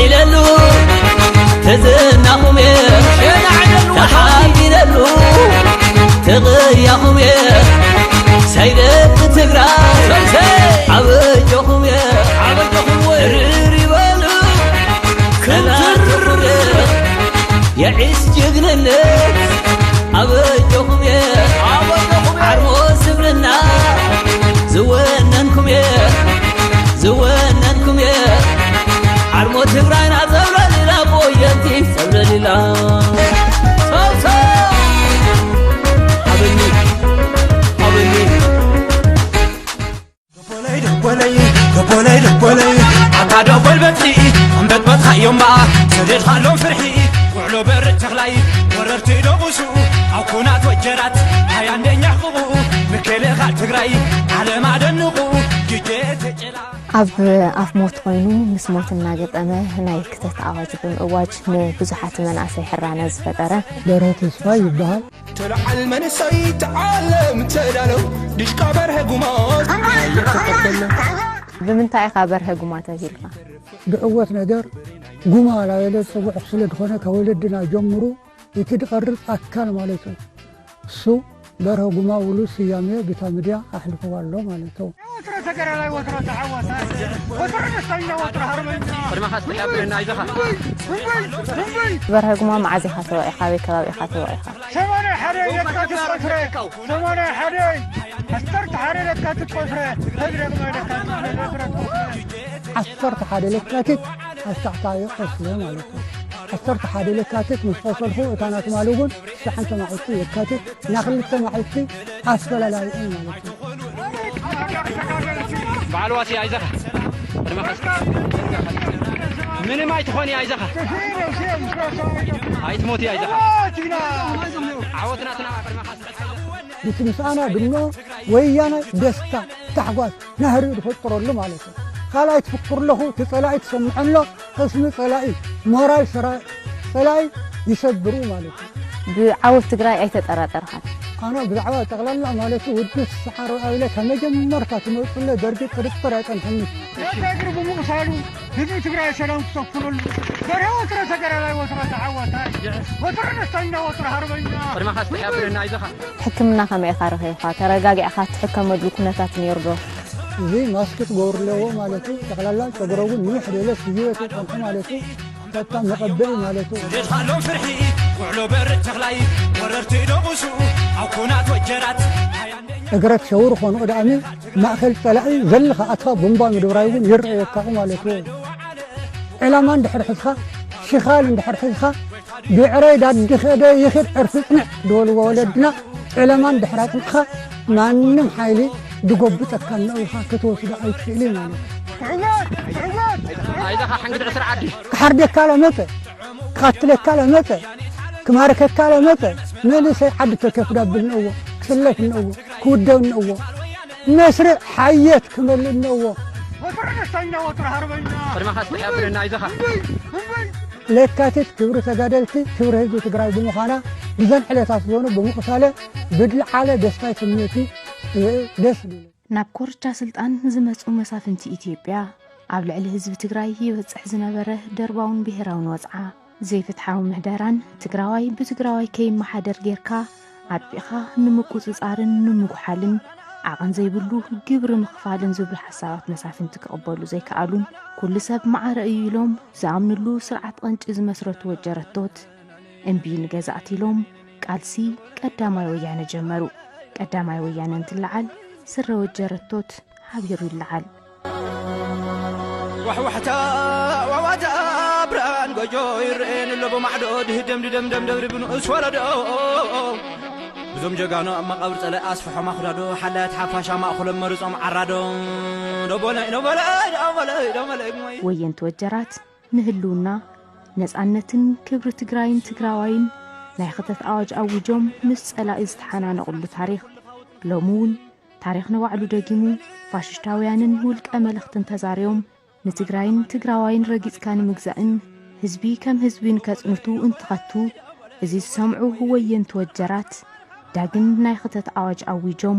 ኢለሉ ትዝናኹም እየ ተሓቢነሉ ትቕያኹም እየ ሳይደቂ ትግራይ ኣበጆኹም እየ ርር ይበሉ ሰላትኹም እየ የዒስ ጅግንነት ኣበጆኹም እየ ዓርሞ ስብልና ዝወነንኩም እየ ዝወነንኩም እየ ዓርሞ ትግራይና ዘብለሊላ ቆየንቲ ዘብለሊላ ሰብሰብ ሓበኒ ሓበኒ ደቦለይ ደቦለይ ደቦለይ ደቦለይ ኣታ ደቦል በትሪ ኣንበጥበጥኻዮም በኣ ሰደድኻሎም ፍርሒ ውዕሎ በርእ ተኽላይ ወረርቲ ደቑሱ ኣብ ኩናት ወጀራት ሃያ ኣንደኛ ሕቕቑ ምክልኻል ትግራይ ዓለም ኣደንቑ ጅጀ ተጨላ ኣብ ኣፍ ሞት ኮይኑ ምስ ሞት እናገጠመ ናይ ክተት ኣዋጅ ብምእዋጅ ንብዙሓት መናእሰይ ሕራነ ዝፈጠረ በርሀ ተስፋይ ይበሃል። ተለዓል መንእሰይ ተዓለም ተዳሎ ድሽቃ በርሀ ጉማ ተቀበለ። ብምንታይ ኢኻ በርሀ ጉማ ተቢልካ? ብዕወት ነገር ጉማ ላበለ ዝፅውዕ ስለ ዝኾነ ካብ ወለድና ጀምሩ እቲ ዝቐርፅ ኣካል ማለት እዩ። እሱ በርሀ ጉማ ውሉ ስያሜ ብታ ሚድያ ኣሕልፍዋ ኣሎ ማለት እዩ። ወትሮ ተገዳላይ ወትሮ ተዓዋታይ ወትሮ ደስተኛ ወትሮ ሃርበኛ ቅድመኻ እስኪ ኣብረና ኣይዞኻ በርሀ ጉማ መዓዝ ኢኻ ተወዒኻ ኣበይ ከባቢ ኢኻ ተወዒኻ ሰማንያ ሓደ የካቲት ቆስረ ሰማንያ ሓደ ዓሰርተ ሓደ ለካቲት ቆስረ ተግረግማ ለካቲት ለካቲት ዓሰርተ ሓደ ለካቲት ኣሽታዕታ ይቆስለ ማለት እዩ። ዓሰርተ ሓደ ለካቲት ምስ ቆሰልኩ እታ ናትማሊ እውን ትሽዓተ መዓልቲ የካቲት ናይ ክልተ መዓልቲ ኣፈላላይ እዩ ማለት እዩ። በዓል ዋሲ ኣይዘኻ ቅድመ ኸስ ምንም ኣይትኾን ኣይዘኻ ኣይትሞት ኣይዘኻ ዓወት ናትና ቅድመ ኸስ ብትምስኣና ድኖ ወያነ ደስታ ታሕጓስ ናህሪ ዝፈጥረሉ ማለት እዩ። ካልኣይ ትፍክር ኣለኹ እቲ ፀላኢ ትሰምዖ ኣሎ ቅስሚ ፀላኢ ሞራል ሰራ- ፀላኢ ይሰብሩ ማለት እዩ። ብዓወት ትግራይ ኣይተጠራጠርኻን። ኣነ ብዛዕባ ጠቕላላ ማለት እዩ ውድብ ስሳሓሮ ኣቢለ ካብ መጀመርታ ትመፅለ ደርጊ ጥርጥር ኣይፀንሐኒ። ወታደር ብምቕሳሉ ህዝቢ ትግራይ ሰላም ክሰፍነሉ በርሀ ወትረ ተጋዳላይ ወትረ ተዓዋታይ ወትረ ደስተኛ ወትረ ሃርበኛ ቅድመኻ እስኪ ኣብረና ኣይዞኻ ሕክምና ከመይ ኢኻ ረኺብካ? ተረጋጊዕካ እትሕከመሉ ኩነታት ነይሩ ዶ? እዚ ማስክ ትገብሩ ኣለዎ ማለት እዩ። ጠቕላላ ጨጉረ እውን ንውሕ ዝበለ ስይበት ይፀንሑ ማለት እዩ። በቃ መቐበኢ ማለት እዩ። ደድኻሎም ፍርሒ ውዕሎ በርእ ተኽላይ ወረርቲ ደቑሱ ኣብ ኩናት ወጀራት እግረት ሸውር ኾኑ ቅድኣሚ ማእኸል ፀላኢ ዘለኻ ኣትኻ ቡምባ ምድብራይ እውን ይረኣየካ ማለት እዩ። ዕላማ እንድሕር ሒዝኻ ሽኻል እንድሕር ሒዝኻ ብዕረይ ዳዲ ኸደ ይኽድ ዕርፊ ጽንዕ ዝበልዎ ወለድና ዕለማ እንድሕር ኣጽኒዕኻ ማንም ሓይሊ ድጎብጠካ እነኡ ኢኻ ክትወስዶ ኣይትኽእልን ማለት እዩ። ኣይዛኻ ሕንግድ ዕስራ ዓዲ ክሓርደካ ለመጸ ክቐትለካ ለመጸ ክማርከካ ለመጸ መንእሰይ ዓዲ ተከፍዳብል እነእዎ ክስለፍ እነእዎ ክውደብ እነእዎ መስርዕ ሓየት ክመልእ እነእዎ። ወትሩ ደስተኛ ወትሩ ሃርበኛ። ቅድመኻ እስኪ ኣብረና ኣይዞኻ። ለካቲት ክብሪ ተጋደልቲ ክብሪ ህዝቢ ትግራይ ብምዃና ብዘን ዕለታት ዝኾኑ ብምቕሳለ ብዝለዓለ ደስታይ ስምዒቲ ደስ ዝብል። ናብ ኮርቻ ስልጣን ዝመፁ መሳፍንቲ ኢትዮጵያ ኣብ ልዕሊ ህዝቢ ትግራይ ይበፅሕ ዝነበረ ደርባውን ብሄራውን ወፅዓ፣ ዘይፍትሓዊ ምሕደራን ትግራዋይ ብትግራዋይ ከይመሓደር ጌርካ ኣጥቢቕኻ ንምቁፅፃርን ንምጉሓልን ዓቐን ዘይብሉ ግብሪ ምኽፋልን ዝብሉ ሓሳባት መሳፍንቲ ክቕበሉ ዘይከኣሉን ኩሉ ሰብ ማዕረ እዩ ኢሎም ዝኣምንሉ ስርዓት ቐንጪ ዝመስረቱ ወጀረቶት እምቢ ንገዛእቲ ኢሎም ቃልሲ ቀዳማይ ወያነ ጀመሩ። ቀዳማይ ወያነ እንትለዓል ስረ ወጀረቶት ሓቢሩ ይለዓል። ዋሕዋሕታ ዋዋታ ብርሃን ጎጆ ይረኤን ኣሎ ብማዕዶ ድህደም ድደምደም ደብሪ ብንኡስ ወረዶ ብዞም ጀጋኑ ኣብ መቓብር ጸለኢ ኣስፍሖም ኣኹዳዶ ሓላያት ሓፋሻ ማእኹሎም መርጾም ዓራዶ ዶቦለይ ዶቦለይ ዶቦለይ ዶቦለይ እሞይ ወየንቲ ወጀራት ንህልውና፣ ነጻነትን ክብሪ ትግራይን ትግራዋይን ናይ ክተት ኣዋጅ ኣዊጆም ምስ ጸላኢ ዝተሓናነቑሉ ታሪኽ ሎሚ እውን ታሪኽ ንባዕሉ ደጊሙ ፋሽሽታውያንን ውልቀ መለኽትን ተዛርዮም ንትግራይን ትግራዋይን ረጊጽካ ንምግዛእን ህዝቢ ከም ህዝቢ ንከጽንቱ እንትኸቱ እዚ ዝሰምዑ ወየንቲ ወጀራት ዳግም ናይ ክተት ኣዋጅ ኣዊጆም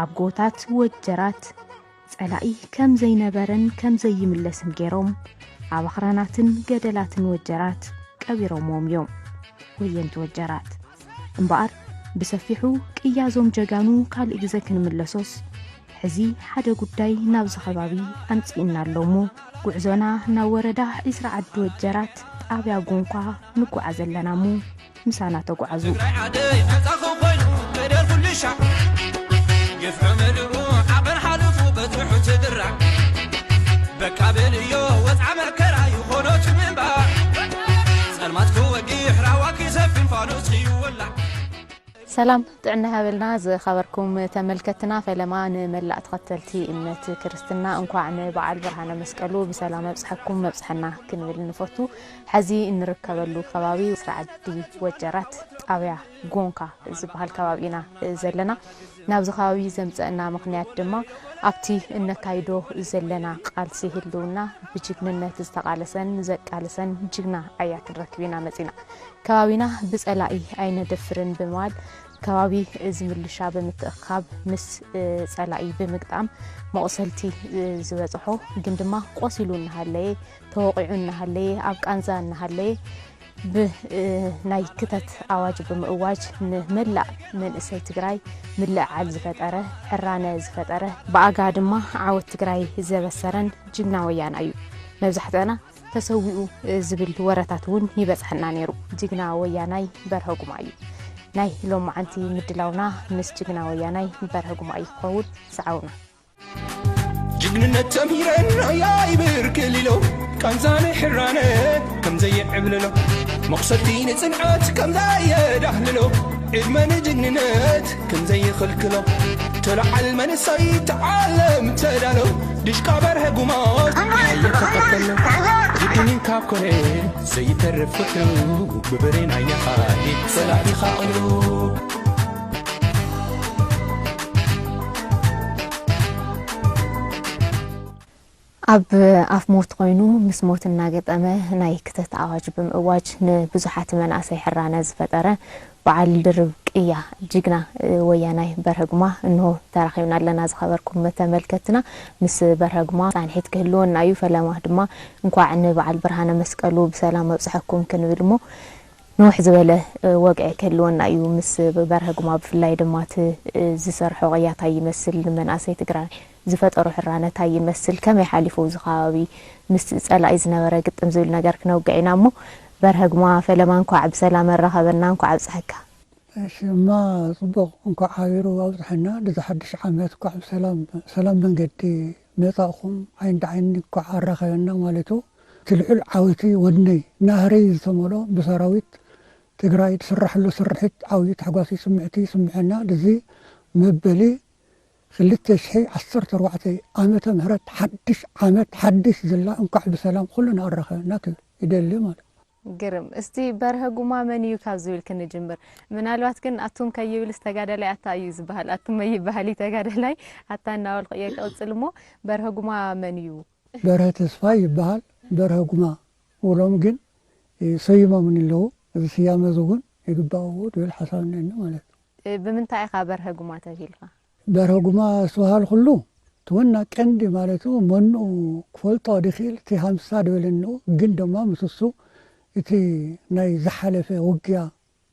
ኣብ ጎታት ወጀራት ጸላኢ ከም ዘይነበረን ከም ዘይምለስን ገይሮም ኣብ ኣኽራናትን ገደላትን ወጀራት ቀቢሮምዎም እዮም። ወየንቲ ወጀራት እምበኣር ብሰፊሑ ቅያዞም ጀጋኑ ካልእ ግዘ ክንምለሶስ፣ ሕዚ ሓደ ጉዳይ ናብዚ ከባቢ ኣምጺእና ኣሎ እሞ፣ ጉዕዞና ናብ ወረዳ ዒስራ ዓዲ ወጀራት ጣብያ ጎንኳ ንጓዓዝ ኣለና እሞ፣ ምሳና ተጓዓዙ። ትግራይ ዓደይ መጻኹ ኮይኑ በደል ኩሉ ሻዕ፣ ግፍዑ ምልኡ ዓቐን ሓልፉ በዝሑ ትድራዕ። በቃ በልዮ ወጽዓ መከራ ይኾኖ ትምንባዕ፣ ጸልማት ክወግሕ ራዋ ክሰፍን ፋኖስ ይወላዕ። ሰላም ጥዕና ይሃበልና ዝኸበርኩም ተመልከትና፣ ፈለማ ንመላእ ተኸተልቲ እምነት ክርስትና እንኳዕ ንበዓል ብርሃነ መስቀሉ ብሰላም ኣብጽሐኩም መብጽሐና ክንብል ንፈቱ። ሕዚ እንርከበሉ ከባቢ ስራዓዲ ወጀራት ጣብያ ጎንካ ዝበሃል ከባቢ ኢና ዘለና። ናብዚ ከባቢ ዘምጸእና ምኽንያት ድማ ኣብቲ እነካይዶ ዘለና ቃልሲ ህልውና ብጅግንነት ዝተቓለሰን ዘቃለሰን ጅግና ኣያ ክንረክብ ኢና መጺና። ከባቢና ብጸላኢ ኣይነደፍርን ብምባል ከባቢ እዚ ምልሻ ብምትእኻብ ምስ ጸላኢ ብምግጣም መቑሰልቲ ዝበጽሖ ግን ድማ ቆሲሉ እናሃለየ ተወቒዑ እናሃለየ ኣብ ቃንዛ እናሃለየ ብ ናይ ክተት ኣዋጅ ብምእዋጅ ንመላእ መንእሰይ ትግራይ ምልዕዓል ዝፈጠረ፣ ሕራነ ዝፈጠረ፣ ብኣጋ ድማ ዓወት ትግራይ ዘበሰረን ጅግና ወያና እዩ። መብዛሕትአና ተሰዊኡ ዝብል ወረታት እውን ይበጽሐና ነይሩ። ጅግና ወያናይ በርሀ ጉማ እዩ። ናይ ሎማዓንቲ ምድላውና ምስ ጅግና ወያናይ በርሀ ጉማ እዩ ክኸውን። ሰዓውና። ጅግንነት ተምሂረን ኣያይ ብርክል ኢሎ፣ ቃንዛ ንሕራነ ከም ዘይዕብልሎ፣ መቑሰልቲ ንጽንዓት ከም ዘየዳህልሎ፣ ዕድመ ንጅግንነት ከም ዘይኽልክሎ፣ ተለዓል መንእሰይ ተዓለም ተዳሎ፣ ድሽቃ በርሀ ጉማ ሓይል ተኸተሎ፣ ጅግኒን ካብ ኮነ ዘይተርፍ ፍቅሩ፣ ብብሬን ኣያኻሊ ጸላኢኻ ቅሉ። ኣብ ኣፍ ሞት ኮይኑ ምስ ሞት እናገጠመ ናይ ክተት ኣዋጅ ብምእዋጅ ንብዙሓት መናእሰይ ሕራነ ዝፈጠረ በዓል ድርብ ቅያ ጅግና ወያናይ በርሀ ጉማ እንሆ ተራኺብና ኣለና። ዝኸበርኩም ተመልከትና ምስ በርሀ ጉማ ጻንሒት ክህልወና እዩ። ፈለማ ድማ እንኳዕ ንበዓል ብርሃነ መስቀሉ ብሰላም ኣብጽሐኩም ክንብል እሞ ንውሕ ዝበለ ወግዒ ክህልወና እዩ ምስ በርሀ ጉማ። ብፍላይ ድማ እቲ ዝሰርሖ ቅያ ታይ ይመስል፣ ንመናእሰይ ትግራይ ዝፈጠሮ ሕራነ ታይ ይመስል፣ ከመይ ሓሊፉ እዚ ከባቢ ምስ ጸላኢ ዝነበረ ግጥም ዝብል ነገር ክነውግዕ ኢና እሞ በርሀ ጉማ ፈለማ እንኳዕ ብሰላም ኣራኸበና፣ እንኳዕ ኣብጽሐካ። እሺ እማ ጽቡቕ፣ እንኳዕ ሓቢሩ ኣብጽሐና። ድዚ ሓድሽ ዓመት እንኳዕ ብሰላም፣ ሰላም መንገዲ መጻእኹም፣ ዓይኒ ድዓይኒ እንኳዕ ኣራኸበና ማለቱ። እቲ ልዑል ዓወቲ ወነይ ናህረይ ዝተመልኦ ብሰራዊት ትግራይ ትስራሕሉ ስርሒት ዓብዪ ታሕጓሲ ስምዕቲ ይስምዐና። ድዚ መበሊ ክልተ ሽሕ ዓሰርተ ኣርባዕተ ዓመተ ምህረት ሓድሽ ዓመት ሓድሽ ዝላ እንኳዕ ብሰላም ኩሉ ኣራኸበና ክብል ይደሊ ማለት። ግርም። እስቲ በርሀ ጉማ መን እዩ ካብ ዝብል ክንጅምር። ምናልባት ግን ኣቱም ከይብልስ ተጋዳላይ ኣታ እዩ ዝበሃል። ኣቱም መይበሃል እዩ ተጋዳላይ ኣታ እናበልኩ እየ ክቕጽል እሞ በርሀ ጉማ መን እዩ? በርሀ ተስፋይ ይበሃል። በርሀ ጉማ ውሎም ግን ሰይሞምኒ ኣለዉ። እዚ ስያመ እዚ እውን ይግባኦ ድብል ሓሳብ እኒአኒ ማለት እዩ። እ፣ ብምንታይ ኢኻ በርሀ ጉማ ተብሂልካ? በርሀ ጉማ ዝተባህልኩሉ እቲ ዋና ቀንዲ ማለቱ መኑ ክፈልጦ ድኽእል እቲ ሃምሳ ድበለንኡ ግን ድማ ምስ እሱ እቲ ናይ ዝሓለፈ ውግያ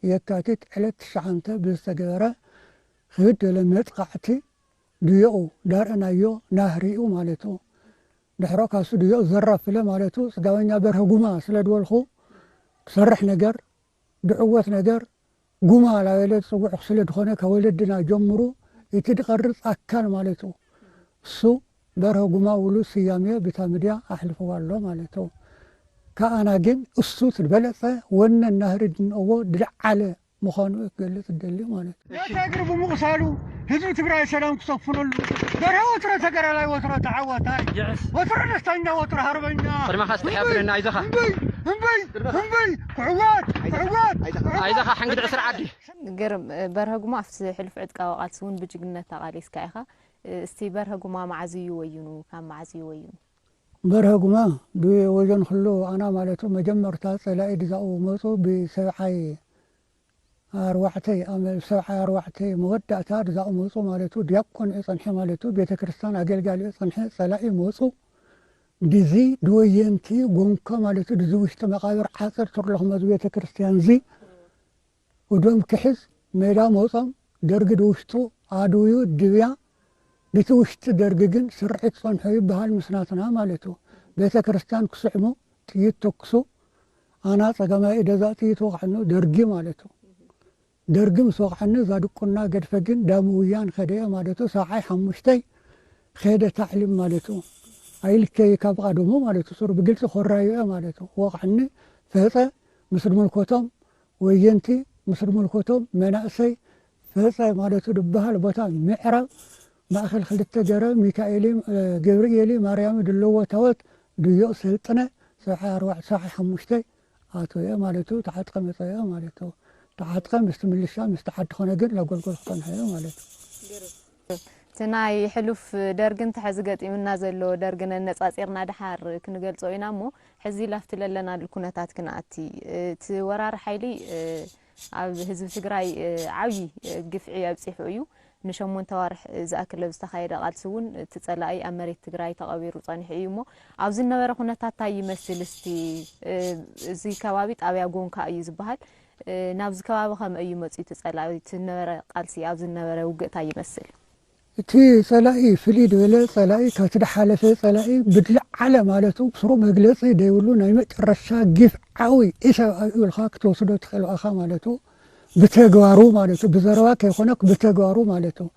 የካቲት ዕለት ትሽዓተ ብዝተገበረ ክብድ ዝበለ መጥቃዕቲ ድዮኡ ዳርአናዮ ናህሪኡ ማለቱ ድሕሮ ካሱ ድዮኡ ዘራፍለ ማለቱ ስጋበኛ በርሀ ጉማ ስለ ድበልኩ ትሰርሕ ነገር ድዕወት ነገር ጉማ ላበለ ዝጽውዕ ስለ ድኾነ ካብ ወለድና ጀምሩ እቲ ድቐርጽ ኣካል ማለቱ እሱ በርሀ ጉማ ውሉ ስያሜ ብታ ሚድያ ኣሕልፍዋ ኣሎ ማለቱ። ከኣና ግን እሱ ትበለጸ ወነ ናህሪ ድንእዎ ድለዓለ ምዃኑ ክገልጽ እደሊ ማለት እዩ። ነቲ እግሪ ብምቕሳሉ ህዝቢ ትግራይ ሰላም ክሰፍነሉ በርሀ ወትረ ተጋዳላይ ወትረ ተዓዋታይ ይዕስ። ወትረ ደስተኛ ወትረ ሃርበኛ። ቅድመኻ እስቲ ሕፍርና ኣይዞኻ። እምበይ እምበይ እምበይ ክዕወት ክዕወት ኣይዞኻ ሓንግድ ዕስራ ዓዲ። ግርም በርሀ ጉማ ኣብቲ ሕሉፍ ዕጥቃዊ ቃልሲ እውን ብጅግንነት ተቓሊስካ ኢኻ። እስቲ በርሀ ጉማ መዓዝ እዩ ወይኑ? ካብ መዓዝ እዩ ወይኑ? በርሀ ጉማ ብወጀን ክሉ ኣና ማለቱ መጀመርታ ጸላኢ ድዛኡ መጹ ብሰብዓይ ኣርባዕተ ኣመ-፣ ሰብዓ ኣርባዕተ መወዳእታ ድዛቕ መጹ ማለቱ ዲያቆን እዩ ጸንሐ ማለቱ ቤተ ክርስቲያን ኣገልጋሊ እዩ ጸንሐ ጸላኢ መጹ ድዚ ድወየንቲ ጎንኮ ማለት እዩ። ድዚ ውሽጢ መቃብር ዓፀር ትርለኹም ኣብዚ ቤተ ክርስቲያን እዚ እዶም ክሕዝ ሜዳ መውፆም ደርጊ ድውሽጡ ኣድውዩ ድብያ ድቲ ውሽጢ ደርጊ ግን ስርዒት ጸንሑ ይበሃል ምስናትና ማለት እዩ። ቤተ ክርስቲያን ክስዕሙ ጥይት ተኩሱ ኣና ጸጋማይ እደዛ ጥይት ወቕዐኑ ደርጊ ማለት እዩ። ደርጊ ምስ ወቕዐኒ እዛ ድቁና ገድፈ ግን ዳሙ ውያን ከደየ ማለት እዩ። ሰብዓይ ሓሙሽተይ ከደ ታዕሊም ማለት እዩ። ኣይልከይ ካብ ቃደሙ ማለት እዩ። ሱር ብግልፂ ኮራዩ እየ ማለት እዩ። ወቕዐኒ ፈፀ ምስ ድምልኮቶም ወየንቲ ምስ ድምልኮቶም መናእሰይ ፈፀ ማለት እዩ። ድበሃል ቦታ ምዕራብ ማእኸል ክልተ ገረ ሚካኤሊ ገብርኤሊ ማርያም ድለዎ ታወት ድዮቕ ሰልጥነ ሰብዓይ ኣርባዕተ ሰብዓይ ሓሙሽተ ኣቶየ ማለት እዩ። ተዓጥቀ መፀየ ማለት እዩ። ተዓጥቀ ምስቲ ምልሻ ምስቲ ዓዲ ኮነ ግን ለጎልጎል ክኾንሐዮ ማለት እዩ። እቲ ናይ ሕሉፍ ደርግን ትሐዚ ገጢምና ዘሎ ደርግን ኣነፃፂርና ድሓር ክንገልፆ ኢና እሞ ሕዚ ላፍቲ ለለናሉ ኩነታት ክንኣቲ እቲ ወራሪ ሓይሊ ኣብ ህዝቢ ትግራይ ዓብዪ ግፍዒ ኣብፂሑ እዩ። ንሸሞንተ ዋርሕ ዝኣክል ኣብ ዝተኻየደ ቃልሲ እውን እቲ ፀላኢ ኣብ መሬት ትግራይ ተቐቢሩ ፀኒሑ እዩ እሞ ኣብዚ ዝነበረ ኩነታት እንታይ ይመስል እስቲ እዚ ከባቢ ጣብያ ጎንካ እዩ ዝበሃል ናብዚ ከባቢ ከመይ እዩ መፅዩ እቲ ፀላኢ እቲ ዝነበረ ቃልሲ ኣብዚ ዝነበረ ውግእ እንታይ ይመስል እቲ ፀላኢ ፍልይ ዝበለ ፀላኢ ካብቲ ድሓለፈ ፀላኢ ብድለዓለ ማለት እዩ ብስሩ መግለፂ ዘይብሉ ናይ መጨረሻ ግፍዓዊ ኢሰብኣዊ ኢልካ ክትወስዶ ትኽእል ኢኻ ማለት እዩ ብተግባሩ ማለት እዩ ብዘረባ ከይኮነ ብተግባሩ ማለት እዩ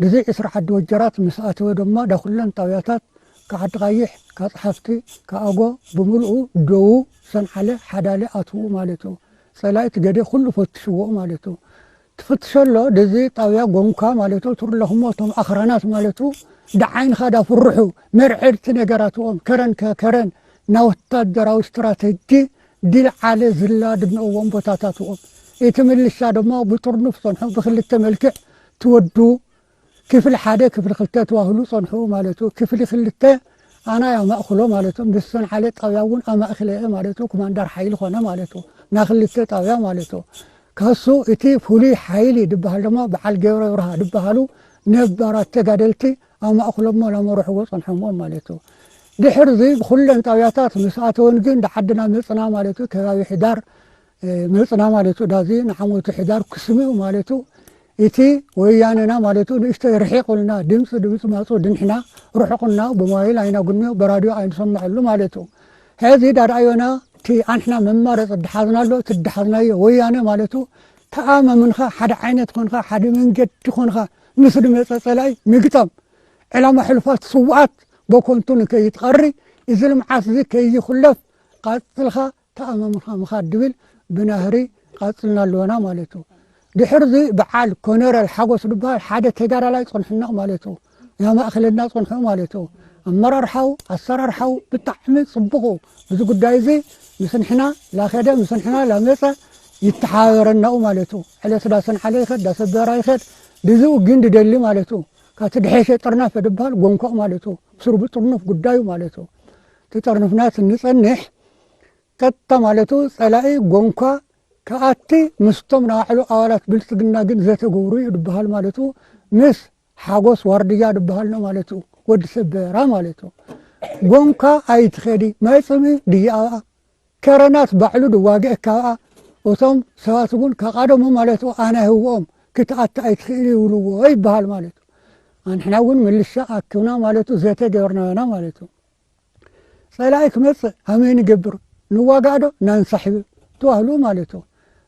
ብዚ ዕስራ ዓዲ ወጀራት ምስ ኣተወ ድማ ዳኩለን ጣብያታት ካብ ዓዲ ቃይሕ ካብ ፀሓፍቲ ካብ ኣጎ ብምልኡ ደዉ ሰንዓለ ሓዳለ ኣትዉ ማለት እዩ ፀላኢ እቲ ገደ ኩሉ ፈትሽዎ ማለት እዩ ትፍትሸሎ ድዚ ጣብያ ጎንኳ ማለት እዩ ትርለኹሞ እቶም ኣኽራናት ማለት እዩ ደዓይንኻ ዳፍርሑ መርዕድቲ ነገራትኦም ከረን ከከረን ናወታደራዊ ስትራተጂ ድልዓለ ዝላ ድነእዎም ቦታታትኦም እቲ ምልሻ ድማ ብጥርኑፍ ጸንሑ ብክልተ መልክዕ ትወዱ ክፍሊ ሓደ ክፍሊ ክልተ ተዋህሉ ጸንሑ ማለት እዩ ክፍሊ ክልተ ኣና ያማእክሎ ማለት እዩ ምስ ሰንዓለ ጣብያ እውን ኣማእክለ ማለት እዩ ኮማንዳር ሓይሊ ኮነ ማለት እዩ ናክልተ ጣብያ ማለት እዩ ካሱ እቲ ፍሉይ ሓይሊ ድበሃል ድማ በዓል ገብረ ብርሃ ድበሃሉ ነባራት ተጋደልቲ ኣማእክሎሞ ናመርሕዎ ጸንሖሞ ማለት እዩ ድሕርዚ ብኩለን ጣብያታት ምስ ኣተወን ግን ድዓድና መፅና ማለት እዩ ከባቢ ሕዳር መፅና ማለት እዩ ዳዚ ንዓመቱ ሕዳር ክስምኡ ማለት እዩ እቲ ወያነና ማለት እዩ ንእሽተይ ርሒቕ ኢልና ድምፂ ድምፂ ማፁ ድንሕና ርሑቕና ብሞባይል ኣይናጉንዮ ብራድዮ ኣይንሰምዐሉ ማለት እዩ ሕዚ ዳርኣዮና እቲ ኣንሕና መማረፂ ድሓዝናሎ እቲ ድሓዝናዮ ወያነ ማለት እዩ ተኣማምንኻ ሓደ ዓይነት ኮንኻ ሓደ መንገዲ ኮንኻ ምስ ድመፀ ፀላኢ ምግጠም ዕላማ ሕሉፋት ስውኣት በኮንቱ ንከይትቐሪ እዚ ልምዓት እዚ ከይኹለፍ ቃፅልኻ ተኣማምንኻ ምኻድ ድብል ብናህሪ ቃፅልና ኣለና ማለት እዩ ድሕርዚ በዓል ኮነረል ሓጎስ ዝበሃል ሓደ ተጋዳላይ ፀንሕና ማለት እዩ ያማእክልና ፀንሑ ማለት እዩ ኣመራርሓው ኣሰራርሓው ብጣዕሚ ፅቡቁ እዚ ጉዳይ እዚ ምስ ንሕና ላኸደ ምስ ንሕና ላመፀ ይተሓባበረናኡ ማለት እዩ ዕለት ዳሰንዓለ ይኸድ ዳሰበራ ይኸድ ድዝኡ ግን ድደሊ ማለት እዩ ካብቲ ድሐሸ ጥርናፈ ድበሃል ጎንኮቕ ማለት እዩ ስሩ ብጥርኑፍ ጉዳዩ ማለት እዩ ትጠርንፍና ትንፀንሕ ቀጥታ ማለቱ ጸላኢ ጎንኳ ክኣቲ ምስቶም ንባዕሉ ኣባላት ብልጽግና ግን ዘተገብሩ እዩ ዝበሃል ማለቱ ምስ ሓጎስ ዋርድያ ዝበሃል ነው ማለቱ ወዲ ሰበራ ማለቱ ጎንኳ ኣይትኸዲ ማይ ጽምኢ ድያኣ ከረናት ባዕሉ ድዋግእ ካኣ እቶም ሰባት እውን ከቃደሙ ማለቱ ኣነ ህውኦም ክትኣቲ ኣይትኽእል ይብልዎ ይበሃል ማለቱ ኣንሕና እውን ምልሻ ኣክብና ማለቱ ዘተ ገበርናዮና ማለቱ ጸላኢ ክመጽእ ሃመይ ንገብር ንዋጋእ ዶ ናንሳሕብ ተዋህሉ ማለት እዩ።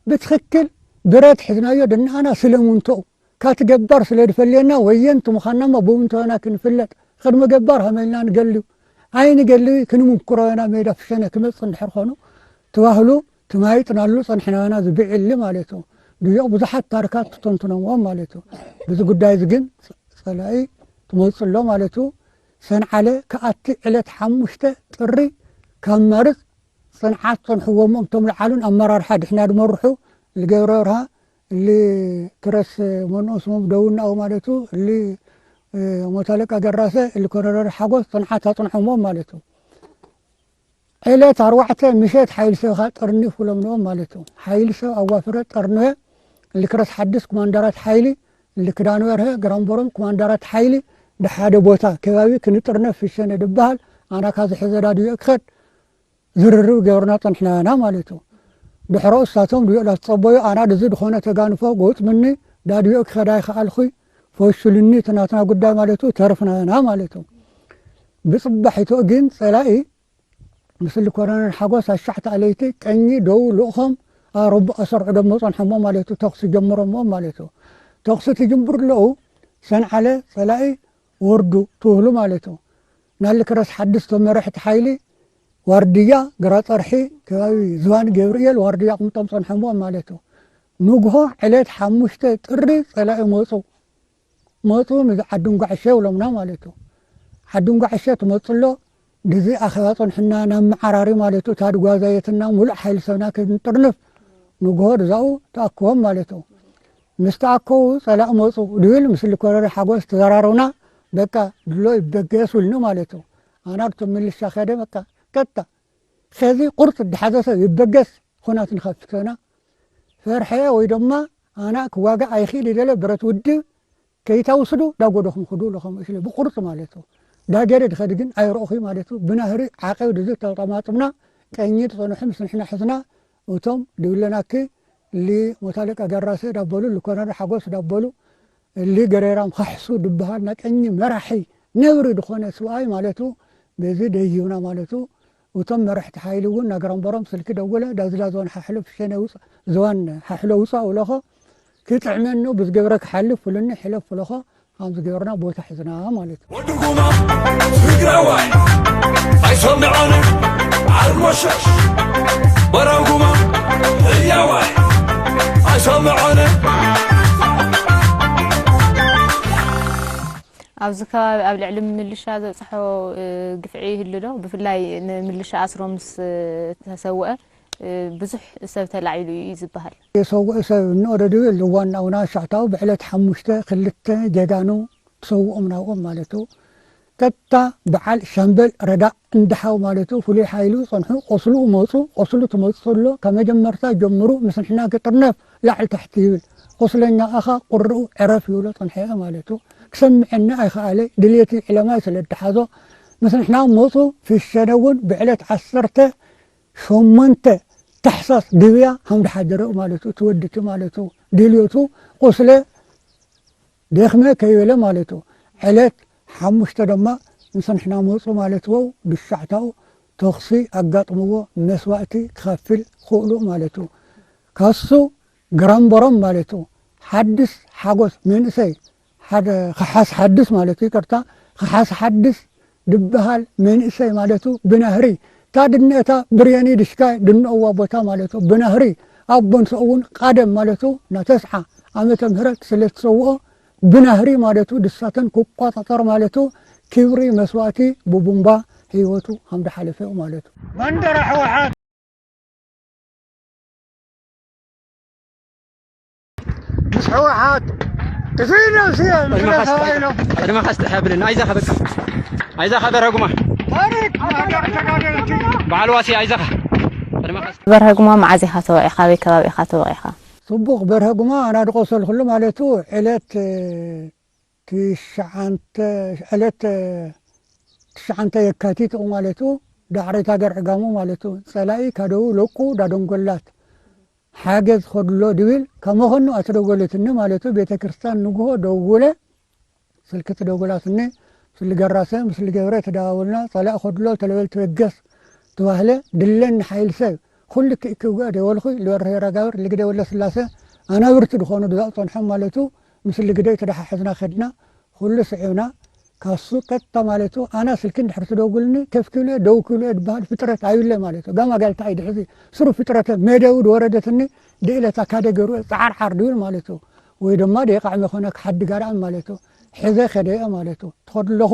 ብትኽክል ብረት ሒዝናዮ ድንኣና ስለምንተኡ ካቲ ገባር ስለ ድፈልየና ወየንቲ ምዃንና እሞ ብምንተዮና ክንፍለጥ ኽድሚ ገባር ሃመይልና ንገልዩ ኣይንገልዩ ክንምኩሮዮና ሜዳ ፍሸነ ክመጽእ እንድሕር ኾኑ ተዋህሉ ትማይጥናሉ ጸንሕናዮና ዝብዕሊ ማለት እዩ። ድዮቕ ብዙሓት ታርካት ትተንትኖምዎም ማለት እዩ። ብዚ ጉዳይ እዚ ግን ጸላኢ ትመጽሎ ማለት እዩ። ሰንዓለ ክኣቲ ዕለት ሓሙሽተ ጥሪ ካብ ማርጽ ጽንዓት ጸንሕዎም እቶም ልዓሉን ኣመራርሓ ድሕና ድመርሑ ልገብረ በርሃ እሊ ክረስ መኖ ስሞም ደውናኡ ማለት እዩ። እሊ ሞት ኣለቃ ገራሰ እሊ ኮነረር ሓጎስ ጽንዓት ኣጽንሖምዎም ማለት እዩ። ዕለት ኣርባዕተ ምሸት ሓይሊ ሰብኻ ጠርኒፍ ክለምንኦም ማለት እዩ። ሓይሊ ሰብ ኣዋፍረ ጠርንወ ልክረስ ሓድስ ኮማንደራት ሓይሊ ልክዳን ወርሀ ግራምቦሮም ኮማንደራት ሓይሊ ድሓደ ቦታ ከባቢ ክንጥርነፍ ፍሸነ ድበሃል ኣና ካዚ ሕዘ ዳድዮ ክኸድ ዝርርብ ገበርና ጸንሕና ኢና ማለት እዩ። ድሕሮ እሳቶም ድዮ ዳተጸበዩ ኣና ድዚ ድኾነ ተጋንፎ ጎጽምኒ ዳድዮ ክኸዳ ይኸኣልኹይ ፈሹልኒ እቲ ናትና ጉዳይ ማለት እዩ ተርፍና ኢና ማለት እዩ። ብጽባሒቶ ግን ጸላኢ ምስሊ ኮረነል ሓጎስ ኣሻሕቲ ኣለይቲ ቀኝ ደው ልእኾም ኣረቡ ኣሰርዑ ደሞ ጸንሐሞ ማለት እዩ። ተኹሲ ጀምሮሞ ማለት እዩ። ተኹሲ ትጅምር ኣለዉ ሰንዓለ ጸላኢ ወርዱ ትውህሉ ማለት እዩ። ናሊ ክረስ ሓድሽ ተመረሕቲ ሓይሊ ዋርድያ ግራጸርሒ ከባቢ ዝባን ገብርኤል ዋርድያ ቁምጦም ጸንሐሞ ማለት እዩ። ንግሆ ዕለት ሓሙሽተ ጥሪ ጸላኢ መጹ። መጹ ምስ ዓዲ እንጓዕሸ ይብሎምና ማለት እዩ። ዓዲ እንጓዕሸ ትመጽሎ ድዚ ኣኸባ ጸንሕና ናብ መዓራሪ ማለት እዩ። ታድ ጓዛየትና ሙሉእ ሓይሊ ሰብና ክንጥርንፍ ንግሆ ድዛኡ ተኣክቦም ማለት እዩ። ምስ ተኣከቡ ጸላእ መጹ ድብል ምስሊ ኮረሪ ሓጎስ ተዘራረብና። በቃ ድሎ ይበገስ ውልኒ ማለት እዩ። ኣና ድቶም ምልሻ ከደ በቃ ቀጣ ከዚ ቁርጥ ድሓዘ ሰብ ይበገስ ኹናት ንኸፍተና ፈርሐ ወይ ድማ ኣና ክዋጋ ኣይኽእል ይደለ ብረት ውድብ ከይታውስዱ ዳጎደኹም ክዱ ለኸም እሽለ ብቁርጥ ማለት እዩ። ዳገደ ድኸድ ግን ኣይረእኹ ማለት እዩ። ብናህሪ ዓቐብ ድዚ ተጠማጥምና ቀኝ ዝጸንሑ ምስ ንሕና ሕዝና እቶም ድብለናኪ እሊ ሞታለቃ ገራሰ ዳበሉ ልኮነር ሓጎስ ዳበሉ እሊ ገሬራም ኻሕሱ ድበሃል ናቀኝ መራሒ ነብሪ ድኾነ ስብኣይ ማለቱ በዚ ደይብና ማለቱ። እቶም መራሕቲ ሓይሊ እውን ናገራምበሮም ስልኪ ደወለ ዳዝላ ዝዋን ሓሕሎ ፍሸነ ውፅ ዝዋን ሓሕሎ ውፃ ውለኾ ክጥዕመኑ ብዝገብረ ክሓልፍ ፍሉኒ ሕለፍ ፍለኾ። ከም ዝገበርና ቦታ ሒዝና ማለት እዩ። ወዲ ጉማ ትግራዋይ ኣይሰምዖን ዓርሞሸሽ በራው ጉማ ህያዋይ ኣይሰምዖን። ኣብዚ ከባቢ ኣብ ልዕሊ ምልሻ ዘብፅሖ ግፍዒ ይህሉ ዶ? ብፍላይ ንምልሻ ኣስሮ ምስ ተሰውአ ብዙሕ ሰብ ተላዒሉ እዩ ዝበሃል። የሰውእ ሰብ እንኦደዱ ልዋናውና ሻዕታው ብዕለት ሓሙሽተ ክልተ ጀጋኑ ትሰውኦም ናብኦም ማለቱ። ቀጥታ በዓል ሻምበል ረዳእ እንዳሓው ማለቱ ፍሉይ ሓይሉ ጸንሑ ቆስሉ መጹ። ቆስሉ ትመጽ ተሎ ካብ መጀመርታ ጀምሩ ምስ ንሕና ክጥርነፍ ላዕሊ ታሕቲ ይብል። ቁስለኛ ኣኻ ቁርኡ ዕረፍ ይብሎ ጸንሐ ማለቱ። ክሰምዐኒ ኣይኸኣለ ድልየቲ ዕለማይ ስለ ድሓዞ ምስ ንሕና መጹ። ፍሸነ እውን ብዕለት ዓሰርተ ሸሞንተ ታሕሳስ ድብያ ሃምድሓደረኡ ማለት እዩ። ትወድቲ ማለት እዩ። ድልዮቱ ቁስለ ደኽመ ከይበለ ማለት እዩ። ዕለት ሓሙሽተ ድማ ምስ ንሕና መፁ ማለት ወው ብሻዕታኡ ተኹሲ ኣጋጥምዎ መስዋእቲ ክኸፍል ክእሉ ማለት እዩ። ካሱ ግራምበሮም ማለት እዩ። ሓድስ ሓጎስ መንእሰይ ሓደ ኸሓስ ሓድስ ማለት እዩ። ይቅርታ ኸሓስ ሓድስ ድበሃል መንእሰይ ማለቱ ብናህሪ እታ ድንእታ ብርየኒ ድሽካ ድንእዋ ቦታ ማለቱ ብናህሪ ኣብ ቦንሶ እውን ቃደም ማለቱ ናተስዓ ዓመተ ምህረት ስለ ትሰውኦ ብናህሪ ማለቱ ድሳተን ክቋጻጸር ማለቱ ክብሪ መስዋእቲ ብቡምባ ህይወቱ ከም ድሓለፈ ማለቱ መንደር ኣሕዋሓት ምስ ሕወሓት እዚ ነብሲ ቅድመኻ ስጥሐ ብለና ኣይዛኻ በቃ ኣይዛኻ በረጉማ ታሪክ ማህደር ተጋደልቲ በዓል ዋሲ ኣይዛኻ ቅድመኻ ስጥሐ በርሀ ጉማ መዓዝ ኢኻ ተወቒኻ? ኣበይ ከባቢ ኢኻ ተወቒኻ? ጽቡቕ በርሀ ጉማ ኣና ድቆሰልኩሉ ማለቱ ዕለት ትሽዓንተ ዕለት ትሽዓንተ የካቲት ማለት እዩ። ዳዕሬት ሃገር ዕጋሙ ማለት እዩ። ጸላኢ ካደው ለቁ ዳደንጎላት ሓገዝ ኸድሎ ድብል ከመኸኑ ኣትደጎለትኒ ማለት እዩ። ቤተ ክርስቲያን ንግሆ ደውለ ስልኪ ትደውላትኒ ምስሊ ገራሰ ምስሊ ገብረ ተደዋወልና ጸላኢ ኸድሎ ተለበል ትበገስ ተባህለ ድለን ሓይል ሰብ ኩሉ ክእክብገ ደወልኹ ልበርሄ ረጋብር ልግደ ወለ ስላሰ ኣናብርቲ ድኾኑ ድዛእ ጸንሖም ማለት እዩ። ምስ ልግደይ ተደሓሕዝና ከድና፣ ኩሉ ስዒብና፣ ካሱ ቀጥታ ማለቱ ኣና ስልኪ እንድሕር ትደውልኒ ከፍ ክብለ ደው ክብለ ድበሃል ፍጥረት ኣይብለ ማለቱ ጋማ ጋልታ ኣይድሕዚ ስሩ ፍጥረተ መደቡ ድወረደትኒ ድእለታ ካደ ገሩ ጻዓርዓር ድብል ማለቱ ወይ ድማ ደቃዕመ ኮነ ክሓዲ ጋርኣም ማለቱ ሕዘ ከደየ ማለቱ ትኸድለኹ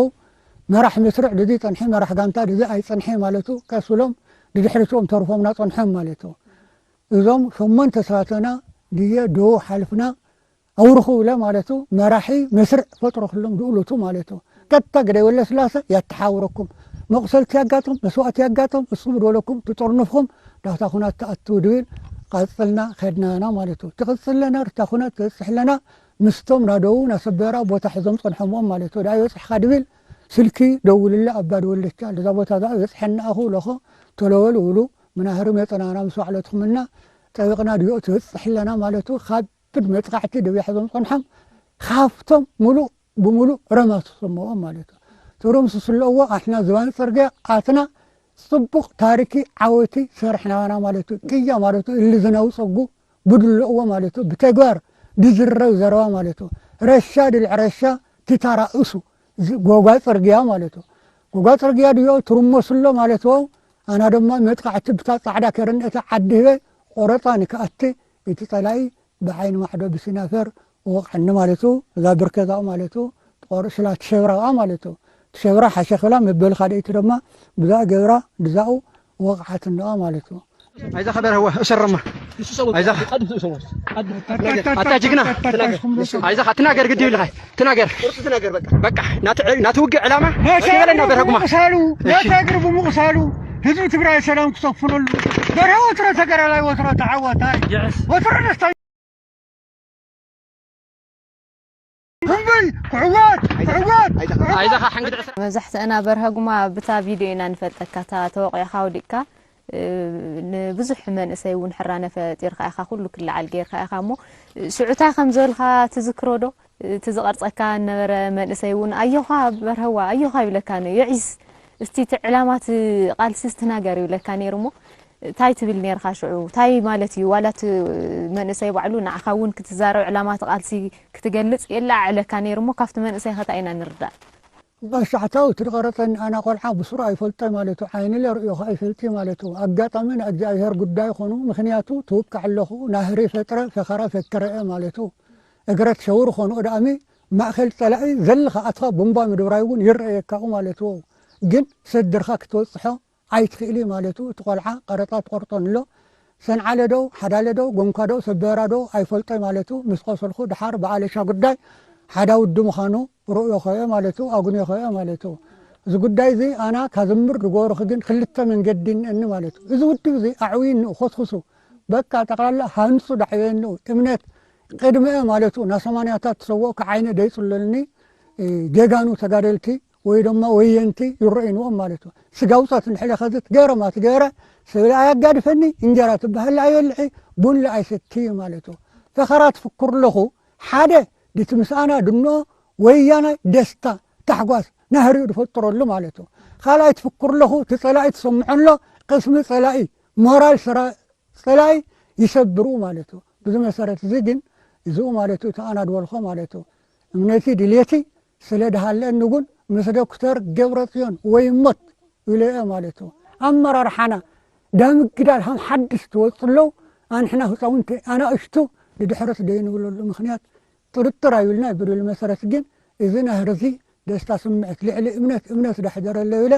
መራሕ መስርዕ ድዚ ጸንሒ መራሕ ጋንታ ድዚ ኣይጸንሒ ማለቱ ቀስ ብሎም ድድሕሪትኦም ተርፎምና ጸንሖም ማለቱ እዞም ሸሞንተ ሰባትና ድየ ዶ ሓልፍና ኣውርኹ ብለ ማለቱ መራሒ መስርዕ ፈጥሮ ክሎም ድኡሉቱ ማለቱ ቀጥታ ግደይ ወለ ስላሰ ያተሓውረኩም መቁሰልቲ ያጋጥም መስዋእቲ ያጋጥም እሱ ብድወለኩም ትጦርንፍኩም ዳታ ኩናት ተኣትው ድብል ቃጽልና ከድናና ማለቱ ትቅጽል ለና ርታ ኩናት ትበጽሕ ለና ምስቶም ናደው ናሰበራ ቦታ ሕዞም ጸንሖምዎም ማለቱ ዳ ይበጽሕካ ድብል ስልኪ ደውልለ ኣባ ደወለቻ፣ እዛ ቦታ እዛ በጽሐና ኣኹ ለኾ፣ ቶሎ በሉ ብሉ፣ ምናህሪ መጠናና ምስ ባዕለትኹምና ጠበቕና ድዮ ትበጽሕ ኣለና ማለቱ፣ ካብድ መጥቃዕቲ ደቢያ ሒዞም ጸንሖም፣ ካብቶም ሙሉእ ብምሉእ ረማሱ ሰምኦም ማለቱ። ትርምስስ ኣለዎ፣ ኣሕና ዝባን ጽርግያ ኣትና ጽቡቕ ታሪኪ ዓወቲ ሰርሕናና ማለቱ። ቅያ ማለቱ እሊ ዝናው ጸጉ ብድለዎ ማለቱ። ብተግባር ድዝረብ ዘረባ ማለቱ። ረሻ ድልዕ ረሻ ትታራእሱ ዝ-፣ ጎጓ ጽርግያ ማለቱ። ጎጓ ጽርግያ ድዮ ትርመሱ ኣሎ ማለቱ። ኣና ድማ መጥቃዕቲ ብታ ጻዕዳ ከረን እታ ዓዲ ህበ ቆረጻ ንክኣቲ እቲ ጸላኢ ብዓይኒ ማዕዶ ብሲናፈር ወቕዐኒ ማለቱ። እዛ ብርከዛኡ ማለቱ። ቆር-፣ ስላ ትሸብራ ከኣ ማለቱ። ትሸብራ ሓሸኽላ መበል ካልኣይቲ ድማ ብዛ ገብራ ብዛኡ ወቕዓት እንድኣ ማለቱ። ኣይዛኻ በርሀዋ፣ እሰረማ። ኣይዛኻ። ኣታ ጅግና፣ ትናገር። ኣይዛኻ፣ ትናገር፣ ግዲ ይብልኻ። ትናገር። በቃ፣ ናቲ፣ ናቲ ውግእ ዕላማ፣ ናቲ በለና እግሪ በርሀ ጉማ። ብምቕሳሉ፣ እሺ። ናቲ እግሪ ብምቕሳሉ፣ ህዝቢ ትግራይ ሰላም ክሰፍነሉ። በርሀ ወትሮ ተጋዳላይ፣ ወትሮ ተዓዋታይ። ወትሮ ደስታ። እምበይ፣ ክዕወት፣ ክዕወት። ኣይዛኻ፣ ሓንግዲ ዕሰ- መብዛሕትእና በርሀ ጉማ ብታ ቪድዮ ኢና ንፈልጠካ፣ እታ ተወቂዕካ ወዲቅካ፣ እ፣ ንብዙሕ መንእሰይ እውን ሕራነ ፈጢርካ ኢኻ፣ ኩሉ ክለዓል ጌርካ ኢኻ እሞ፣ ሽዑ እንታይ ከም ዝበልካ ትዝክሮ ዶ? እቲ ዝቐርጸካ ነበረ መንእሰይ እውን፣ "ኣዮኻ በርሀዋ፣ ኣዮኻ" ይብለካ ነይሩ። "የዒስ፣ እስቲ እቲ ዕላማ እቲ ቃልሲ ዝተናገር" ይብለካ ነይሩ እሞ፣ እንታይ ትብል ነይርካ ሽዑ? እንታይ ማለት እዩ? ዋላ እቲ መንእሰይ ባዕሉ ንዓኻ እውን ክትዛረብ፣ ዕላማ እቲ ቃልሲ ክትገልጽ የለዓዕለካ ነይሩ እሞ፣ ካብቲ መንእሰይ ከ እንታይ ኢና ንርዳእ? ጋሻዕታው እቲ ዝቐረጸኒ ኣና ቆልዓ ብስሩ ኣይፈልጦ ማለቱ፣ ዓይንለ ርእዮኸ ኣይፈልጢ ማለቱ። ኣጋጣሚ ንእግዚኣብሔር ጉዳይ ኾኑ፣ ምኽንያቱ ትውቃዕ ኣለኹ፣ ናህሪ ፈጥረ፣ ፈኸራ ፈክረ እየ ማለቱ። እግረት ሸውር ኾኑ፣ እዳእሚ ማእከል ጸላኢ ዘለኻ ኣትኻ ቡምባ ምድብራይ እውን ይረኣየካ ማለቱ። ግን ሰድርኻ ክትወጽሖ ኣይትኽእሊ ማለቱ። እቲ ቆልዓ ቀረጻ ትቆርጦ ንሎ፣ ሰንዓለ ዶ፣ ሓዳለ ዶ፣ ጎንኳ ዶ፣ ሰበራ ዶ፣ ኣይፈልጦ ማለቱ። ምስ ቆሰልኩ ድሓር ብኣለሻ ጉዳይ ሓዳ ውዲ ምዃኑ ርእዮ ኸየ ማለቱ፣ ኣጉንዮ ኸየ ማለቱ። እዚ ጉዳይ እዚ ኣና ካዝምር ዝገበርኹ ግን ክልተ መንገዲ እኒአኒ ማለቱ። እዚ ውድብ እዚ ኣዕውይኒ፣ ኾስኹሱ፣ በቃ ጠቕላላ ሃንጹ ዳዕበየኒ። እምነት ቅድመ ማለቱ፣ ና ሰማንያታት ትሰውኦ ክዓይነ ደይጽለልኒ፣ እ፣ ጀጋኑ ተጋደልቲ ወይ ድማ ወየንቲ ይረአይንዎም ማለቱ። ስጋ ውጻት እንድሕለ ኸዚ ትገረ ማ ትገረ፣ ስብሊ ኣያጋድፈኒ፣ እንጀራ ትበሃል ኣይበልዒ፣ ቡን ኣይሰቲ ማለቱ። ፈኸራ ትፍክር ኣለኹ፣ ሓደ ድቲ ምስኣና ድኖ ወያናይ ደስታ፣ ታሕጓስ፣ ናህሪኡ ዝፈጥረሉ ማለቱ። ካልኣይ ትፍክር ኣለኹ፣ እቲ ጸላኢ ትሰምዖ ኣሎ፣ ቅስሚ ጸላኢ፣ ሞራል ስራ-፣ ጸላኢ ይሰብርኡ ማለቱ። ብዚ መሰረት እዚ ግን እዚኡ ማለቱ፣ እቲ ኣና ድበልኮ ማለቱ። እምነቲ ድልየቲ ስለ ድሃለኒ እውን ምስ ዶክተር ገብረጽዮን ወይ ሞት ኢለ እየ ማለቱ። ኣመራርሓና ዳምግዳል ሃም ሓድሽ ትወጽእ ኣለዉ፣ ኣንሕና ህፃውንቲ ኣናእሽቱ ንድሕረት ደይንብለሉ ምኽንያት ጥርጥር ኣይብልና። ብድል መሰረት ግን እዚ ናህሪ እዚ ደስታ ስምዕት ልዕሊ እምነት፣ እምነት ዳሕደረለ ኢለ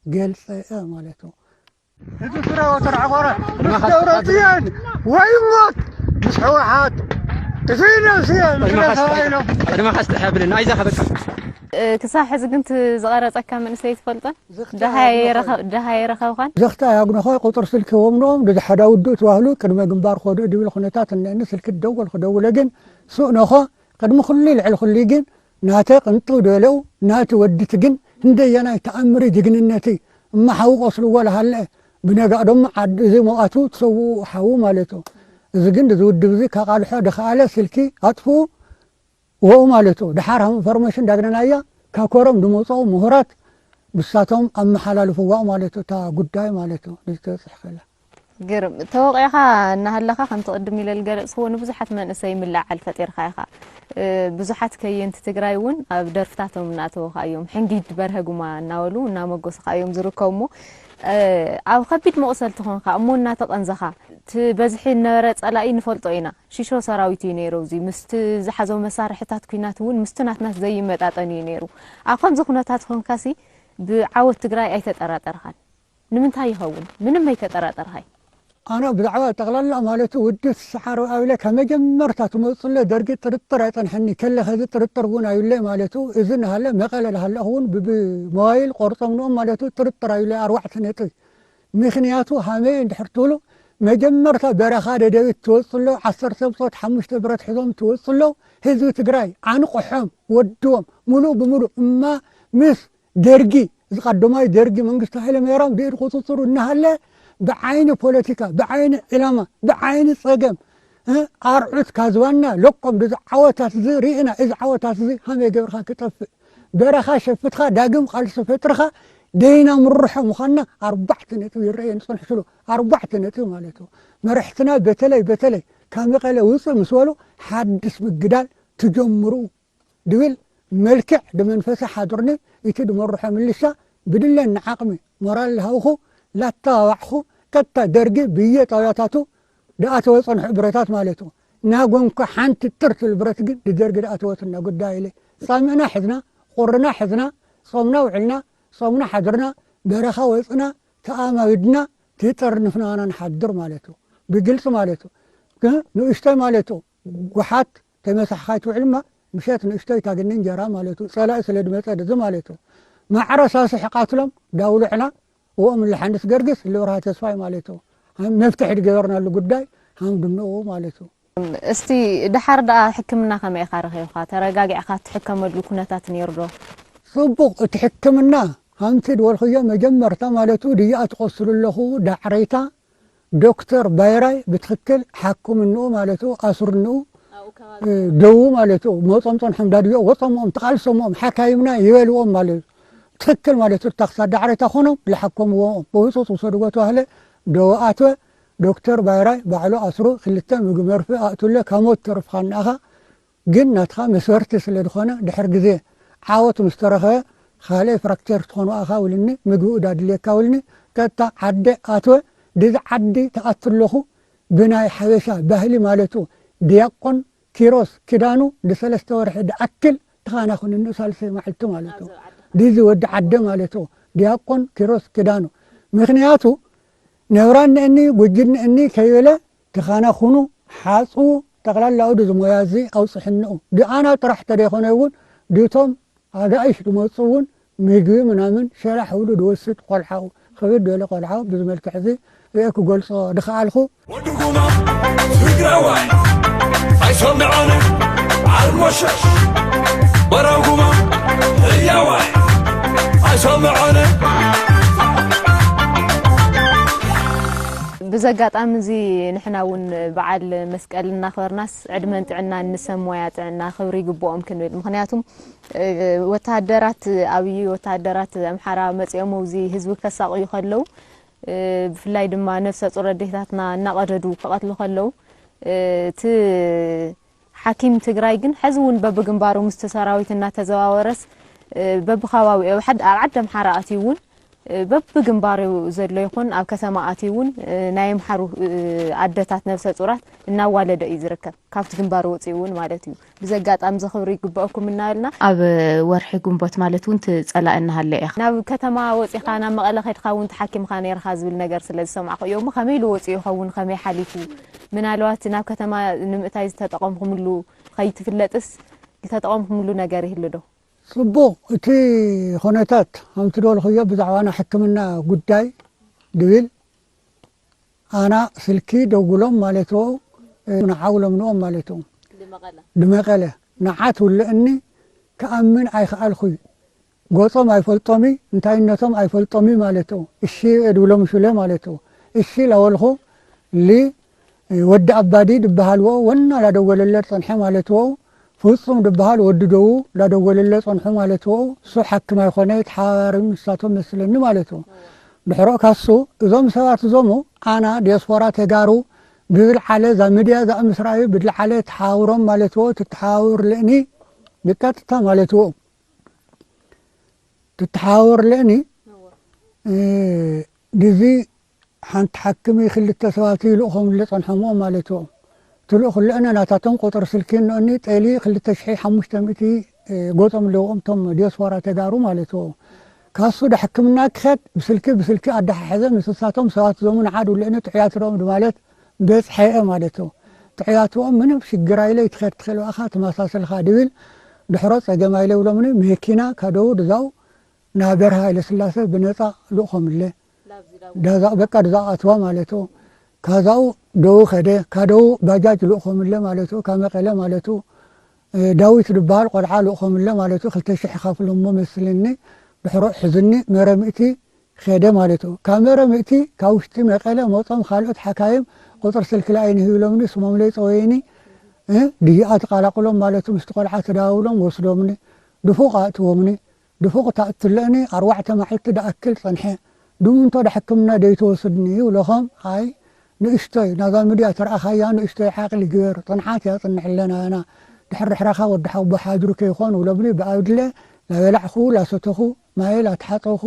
ገልጸ እየ ማለቱ። እዚ ፍረ ወተር ዓቆረ ምስ ደብረጽዮን ወይ ሞት ምስ ህወሓት ጥፊእና ስየ ምስ ቅድመ ኻስ-፣ ተባሂሎም። ቅድመ ኻስ ትሐብልን ኣይዛኻ በቃ። እ፣ ክሳብ ሕዚ ግን እቲ ዝቐረጸካ መንእሰይ ትፈልጦን? ዘኽታ ደሃየ ያግኖኸ። ረኸ-፣ ደሃየ ረኸብካን? ዘኽታ ያግኖኸ ቁጽሪ ስልኪ ወምንኦም ድዚ ሓዳ ውዱእ ተባህሉ ቅድመ ግንባር ኾዱ ድብል ኩነታት እነኒ ስልኪ ደወል ክደውለ ግን ሱእ ነኸ ቅድሚ ኩሉ ልዕሊ ኩሉ ግን ናተ ቅንጡ ደለው ናቲ ወዲት ግን እንደየናይ ተኣምሪ ጅግንነቲ እማ ሓዊ ቆስልዎ ለሃለ ብነጋእ ደሞ ዓዲ እዚ መውኣቱ ትሰውኡ ሓዉ ማለቱ። እዚ ግን እዚ ውድብ እዚ ካቃልሖ ድኸኣለ ስልኪ ኣጥፍኡ ወኡ ማለቱ። ድሓር ሃም ኢንፎርሜሽን ዳግነናያ ካብ ኮረም ድመጽኦ ምሁራት ብሳቶም ኣመሓላልፍዋ ማለቱ እታ ጉዳይ ማለቱ። ንዝተጽሕ ከላ። ግርም። ተወቒዕኻ እናሃለኻ ከምቲ ቅድም ኢለ ዝገለጽክዎ ንብዙሓት መንእሰይ ምልዕዓል ፈጢርካ ኢኻ። እ፣ ብዙሓት ከየንቲ ትግራይ እውን ኣብ ደርፍታቶም እናኣተወኻ እዮም። ሕንጊድ በርሀ ጉማ እናበሉ እናመጎስኻ እዮም ዝርከቡ እሞ፣ እ፣ ኣብ ከቢድ መቑሰልቲ ኾንካ እሞ እናተቐንዘኻ፣ እቲ በዝሒ ዝነበረ ጸላኢ ንፈልጦ ኢና። ሽሾ ሰራዊት እዩ ነይሩ። እዚ ምስቲ ዝሓዞ መሳርሕታት ኲናት እውን ምስቲ ናትናስ ዘይመጣጠን እዩ ነይሩ። ኣብ ከምዚ ኩነታት ኾንካሲ ብዓወት ትግራይ ኣይተጠራጠርኻን። ንምንታይ ይኸውን? ምንም ኣይተጠራጠርኻይ። ኣነ ብዛዕባ ጠቕላላ ማለት ውድብ ስስዓ ኣርብዓ ኢለ ካብ መጀመርታ ትመፅለ ደርጊ ጥርጥር ኣይፀንሐኒ ከለ ኸዚ ጥርጥር እውን ኣይብለይ ማለቱ። እዚ እናሃለ መቐለ እናሃለኹ እውን ብሞባይል ቆርፆም ንኦም ማለቱ ጥርጥር ኣይብለይ ኣርባዕተ ነጥቢ። ምኽንያቱ ሃመይ እንድሕር ትብሉ መጀመርታ በረኻ ደደቢት ትወፅሎ ዓሰርተ ብፆት ሓሙሽተ ብረት ሒዞም ትወፅሎ ህዝቢ ትግራይ ዓንቑሖም ወድዎም ሙሉእ ብሙሉእ እማ ምስ ደርጊ፣ እዚ ቀዳማይ ደርጊ መንግስቱ ሃይለ ማርያም ብኢድ ቁፅፅሩ እናሃለ ብዓይኒ ፖለቲካ፣ ብዓይኒ ዕላማ፣ ብዓይኒ ፀገም፣ እ፣ ኣርዑት ካዝባና ለቆም፣ እዚ ዓወታት እዚ ርኢና፣ እዚ ዓወታት እዚ ከመይ ገብርካ ክጠፍእ፣ በረኻ ሸፍትካ ዳግም ቃልሲ ፈጥርካ ደይና ምርሖ ምዃንና ኣርባዕተ ነጥቢ ይረኣየኒ ፅንሑ ስሉ፣ ኣርባዕተ ነጥቢ ማለት እዩ። መራሕትና በተለይ በተለይ ካብ መቐለ ውፅእ ምስ በሉ ሓድሽ ምግዳል ትጀምሩ ድብል መልክዕ ድመንፈሰ ሓድርኒ፣ እቲ ድመርሖ ምልሻ ብድለኒ ዓቕሚ ሞራል ልሃብኹ፣ ላተባባዕኹ፣ ቀጥታ ደርጊ ብየ ጣብያታቱ ድኣተወ ጸንሑ ብረታት ማለት እዩ። ናጎንኩ ሓንቲ ጥር ትብል ብረት ግን ንደርጊ ድኣተወትና ጉዳይ ኢለ። ጻምእና ሕዝና፣ ቁርና ሕዝና፣ ጾምና ውዕልና፣ ጾምና ሓድርና፣ በረኻ ወጽና፣ ተኣማዊድና፣ ተይጠርንፍና ንሓድር ማለት እዩ። ብግልጺ ማለት እዩ። ግን ንእሽተይ ማለት እዩ። ጓሓት ተመሳሕኻይ ትውዕል እማ ምሸት ንእሽተይ ታግኒ እንጀራ ማለት እዩ። ጸላኢ ስለ ድመጸ ድዚ ማለት እዩ። ማዕረ ሳስሕ ቃትሎም ዳውልዕና እዎም ለሓንስ ገርግስ ልብርሃ ተስፋይ ማለት እዩ። ሃም መፍትሒ ድገበርናሉ ጉዳይ ሃም ድንኡ ማለት እዩ። እስቲ ደሓር ደኣ ሕክምና ከመይ ኢኻ ረኺብካ? ተረጋጊዕካ እትሕከመሉ ኩነታት ነይሩ ዶ? ጽቡቕ፣ እቲ ሕክምና ሃምቲ ድበልኽዮ መጀመርታ ማለት እዩ ድያኣ ትቆስሉ ኣለኹ ዳዕረይታ ዶክተር ባይራይ ብትኽክል ሓኩምንኡ ማለት እዩ፣ ኣስርንኡ፣ ኣብኡ ከባቢ እ፣ ደዉ ማለት እዩ። መጾም ጸንሖም ዳድዮ ወጾምኦም ተቓልሶምኦም ሓካይምና ይበልዎም ማለት እዩ። ትኽክል ማለት እዩ። ታክሳ ዳዕረታ ኾኖም ልሓከምዎም ብህጹጽ ውሰድዎ ተባህለ ደዉ ኣትወ። ዶክተር ባይራይ ባዕሉ ኣስሩ ክልተ ምግቢ መርፍእ ኣእቱለ ካብ ሞት ተርፍኻኒ ኣኻ። ግን ናትኻ መስበርቲ ስለ ዝኾነ ድሕር ግዜ ዓወት ምስ ተረኸበ ካልእ ፍራክቸር ትኾኑ ኣኻ ውልኒ ምግብኡ ዳድልየካ ውልኒ ቀጥታ ዓደ ኣትወ። ድዚ ዓዲ ተኣቱ ኣለኹ ብናይ ሓበሻ ባህሊ ማለቱ ድያቆን ኪሮስ ኪዳኑ ድሰለስተ ወርሒ ድኣክል ተኻናኹንኒ ሳልሰይ ማዕልቲ ማለቱ ድዚ ወዲ ዓደ ማለቱ ድያቆን ኪሮስ ኪዳኑ ምኽንያቱ ነብራ እኒአኒ ጉጂ እኒአኒ ከይበለ ተኻናኹኑ ሓፅቡ ጠቕላላኡ ድዚ ሞያ እዚ ኣውፅሕንኡ ድኣና ጥራሕ ተደይኮነ እውን ድቶም ኣጋይሽ ድመፁ እውን ምግቢ ምናምን ሸላሕ ውሉ ድወስድ ቆልዓኡ ክብድ በለ ቆልዓኡ ብዚ መልክዕ እዚ ርአ ክገልፆ ድኸኣልኩ። ወዲ ጉማ ትግራዋይ ኣይሰምዖነ ዓርሞሸሽ በራው ጉማ ህያዋይ ኣይሰምዖነ። ብዚ ኣጋጣሚ እዚ ንሕና እውን በዓል መስቀል እናኽበርናስ ዕድመን ጥዕናን ንሰብ ሞያ ጥዕና ክብሪ ይግብኦም ክንብል። ምኽንያቱም፣ እ፣ ወተሃደራት ኣብይ ወተሃደራት ኣምሓራ መፂኦም እዚ ህዝቢ ከሳቕዩ ከለዉ፣ እ፣ ብፍላይ ድማ ነፍሰ ጡር ኣዴታትና እናቐደዱ ክቐትሉ ከለዉ፣ እ፣ እቲ ሓኪም ትግራይ ግን ሕዚ እውን በብግንባሩ ምስቲ ሰራዊት እናተዘዋወረስ፣ እ፣ በብከባቢኡ ኣብ ዓድ-፣ ኣብ ዓዲ ኣምሓራ ኣትዩ እውን፣ እ፣ በብግንባሩ ዘሎ ይኹን ኣብ ከተማ ኣትዩ እውን፣ እ፣ ናይ ኣምሓሩ፣ እ፣ ኣደታት ነብሰ ጡራት እናዋለደ እዩ ዝርከብ። ካብቲ ግንባር ወፂኡ እውን ማለት እዩ። ብዚ ኣጋጣሚ እዚ ክብሪ ይግበአኩም እናበልና። ኣብ ወርሒ ግንቦት ማለት እውን እቲ ጸላኢ እናሃለ ኢኻ። ናብ ከተማ ወፂኻ ናብ መቐለ ከድካ እውን ተሓኪምካ ነይርካ ዝብል ነገር ስለ ዝሰማዕኩ እዮ። እሞ ከመይ ኢሉ ወፂኡ ይኸውን? ከመይ ሓሊፉ? ምናልባት ናብ ከተማ ንምእታይ ዝተጠቐምኩምሉ ከይትፍለጥስ ዝተጠቐምኩምሉ ነገር ይህሉ ዶ? ጽቡቕ፣ እቲ ኹነታት ከምቲ ዝበልኽዮ ብዛዕባ ናይ ሕክምና ጉዳይ ድብል ኣና ስልኪ ደውሎም ማለትዎ፣ እ፣ ንዓው ለምንዎም ማለትዎ። ድመቐለ። ድመቐለ። ንዓ ትውልእኒ ክኣምን ኣይኸኣልኩይ። ጎጾም ኣይፈልጦሚ፣ እንታይነቶም ኣይፈልጦሚ ማለትዎ። እሺ እድብሎም ሹለ ማለትዎ። እሺ ለወልኹ ሊ ወዲ ኣባዲ ድበሃል ወኡ ወና ላደወለለ ጸንሐ ማለትዎ። ፍጹም ድበሃል ወዲ ደዉ ላደወለለ ጸንሑ ማለትዎ። እሱ ሓክም ኣይኮነ፣ ተሓባባሪ ንሳቶም መስለኒ ማለትዎ። ድሕሮ ካሱ እዞም ሰባት እዞሙ ኣና ዲያስፖራ ተጋሩ ብዝልዓለ እዛ ሚድያ እዛ ምስ ረኣዩ ብዝልዓለ ተሓባብሮም ማለትዎ። ትተሓባብር ልእኒ ብቀጥታ ማለትዎ። ትተሓባብር ልእኒ፣ እ፣ ድዚ ሓንቲ ሓክሚ ክልተ ሰባት ይልእኾምለ ጸንሖምዎ ማለትዎ። ትልእኹለእነ ናታቶም ቁጥር ስልኪ እነኦኒ ጤሊ ክልተ ሽሕ ሓሙሽተ ሚእቲ፣ እ፣ ጎጾም ኣለዎም እቶም ዲያስፖራ ተጋሩ ማለትዎ። ካሱ ዳሕክምና ክኸድ ብስልኪ፣ ብስልኪ ኣደሓሐዘ ምስ እሳቶም ሰባት ዞሙ ንዓዱ ልእኒ ጥዑያት ርኦም ድማለት በጽሐ እየ ማለትዎ። ጥዑያትዎም ምንም ሽግር ኣይለ ይትኸድ ትኽእል ኣኻ ተመሳሰልካ ድብል ድሕሮ ጸገም ኣይለ ብሎምኒ መኪና ካደው ድዛው ናብ በርሃ ሃይለስላሰ ብነጻ ልእኾምለ። ዳዛ-፣ በቃ ድዛ ኣትዋ ማለትዎ። ካዛው ደው ከደ፣ ካደው ባጃጅ ልእኾምለ ማለትዎ፣ ካብ መቐለ ማለትዎ። እ፣ ዳዊት ድበሃል ቆልዓ ልእኾምለ ማለትዎ፣ ክልተ ሽሕ ይኸፍሎሞ መስልኒ። ድሕሮ ሕዝኒ መረምእቲ ኸደ ማለት እዩ። ካብ መረምእቲ ካብ ውሽጢ መቐለ መጾም ካልኦት ሓካይም ቁጽሪ ስልኪ ለኣይኒ ሂብሎምኒ፣ ስሞም ለይጸወይኒ፣ እ፣ ድያ ተቃላቅሎም ማለት እዩ። ምስቲ ቆልዓ ተዳውሎም ወስዶምኒ፣ ድፉቕ ኣእትዎምኒ። ድፉቕ ተኣትለኒ ኣርባዕተ መዓልቲ ደኣክል ጸንሐ። ድምንቶ ዳ ሕክምና ደይትወስድኒ ይብለኸም። ኣይ ንእሽቶይ ናዛ ሚድያ ተረኣኻያ ንእሽቶይ ዓቕሊ ግበር፣ ጽንዓት እያ ጽንዕለና ያና። ድሕር ድሕረኻ ወዲ ሓውቦ ሓድሩ ከይኾን ውለብኒ ብኣድለ ላበላዕኹ ላሰተኹ ማየ ላተሓጸኹ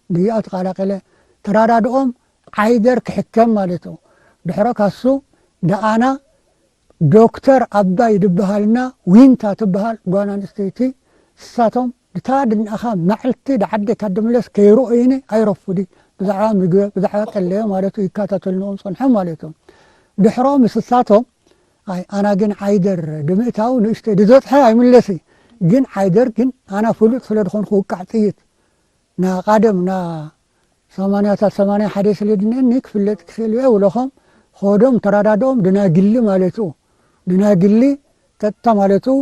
ድያ ተቃላቀለ። ተራዳድኦም ዓይደር ክሕከም ማለት እዩ። ድሕሮ ካሱ ደኣና ዶክተር ኣባይ ድበሃልና ዊንታ ትበሃል ጓል ኣንስተይቲ፣ ንሳቶም ድታ ድንኣኻ መዓልቲ ድዓደካ ድምለስ ከይርኦይኒ ኣይረፉዲ። ብዛዕባ ምግቢ፣ ብዛዕባ ቀለዮ ማለት እዩ ይከታተልንኦም ጸንሖም ማለት እዮም። ድሕሮ ምስ እሳቶም፣ ኣይ ኣና ግን ዓይደር ድምእታው ንእሽተይ ድዘጥሐ ኣይምለሲ። ግን ዓይደር ግን ኣና ፍሉጥ ስለ ድኾንኩ ውቃዕ ጥይት ና ቃደም ና ሰማንያታት ሰማንያ ሓደ ስለ ድንእኒ ክፍለጥ ክኽእል እየ ውለኾም ኾዶም ተራዳድኦም ድናግሊ ማለት እዩ። ድናግሊ ቀጥታ ማለት እዩ።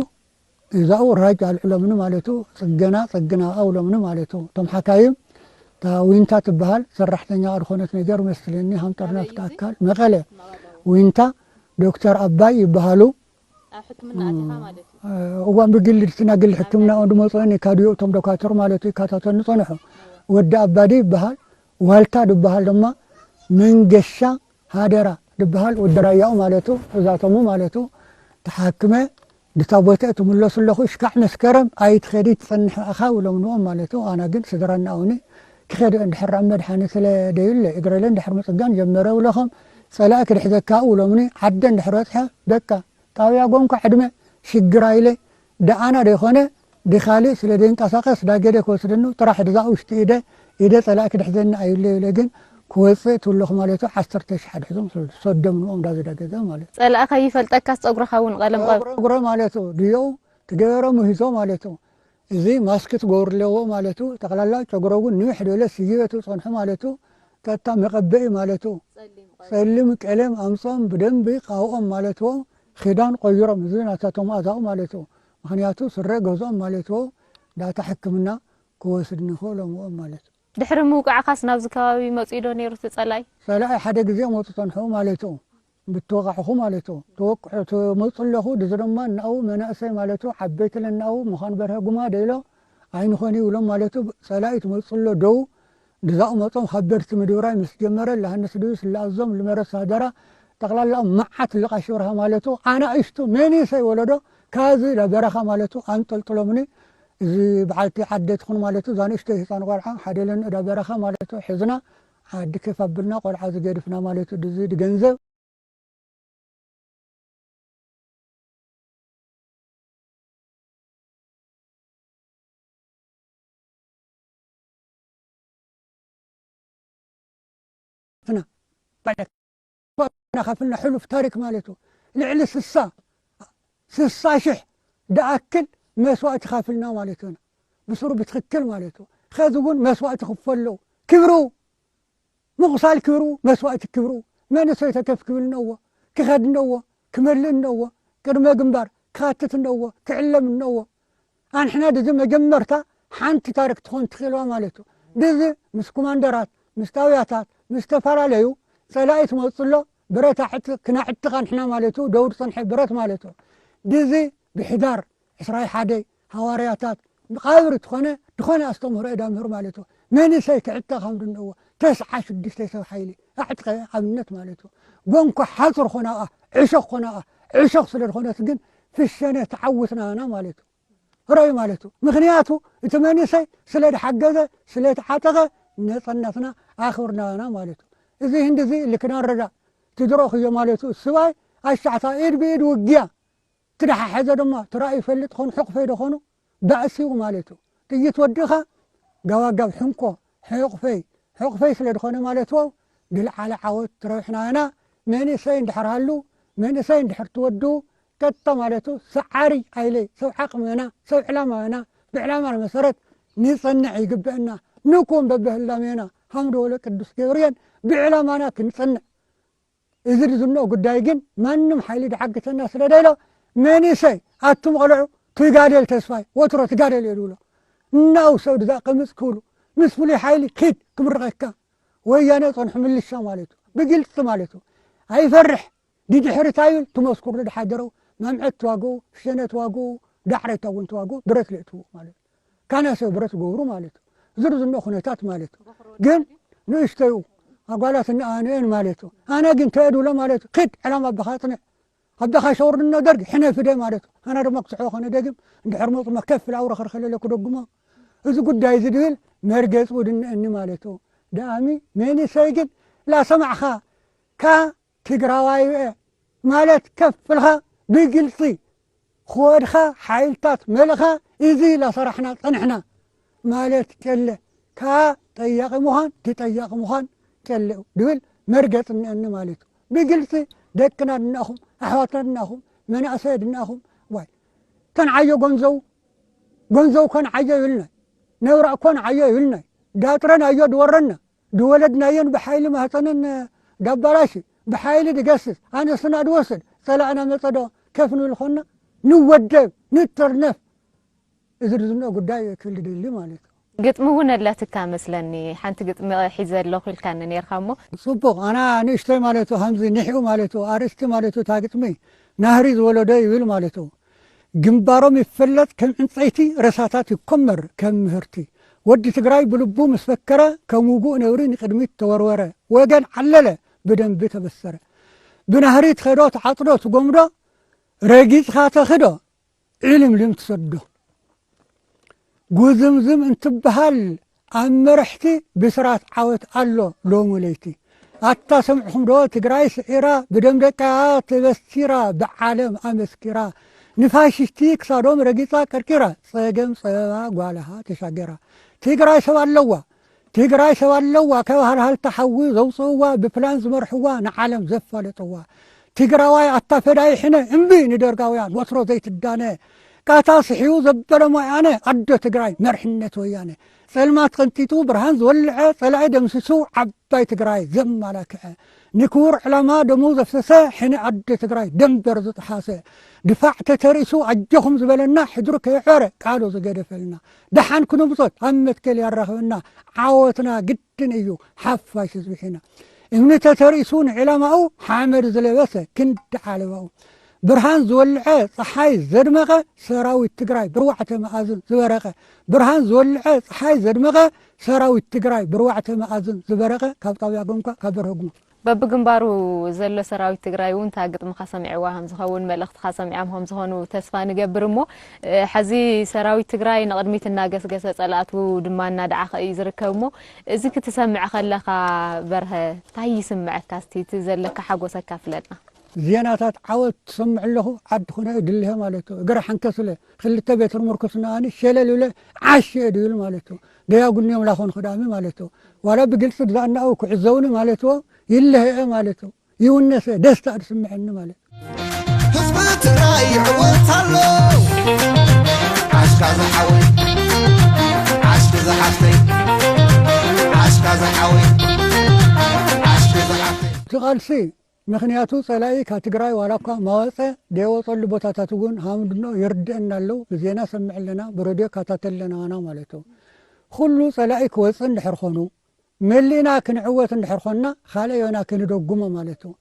እዛኡ ራጅ ኣልዕሎምኒ ማለት እዩ። ጽገና ጽግና ኣውሎምኒ ማለት እዩ። እቶም ሓካይም እታ ዊንታ ትበሃል ሰራሕተኛ ዝኾነት ነገር መስለኒ ሃምጠርና ኣበይ ፍታ ይኾን? ኣካል መቐለ መቐለ። ዊንታ ዶክተር ኣባይ ይበሃሉ። ኣብ ሕክምና ኣቲኻ ማለት እዩ። እዋን ብግሊ ድትና ግሊ ሕክምና ሕክምና ድመፅኦኒ ካድዮ እቶም ዶካተር ማለት እዩ ይከታተልኒ ጸንሑ። ወዲ ኣባዲ ይበሃል። ዋልታ ድበሃል ድማ መንገሻ ሃደራ ድበሃል ወዲ ራያኡ ማለት እዩ። እዛተሙ ማለት እዩ። ተሓክመ ድታ ቦታ ትምለሱ ኣለኹ። እሽካዕ መስከረም ኣይትኸዲ ትጸንሕ ኣኻ ውሎም ንኦም ማለት እዩ። ኣና ግን ስድራ እናኣውኒ ክኸድ እንድሕር ኣብ መድሓኒ ስለ ደዩለ እግረለ እንድሕር ምጽጋን ጀመረ ውለኸም ጸላእ ክድሕዘካ ውሎምኒ ዓደ እንድሕር በጽሐ በቃ ጣብያ ጎንኳ ዕድመ ሽግር ኣይለ ደኣና ደይኮነ ድኻልእ ስለ ደይንቀሳቀስ ዳገደ ክወስደኑ ጥራሕ ድዛ ውሽጢ ኢደ ኢደ ጸላእ ክድሕዘኒ ኣይብለ ይብለ ግን ክወፅእ ትብለኹ ማለት እዩ። ዓሰርተ ሺሕ ኣድሕዞም ሰዶም ንኦም ዳዚ ዳገዘ ማለት እዩ። ጸላእ ከይፈልጠካስ ጸጉርኻ እውን ቀለም ቀብ ጸጉረ ማለት እዩ። ድዮኡ ትገበረ ሙሂዞ ማለት እዩ። እዚ ማስክ ትገብሩ ኣለዎ ማለት እዩ። ጠቕላላ ጨጉሮ እውን ንውሕ ዝበለ ስይበቱ ጸንሑ ማለት እዩ። ቀጥታ መቐበኢ ማለት እዩ። ጸሊም ቀለም። ጸሊም ቀለም ኣምጾም ብደንቢ ቃውኦም ማለት እዩ። ኺዳን ቆይሮም እዚ ናታቶም ኣዛኡ ማለት እዩ። ምኽንያቱ ስረ ገዝኦም ማለት እዩ። ዳታ ሕክምና ክወስድ ንኽእሎም እዮም ማለት እዩ። ድሕሪ ምውቃዕካስ ናብዚ ከባቢ መጺኡ ዶ ነይሩ እቲ ጸላኢ? ጸላኢ ሓደ ግዜ መጹ ጸንሑ ማለት እዩ። ብትወቃዕኹ ማለት እዩ። ተወቅዑ ትመጹ ኣለኹ፣ ድዚ ድማ እናኡ መናእሰይ ማለት እዩ፣ ዓበይቲ ለናኡ ምዃን በርሀ ጉማ ደይሎ ኣይንኾን ይብሎም ማለት እዩ። ጸላኢ ትመጹ ኣሎ ደው ድዛኡ መጾም ከበድቲ ምድብራይ ምስ ጀመረ፣ ላሃንስ ድዩስ ላኣዞም ልመረስ ሃደራ፣ ጠቕላላኦም መዓት ልቓሽ በርሃ ማለት እዩ። ኣናእሽቱ ሜኒሰይ ወለዶ፣ ካዚ ለበረኻ ማለት እዩ፣ ኣንጠልጥሎምኒ፣ እዚ በዓልቲ ዓደ ትኹን ማለት እዩ፣ እዛ ንእሽተይ ህፃን ቆልዓ፣ ሓደ ለንእዳ በረኻ ማለት እዩ፣ ሕዝና፣ ዓዲ ኬፍ ኣብልና፣ ቆልዓ ዝገድፍና ማለት እዩ፣ ድዚ ድገንዘብ። ህና ባዕዳ ናኸፍልና ሕሉፍ ታሪክ ማለት እዩ። ልዕሊ ስሳ፣ ስሳ ሽሕ ድኣክል መስዋእቲ ካፍልና ማለት እዩ። ብስሩ ብትኽክል ማለት እዩ። ኸዚ እውን መስዋእቲ ክፈል ኣለዎ። ክብሩ ምቑሳል ክብሩ፣ መስዋእቲ ክብሩ፣ መንእሰይ ተተፍ ክብል እነዎ፣ ክኸድ እነዎ፣ ክመልእ እነዎ፣ ቅድመ ግንባር ክኣትት እነዎ፣ ክዕለም እነዎ። ኣንሕና ድዚ መጀመርታ ሓንቲ ታሪክ ትኾን ትኽእልዋ ማለት እዩ። ድዚ ምስ ኮማንደራት፣ ምስ ጣውያታት፣ ምስ ዝተፈላለዩ ጸላኢ ትመጽእ ኣሎ፣ ብረት ኣዕጥ-፣ ክናዕጥቕ ኣንሕና ማለት እዩ፣ ደው ዝጸንሐ ብረት ማለት እዩ። ድዚ ብሕዳር ዕስራይ ሓደ ሃዋርያታት መቓብር ትኾነ ድኾነ ኣስተምህሮ እዳ ምህር ማለት እዩ። መንእሰይ ክዕጠ ካብ ድነዎ ተስዓ ሽዱሽተ ሰብ ሓይሊ ኣዕጥቀ ኣብነት ማለት እዩ። ጎንኳ ሓፁር ኾናኣ ዕሾኽ ኾናኣ ዕሾኽ ስለ ዝኾነት ግን ፍሸነ ተዓውትናና ማለት እዩ። ረዩ ማለት እዩ። ምኽንያቱ እቲ መንእሰይ ስለ ድሓገዘ ስለ ተዓጠቐ ነፀነትና ኣኽብርናና ማለት እዩ። እዚ ህንዲ እዚ ልክና ረዳ ትድረኽዮ ማለት እዩ። ስባይ ኣሻዕታ ኢድ ብኢድ ውግያ ትደሓሐዘ ድማ ትራእዩ ይፈልጥ ኾኑ ሕቑፈይ ዶ ኾኑ ባእሲኡ ማለት እዩ። ጥይት ወዲእኻ ጋባጋብ ሕንኮ ሕቑፈይ ሕቑፈይ ስለ ዝኾነ ማለት እዩ። ድልዓለ ዓወት ትረብሕና ኢና። መንእሰይ እንድሕር ሃሉ መንእሰይ እንድሕር ትወዱ ቀጥታ ማለት እዩ። ሰዓሪ ኣይለይ ሰብ ዓቕሚ ኢና ሰብ ዕላማ ኢና። ብዕላማና መሰረት ንጸንዕ ይግበአና። ንኩን በብህላሜና ሃምዶ ወለ ቅዱስ ገብርኤል ብዕላማና ክንጸንዕ እዚ ዝብሎ ጉዳይ ግን ማንም ሓይሊ ድሓግተና ስለ ደሎ መንእሰይ ኣቱም ቆልዑ ትጋደል ተስፋይ ወትሮ ትጋደል እየ ዝብሎ። እናውሰዱ እዛ ቅምፅ ክብሉ ምስ ፍሉይ ሓይሊ ኪድ ክምርቐካ ወያነ ጸንሑ ምልሻ ማለት እዩ። ብግልፂ ማለት እዩ። ኣይፈርሕ ድድሕሪት ኣይብል ትመስክሩ ድሓደረው መምዐት ተዋግኡ ፍሸነ ተዋግኡ ዳዕረታ እውን ተዋግኡ ብረት ልእትዉ ማለት እዩ። ካናሰ ብረት ገብሩ ማለት እዩ። ዝርዝኖ ኩነታት ማለት እዩ። ግን ንእሽተዩ ኣጓላት እናኣነየን ማለት እዩ። ኣነ ግን ተእድብሎ ማለት እዩ። ክድ ዕላማ ኣባኻ ጽንዕ ኣባኻ ሸውርድኖ ደርግ ሕነ ፍደ ማለት እዩ። ኣነ ድማ ክስሖ ኾነ ደግም እንድሕር መፁ መከፍ ላውረ ኸርኸለለ ክደግሞ እዚ ጉዳይ እዚ ድብል መርገፂ ውድንእኒ ማለት እዩ። ደኣሚ መንእሰይ ግን ላሰማዕኻ ካ ትግራዋይ እየ ማለት ከፍ ኢልኻ ብግልፂ ክወድኻ ሓይልታት መልእኻ እዚ ላሰራሕና ፀንሕና ማለት ጨለ ካ ጠያቂ ምዃን ተጠያቂ ምዃን ጨለ ድብል መርገፂ እኒአኒ ማለት እዩ። ብግልፂ ደቅና ድናኹም ኣሕዋትና ድናኹም መናእሰይ ድናኹም ዋይ ተንዓዮ ጎንዘው ጎንዘው ከንዓዮ ይብልናይ ነብራ እኮ ንዓዮ ይብልናይ ዳጥረን ኣዮ ድወረና ድወለድናየን ብሓይሊ ማህፀነን ዳባላሽ ብሓይሊ ድገስስ ኣነስና ድወስድ ጸላእና መጸዶ ከፍ ንብል ኾና ንወደብ ንጥርነፍ እዚ ርዝንኦ ጉዳይ ክብል ድደሊ ማለት እዩ። ግጥሚ እውን ኣለትካ መስለኒ። ሓንቲ ግጥሚ ሒዘ ኣለኹ ኢልካኒ ነርካ እሞ። ጽቡቕ ኣና ንእሽተይ ማለት እዩ። ሃምዚ ንሕኡ ማለት እዩ። ኣርእስቲ ማለት እዩ። እታ ግጥሚ ናህሪ ዝወለዶ ይብል ማለት እዩ። ግንባሮም ይፈለጥ ከም ዕንጸይቲ ረሳታት ይኮመር ከም ምህርቲ። ወዲ ትግራይ ብልቡ ምስ ፈከረ ከም ውጉእ ነብሪ ንቅድሚት ተወርወረ። ወገን ዓለለ ብደንቢ ተበሰረ። ብናህሪ ትኸዶ ትዓጽዶ ትጎምዶ ረጊጽኻ ተኽዶ ዕልምልም ትሰዶ። ጉዝምዝም እንትበሃል ኣብ መርሕቲ ብስራት ዓወት ኣሎ ሎሙ ለይቲ። ኣታ ሰምዕኹም ዶ ትግራይ ስዒራ ብደም ደቃ ተበሲራ ብዓለም ኣመስኪራ ንፋሽስቲ ክሳዶም ረጊጻ ቀርቂራ ጸገም ጸበባ ጓልሃ ተሻገራ። ትግራይ ሰብ ኣለዋ ትግራይ ሰብ ኣለዋ ካብ ሃልሃልታ ሓዊ ዘውፅእዋ ብፕላን ዝመርሕዋ ንዓለም ዘፋለጥዋ ትግራዋይ ኣታ ፈዳይ ሕነ እምቢ ንደርጋውያን ወትሮ ዘይትዳነ ቃታ ስሕዩ ዘበለ ሞያነ ኣዶ ትግራይ መርሕነት ወያነ ጸልማት ቀንጢጡ ብርሃን ዝወልዐ ጸላኢ ደምስሱ ዓባይ ትግራይ ዘማላክዐ ንክቡር ዕላማ ደሙ ዘፍሰሰ ሕነ ኣዶ ትግራይ ደንበር ዝጠሓሰ ድፋዕ ተተርእሱ ኣጆኹም ዝበለና ሕድሩ ከይሖረ ቃሉ ዝገደፈልና ደሓን ክንብጾት ኣብ መትከል ያራኽበና ዓወትና ግድን እዩ ሓፋሽ ህዝቢ ሒና እምኒ ተተርእሱ ንዕላማኡ ሓመድ ዝለበሰ ክንዲ ዓለባኡ ብርሃን ዝወልዐ ፀሓይ ዘድመቐ ሰራዊት ትግራይ ብርዋዕተ መኣዝን ዝበረቐ ብርሃን ዝወልዐ ፀሓይ ዘድመቐ ሰራዊት ትግራይ ብርዋዕተ መኣዝን ዝበረቐ ካብ ጣብያ ጎንኳ ካብ በርሀ ጉማ በብግንባሩ ዘሎ ሰራዊት ትግራይ እውን እታ ግጥምኻ ሰሚዕዋ ከምዝኸውን መልእኽትኻ ሰሚዖም ከምዝኾኑ ተስፋ ንገብር እሞ እ፣ ሕዚ ሰራዊት ትግራይ ንቕድሚት እናገስገሰ ጸላእቱ ድማ እናደዓኸ እዩ ዝርከብ እሞ እዚ ክትሰምዕ ከለኻ በርሀ እንታይ ይስምዐካ እስቲ እቲ ዘለካ ሓጎስ ኣካፍለና። ዜናታት ዓወት ትሰምዕ ኣለኹ ዓዲ ኮነ ድልሀ ማለት እዩ እግረ ሓንከስ ኢለ ክልተ ቤትር ምርኩስ ነኣኒ ሸለል ኢለ ዓሽ እየ ድብል ማለት እዩ ደያጉኒ እዮም ላኾን ክዳሚ ማለት እዩ ዋላ ብግልፂ ብዛዕናኡ ክዕዘውኒ ማለት እዩ ይለሀ እየ ማለት እዩ ይውነሰ ደስታ ዝስምዐኒ ማለት እዩ። ህዝቢ ትግራይ ይዕወት ኣሎ ዓሽካ ዝሓወይ ዓሽኪ ዝሓፍተይ ዓሽካ ዝሓወይ ዓሽኪ ዝሓፍተይ እቲ ቃልሲ ምኽንያቱ ጸላኢ ካብ ትግራይ ዋላ እኳ ማወጸ ደይወጸሉ ቦታታት እውን ሃምድኖ ይርድአና ኣለዉ ብዜና ሰምዕ ኣለና ብረድዮ ካታተል ኣለና ዋና ማለት እዩ ኩሉ ጸላኢ ክወጽእ እንድሕር ኾኑ መሊእና ክንዕወት እንድሕር ኾንና ካልእ ዮና ክንደጉሞ ማለት እዩ።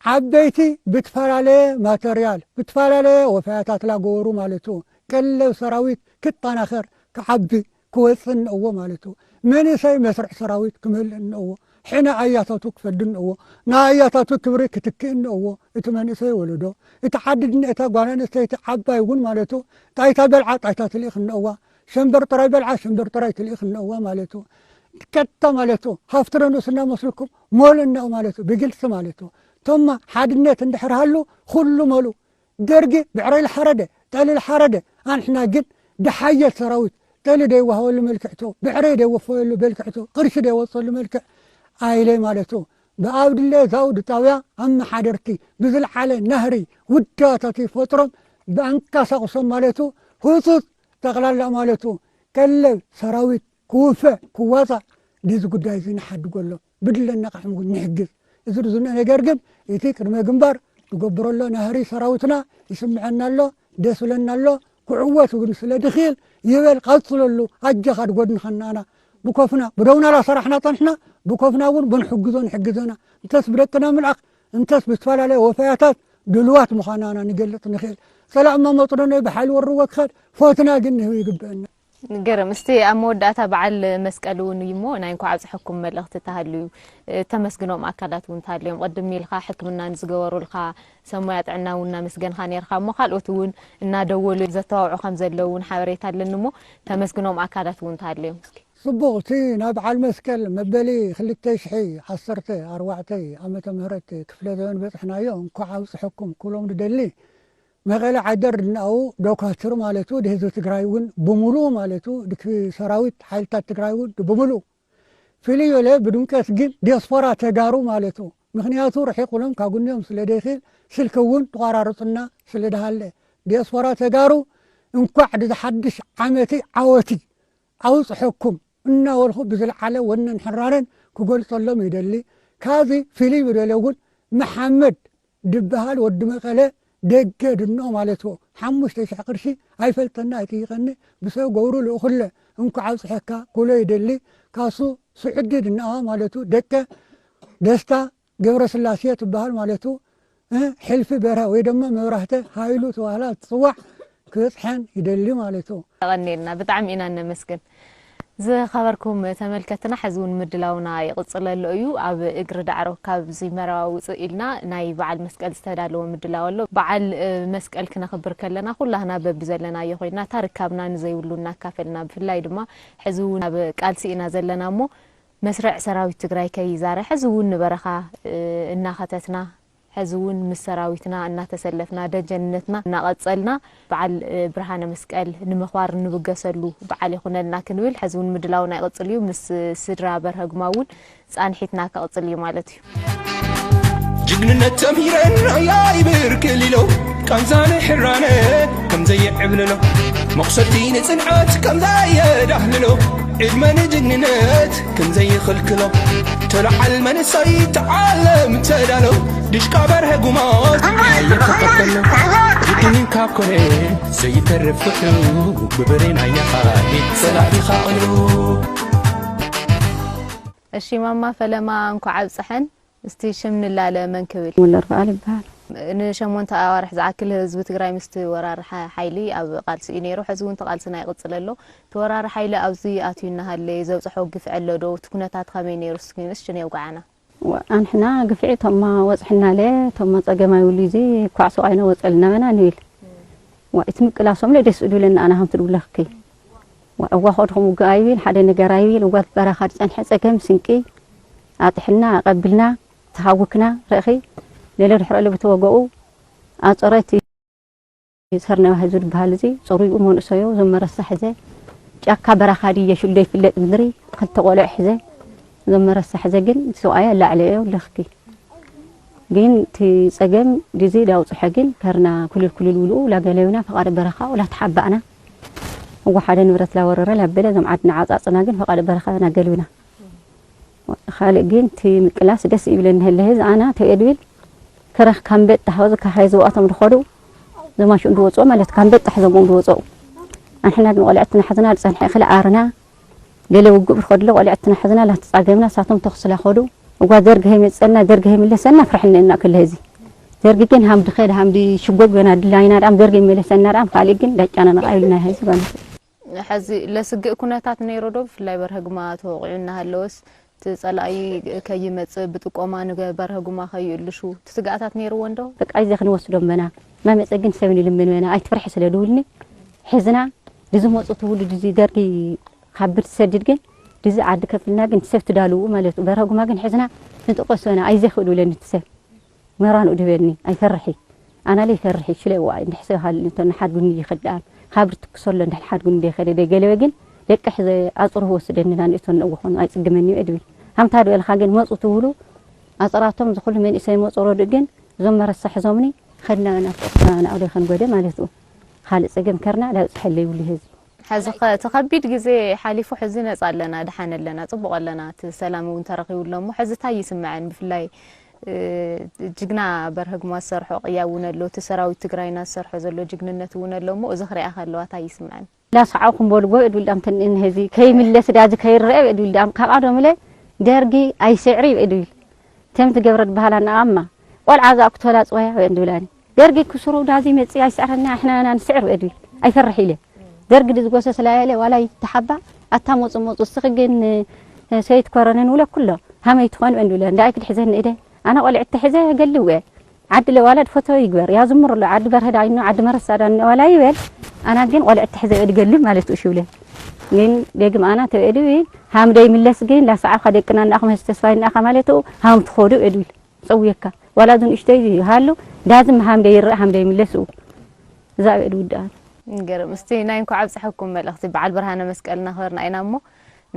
ዓበይቲ ብትፈላለየ ማተርያል ብትፈላለየ ወፈያታት ላገበሩ ማለት እዩ። ቀለብ ሰራዊት ክጠናኸር ክዓቢ ክወፅእ እነእዎ ማለት እዩ። መንእሰይ መስርዕ ሰራዊት ክምህል እነእዎ። ሕነ ኣያታቱ ክፈዲ እነእዎ። ንኣያታቱ ክብሪ ክትክእ እነእዎ። እቲ መንእሰይ ወለዶ እቲ ዓዲ ድንእታ ጓል ኣንስተይቲ ዓባይ እውን ማለት እዩ። ጣይታ በልዓ ጣይታ ትልእኽ እነእዋ። ሸንበር ጥራይ በልዓ ሸንበር ጥራይ ትልእኽ እነእዋ ማለት እዩ። ቀጥታ ማለት እዩ። ሃፍቲ ዶ ንእስ እናመስልኩም መሉ እነኡ ማለት እዩ። ብግልፂ ማለት እዩ። ቶማ ሓድነት እንድሕር ሃሉ ኩሉ መሉ። ደርጊ ብዕረ ኢልሓረደ፣ ጠሊ ኢልሓረደ። ኣንሕና ግን ድሓየት ሰራዊት ጠሊ ደይዋሃበሉ መልክዕ እቶ፣ ብዕረ ደይወፈየሉ መልክዕ እቶ፣ ቅርሺ ደይወፀሉ መልክዕ ኣይለ ማለት እዩ። ብኣብ ድለ ዛውዲ ጣውያ ኣመሓደርቲ ብዝለዓለ ናህሪ ውዳታት ይፈጥሮም ብኣንቀሳቕሶም ማለት እዩ። ህፁፅ ጠቕላላ ማለት እዩ። ቀለብ ሰራዊት ክውፈ ክዋፃእ ድዚ ጉዳይ እዚ ንሓድጎ ኣሎ ብድለ እናቃሕምጉ ንሕግዝ እዚ ርዝነ ነገር ግን እቲ ቅድመ ግንባር ዝገብረሎ ናህሪ ሰራዊትና ይስምዐና ኣሎ ደስ ብለና ኣሎ ክዕወት እውን ስለ ድኽእል ይበል፣ ቀጽለሉ። ኣጀኻ ድጎድንኸናና ብኮፍና ብደውና ላሰራሕና ጸንሕና፣ ብኮፍና እውን ብንሕግዞ ንሕግዘና። እንተስ ብደቅና ምልኣኽ፣ እንተስ ብዝተፈላለየ ወፈያታት ድልዋት ምዃናና ንገልጽ ንኽእል። ጸላእ እማ መጽደኖ ብሓይሊ ወርዎ ክኸድ ፈትና ግን ንህብ ይግብአና። ገርም። እስቲ ኣብ መወዳእታ በዓል መስቀል እውን እዩ እሞ ናይ እንኳዕ ኣብፀሐኩም መልእኽቲ ተሃልዩ፣ እ፣ ተመስግኖም ኣካላት እውን ተሃልዮም። ቅድም ኢልካ ሕክምና ንዝገበሩልካ ሰብ ሞያ ጥዕና እውን እናመስገንካ ነርካ እሞ ካልኦት እውን እናደወሉ ዘተባብዑ ከም ዘለዉ እውን ሓበሬታ ኣለኒ እሞ ተመስግኖም ኣካላት እውን ተሃልዮም እስኪ። ጽቡቕ። እቲ ናብ በዓል መስቀል መበሊ ክልተ ሽሕ ዓሰርተ ኣርባዕተ ዓመተ ምህረት ክፍለ ዘበን በጽሕናዮ እንኳዕ ኣብጽሐኩም ክብሎም ንደሊ። መቐለ ዓደር ድናኡ ዶኳትር ማለቱ ድህዝቢ ትግራይ እውን ብምሉኡ ማለቱ ድክ ሰራዊት ሓይልታት ትግራይ እውን ብምሉኡ ፍልይ በለ ብድምቀት ግን ዲያስፖራ ተጋሩ ማለቱ። ምኽንያቱ ርሒቑሎም ካብ ጉንዮም ስለ ደይኽእል ስልኪ እውን ተቋራርጹና ስለ ደሃለ ዲያስፖራ ተጋሩ እንኳዕ ድዝሓድሽ ዓመቲ ዓወቲ ኣውጽሐኩም እናበልኹ ብዝለዓለ ወነን ሕራነን ክገልጸሎም ይደሊ። ካብዚ ፍልይ ብደለ እውን መሓመድ ድበሃል ወዲ መቐለ ደገ ድኖ ማለቱ ሓሙሽተ ሽሕ ቅርሺ ኣይፈልጠና ኣይጥይቐኒ ብሰብ ገብሩ ልእኹለ እንኳዕ ኣብፅሐካ ክብሎ ይደሊ። ካሱ ስዑዲ ድነኣ ማለቱ ደቀ ደስታ ገብረስላሴ ትበሃል ማለቱ፣ እ፣ ሕልፊ በርሀ ወይ ድማ መብራህተ ሃይሉ ተባህላ ትፅዋዕ ክበፅሐን ይደሊ ማለቱ። የቐንየልና፣ ብጣዕሚ ኢና እነመስግን። ዝኸበርኩም ተመልከትና፣ ሕዚ እውን ምድላውና ይቕፅለሉ እዩ። ኣብ እግሪ ዳዕሮ ካብዚ መረባ ውፅእ ኢልና ናይ በዓል መስቀል ዝተዳለወ ምድላው ኣሎ። በዓል፣ እ፣ መስቀል ክነኽብር ከለና ኩላህና በብዘለናዮ ኮይንና እታ ርካብና ንዘይብሉ እናካፈልና፣ ብፍላይ ድማ ሕዚ እውን ኣብ ቃልሲ ኢና ዘለና እሞ መስርዕ ሰራዊት ትግራይ ከይዛረ ሕዚ እውን ንበረኻ፣ እ፣ እናኸተትና ሕዚ እውን ምስ ሰራዊትና እናተሰለፍና ደጀንነትና እናቐጸልና በዓል፣ እ፣ ብርሃነ መስቀል ንምኽባር እንብገሰሉ በዓል ይኹነልና ክንብል ሕዚ እውን ምድላውና ይቕጽል እዩ። ምስ ስድራ በርሀ ግማ እውን ጻንሒትና ክቕጽል እዩ ማለት እዩ። ጅግንነት ተምሂረን ኣያይ ብርክል ኢሎ ቃንዛ ንሕራነ ከም ዘየዕብልሎ መቑሰልቲ ንጽንዓት ከም ዘየዳህልሎ ዕድመ ንጅግንነት ከም ዘይኽልክሎ ተለዓል መንእሰይ ተዓለም ተዳሎ ድሽቃ በርሀ ጉማ ኣየተኸፈሎ ግድን ካብ ኮነ ዘይተርፍ ውሕሉ ብብሬን ኣያኻ ጸላኢኻ ቅሉ። እሺ ማማ ፈለማ እንኳዕ ኣብፀሐን። እስቲ ሽም ንላለ መን ክብል? ሙለር በዓል ይበሃል። ንሸሞንተ ኣዋርሕ ዝኣክል ህዝቢ ትግራይ ምስቲ ወራሪ ሓ-፣ ሓይሊ ኣብ ቃልሲ እዩ ነይሩ። ሕዚ እውን እቲ ቃልስና ይቕፅል ኣሎ። እቲ ወራሪ ሓይሊ ኣብዚ ኣትዩ እናሃለየ ዘብፅሖ ግፍዒ ኣሎ ዶ? እቲ ኩነታት ከመይ ነይሩ? እስኪ ንእሽቱን የውግዓና። ወ-፣ ኣንሕና ግፍዒ እቶም ወፅሕናለ፣ እቶም ፀገማይ ውሉ እዚ ኳዕ ሱቕ ኣይነ ወፀልና መና ንብል። ዋ፣ እቲ ምቅላሶም ለ ደስ እዱለና ኣና ሃምቲ ድብለኽኪ። ዋ፣ እዋ ኸድኹም ውግእ ኣይብል፣ ሓደ ነገር ኣይብል፣ እዋ በረኻ ዝፀንሐ ፀገም ስንቂ ኣጥሕልና፣ ኣቐብልና፣ ተሃውክና፣ ረእኺ፣ ሌለ ድሕረ ለ ብተወገኡ፣ ኣፀረቲ ሰርነዋ ህዝቢ ዝበሃል እዚ፣ ፅሩይኡ መንእሰዮ፣ ዘመረሳ ሕዘ፣ ጫካ በረኻ ድየ ሽሉ ዘይፍለጥ ምድሪ፣ ክልተ ቆልዑ ሕዘ፣ ዘመረሳ ሕዘ ግን፣ ሰብኣየ ኣላዕለዮ ኣለኽኪ። ግን እቲ ጸገም ግዜ ዳውጽሐ ግን ከርና ኩልል ኩልል ውልኡ ላገለዩና ፈቓደ በረኻ ወላ ተሓባእና። እወ ሓደ ንብረት ላወረረ ላበለ እዞም ዓድና ዓጻጽና ግን ፈቓደ በረኻ ናገልዩና። ካልእ ግን እቲ ምቅላስ ደስ ይብለኒ ህለ ህዝ ኣና ተው ኤድዊል ክረኽ ካምበጥ ታሕወዝ ካሓይ ዝወኣቶም ድኸዱ ዘማሹ እንድወጽኦ ማለት ካምበጥ ታሕዞም እንድወጽኦ። ኣንሕና ግን ቆልዕትና ሕዝና ዝጸንሐ እኽሊ ኣርና ገለ ውግእ ብርኸድሎ ቆልዕትና ሕዝና ላተጻገምና ሳቶም ተኽስላ ኸዱ። እጓ ደርግ ሀይመጸና ደርግ ሀይምለሰና ፍርሕና እና ክለ ህዚ ደርግ ግን ሃምዲ ኸድ ሃምዲ ሽጎግ በና ድላይና ዳም ደርግ ይመለሰና ዳም ካልእ ግን ዳጫና ነቓ ኢልና ህዚ ባንስ። ሕዚ ለስግእ ኩነታት ነይሩ ዶ? ብፍላይ በርሀ ግማ ተወቒዑ እናሃለወስ እቲ ጸላኢ ከይመጽእ ብጥቆማ ንገ-፣ በርሀ ግማ ከይእልሹ እቲ ስግኣታት ነይርዎ እንዶ? በቃ ይዘ ክንወስዶም በና። ማመጸ ግን ሰብ ንልምን በና። ኣይትፍርሒ ስለ ድውልኒ ሕዝና ድዚ መጹ ትውልድ እዚ ደርጊ ካብ ብትሰድድ ግን ድዚ ዓዲ ከፍልና ግን ሰብ ትዳልዉ ማለት እዩ። በርሀ ግማ ግን ሕዝና ንጥቆስ በና። ኣይዘ ክእሉ ለኒ እቲ ሰብ። መራንኡ ድበልኒ፣ ኣይፈርሒ። ኣና ለይፈርሒ፣ ሽለ ዋይ፣ እንድሕሰ ሃልኒ፣ እንተ ንሓድጉኒ ይኸዳን፣ ሃብር ትኩሰሎ፣ እንድሕል ሓድጉኒ ደይኸደ፣ ደይገለበ ግን፣ ደቂ ሕዘ ኣጽሩ ወስደኒ፣ ናንእቶ ነእወኾኑ፣ ኣይጽግመኒ እዩ፣ እድብል። ሃምታ ድበልኻ ግን፣ መጹ ትብሉ፣ ኣጽራቶም ዝኹሉ መንእሰይ መጹ፣ ሮድእ ግን፣ እዞም መረሳ ሕዞምኒ፣ ኸድና ናፍቆትና፣ ናዕዶ ኸንጎደ ማለት እዩ። ካልእ ጸገም ከርና፣ ዳብጽሐለይ ይብሉ ህዝቢ። ሕዚ ኸ-፣ እቲ ኸቢድ ግዜ ሓሊፉ፣ ሕዚ ነጻ ኣለና፣ ደሓን ኣለና፣ ጽቡቕ ኣለና፣ እቲ ሰላም እውን ተረኺቡ ኣሎ እሞ፣ ሕዚ እንታይ ይስምዐን? ብፍላይ፣ እ፣ ጅግና በርሀ ግማ ዝሰርሖ ቅያ እውን ኣሎ፣ እቲ ሰራዊት ትግራይና ዝሰርሖ ዘሎ ጅግንነት እውን ኣሎ እሞ፣ እዚ ክሪኣ ከለዋ እንታይ ይስምዐን? ላሳዓኹም በልጎ እድብል ዳም ተንእን ህዚ ከይምለስ ዳዚ ከይረአ እድብል ዳም ካብ ኣዶምለ ደርጊ ኣይስዕሪ እድብል ተም ትገብረ ድበሃላ ናኣማ ቆልዓ ዛኩ ተላጽወያ ወይ እንድብላኒ ደርጊ ክስሩ ዳዚ መጽ ኣይስዕረና ኣሕናና ንስዕር እድብል ኣይፈርሕ ኢለ ደርጊ ድዝጎሰ ስላየለ ዋላ ይተሓባ ኣታ ሞጹ ሞጹ ስኺ ግን ሰይት ኮረነን ውለ ኩሎ ሃመይ ትኾን እንድብለ እንዳይ ክድሕዘኒ እደ ኣነ ቆልዕት ተሕዘ ገልወ ዓዲ ለዋላድ ፎቶ ይግበር ያዝምር ኣሎ ዓዲ በርሀ ዳይኖ ዓዲ መረሳ ዳኖ ዋላ ይበል ኣና ግን ቆልዕት ተሕዘ እድገሉ ማለት እዩ ሽብለ ግን ደግም ኣና ተበእድዊ ሃም ደይምለስ ግን ላሰዓኻ ደቅና እናኣኹም ህዝቢ ተስፋ እናኻ ማለት እዩ ሃም ትኾዱ እድብል ጸውየካ ዋላ ዙን እሽተይ ሃሉ ዳዝም ሃም ደይርእ ሃም ደይምለስ እዩ እዛ እድዊ ደኣ ገርም እስቲ ናይ እንኳዕ ኣብፀሐኩም መልእኽቲ በዓል ብርሃነ መስቀል እናኽበርና ኢና እሞ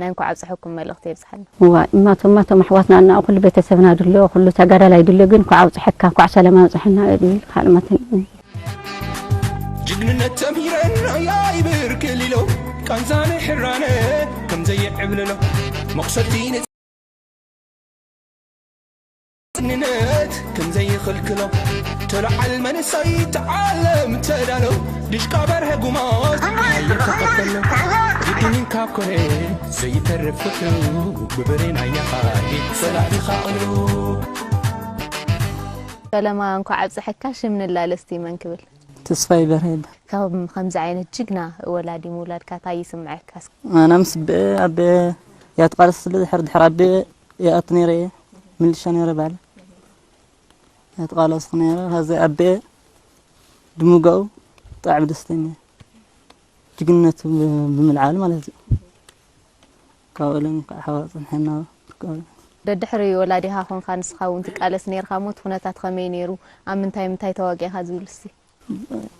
ናይ እንኳዕ ኣብፀሐኩም መልእኽቲ የብፅሐልና እዋ እማቶም ማቶም ኣሕዋትና እና ኩሉ ቤተሰብና ድሎ ኩሉ ተጋዳላይ ድሎ ግን እንኳዕ ኣብፀሐካ እንኳዕ ሰላም ኣብፀሐና እብል ካልእ ማትን ጅግንነት ተምሂረን ኣያይብር ክሊሎ ቃንዛነ ሕራነ ከም ዘይዕብልሎ መቑሰልቲ ንጽንነት ከም ዘይኽልክሎ ተለዓል መንእሰይ ተዓለም ተዳሎ ድሽቃ በርሀ ጉማዝ ኣይተኸፈሎ ግድንን ካብ ኮነ ዘይተርፍ ፍትሑ ብብሬን ኣያኻ ይጸላእኻ ቅሉ ሰለማ እንኳዕ ኣብፀሐካ ሽም ንላለ እስቲ መን ክብል ተስፋ ይበርሀ ይበሃል። ካብ ከምዚ ዓይነት ጅግና ወላዲ ምውላድካ ታይ ይስምዐካ? ኣነ ምስ ብአ ኣበ ያትቃለስ ስለ ድሕር ድሕር ኣበ ይኣቱ ነይረ እየ ምልሻ ነይረ ባለ ያትቃለስኩ ነይረ ከዚ ኣበ ድምጋኡ ብጣዕሚ ደስተኛ እየ። ጅግንነቱ ብምልዓል ማለት እዩ። ካብ ኦሎም ከዓ ሓዋ ፅንሐና ካብ ኦሎም። ደድሕሪ ወላዲኻ ኾንካ ንስኻ እውን ትቃለስ ነይርካ እሞ እቲ ኩነታት ኸመይ ነይሩ? ኣብ ምንታይ ምንታይ ተዋጊእኻ ዝብል እስቲ?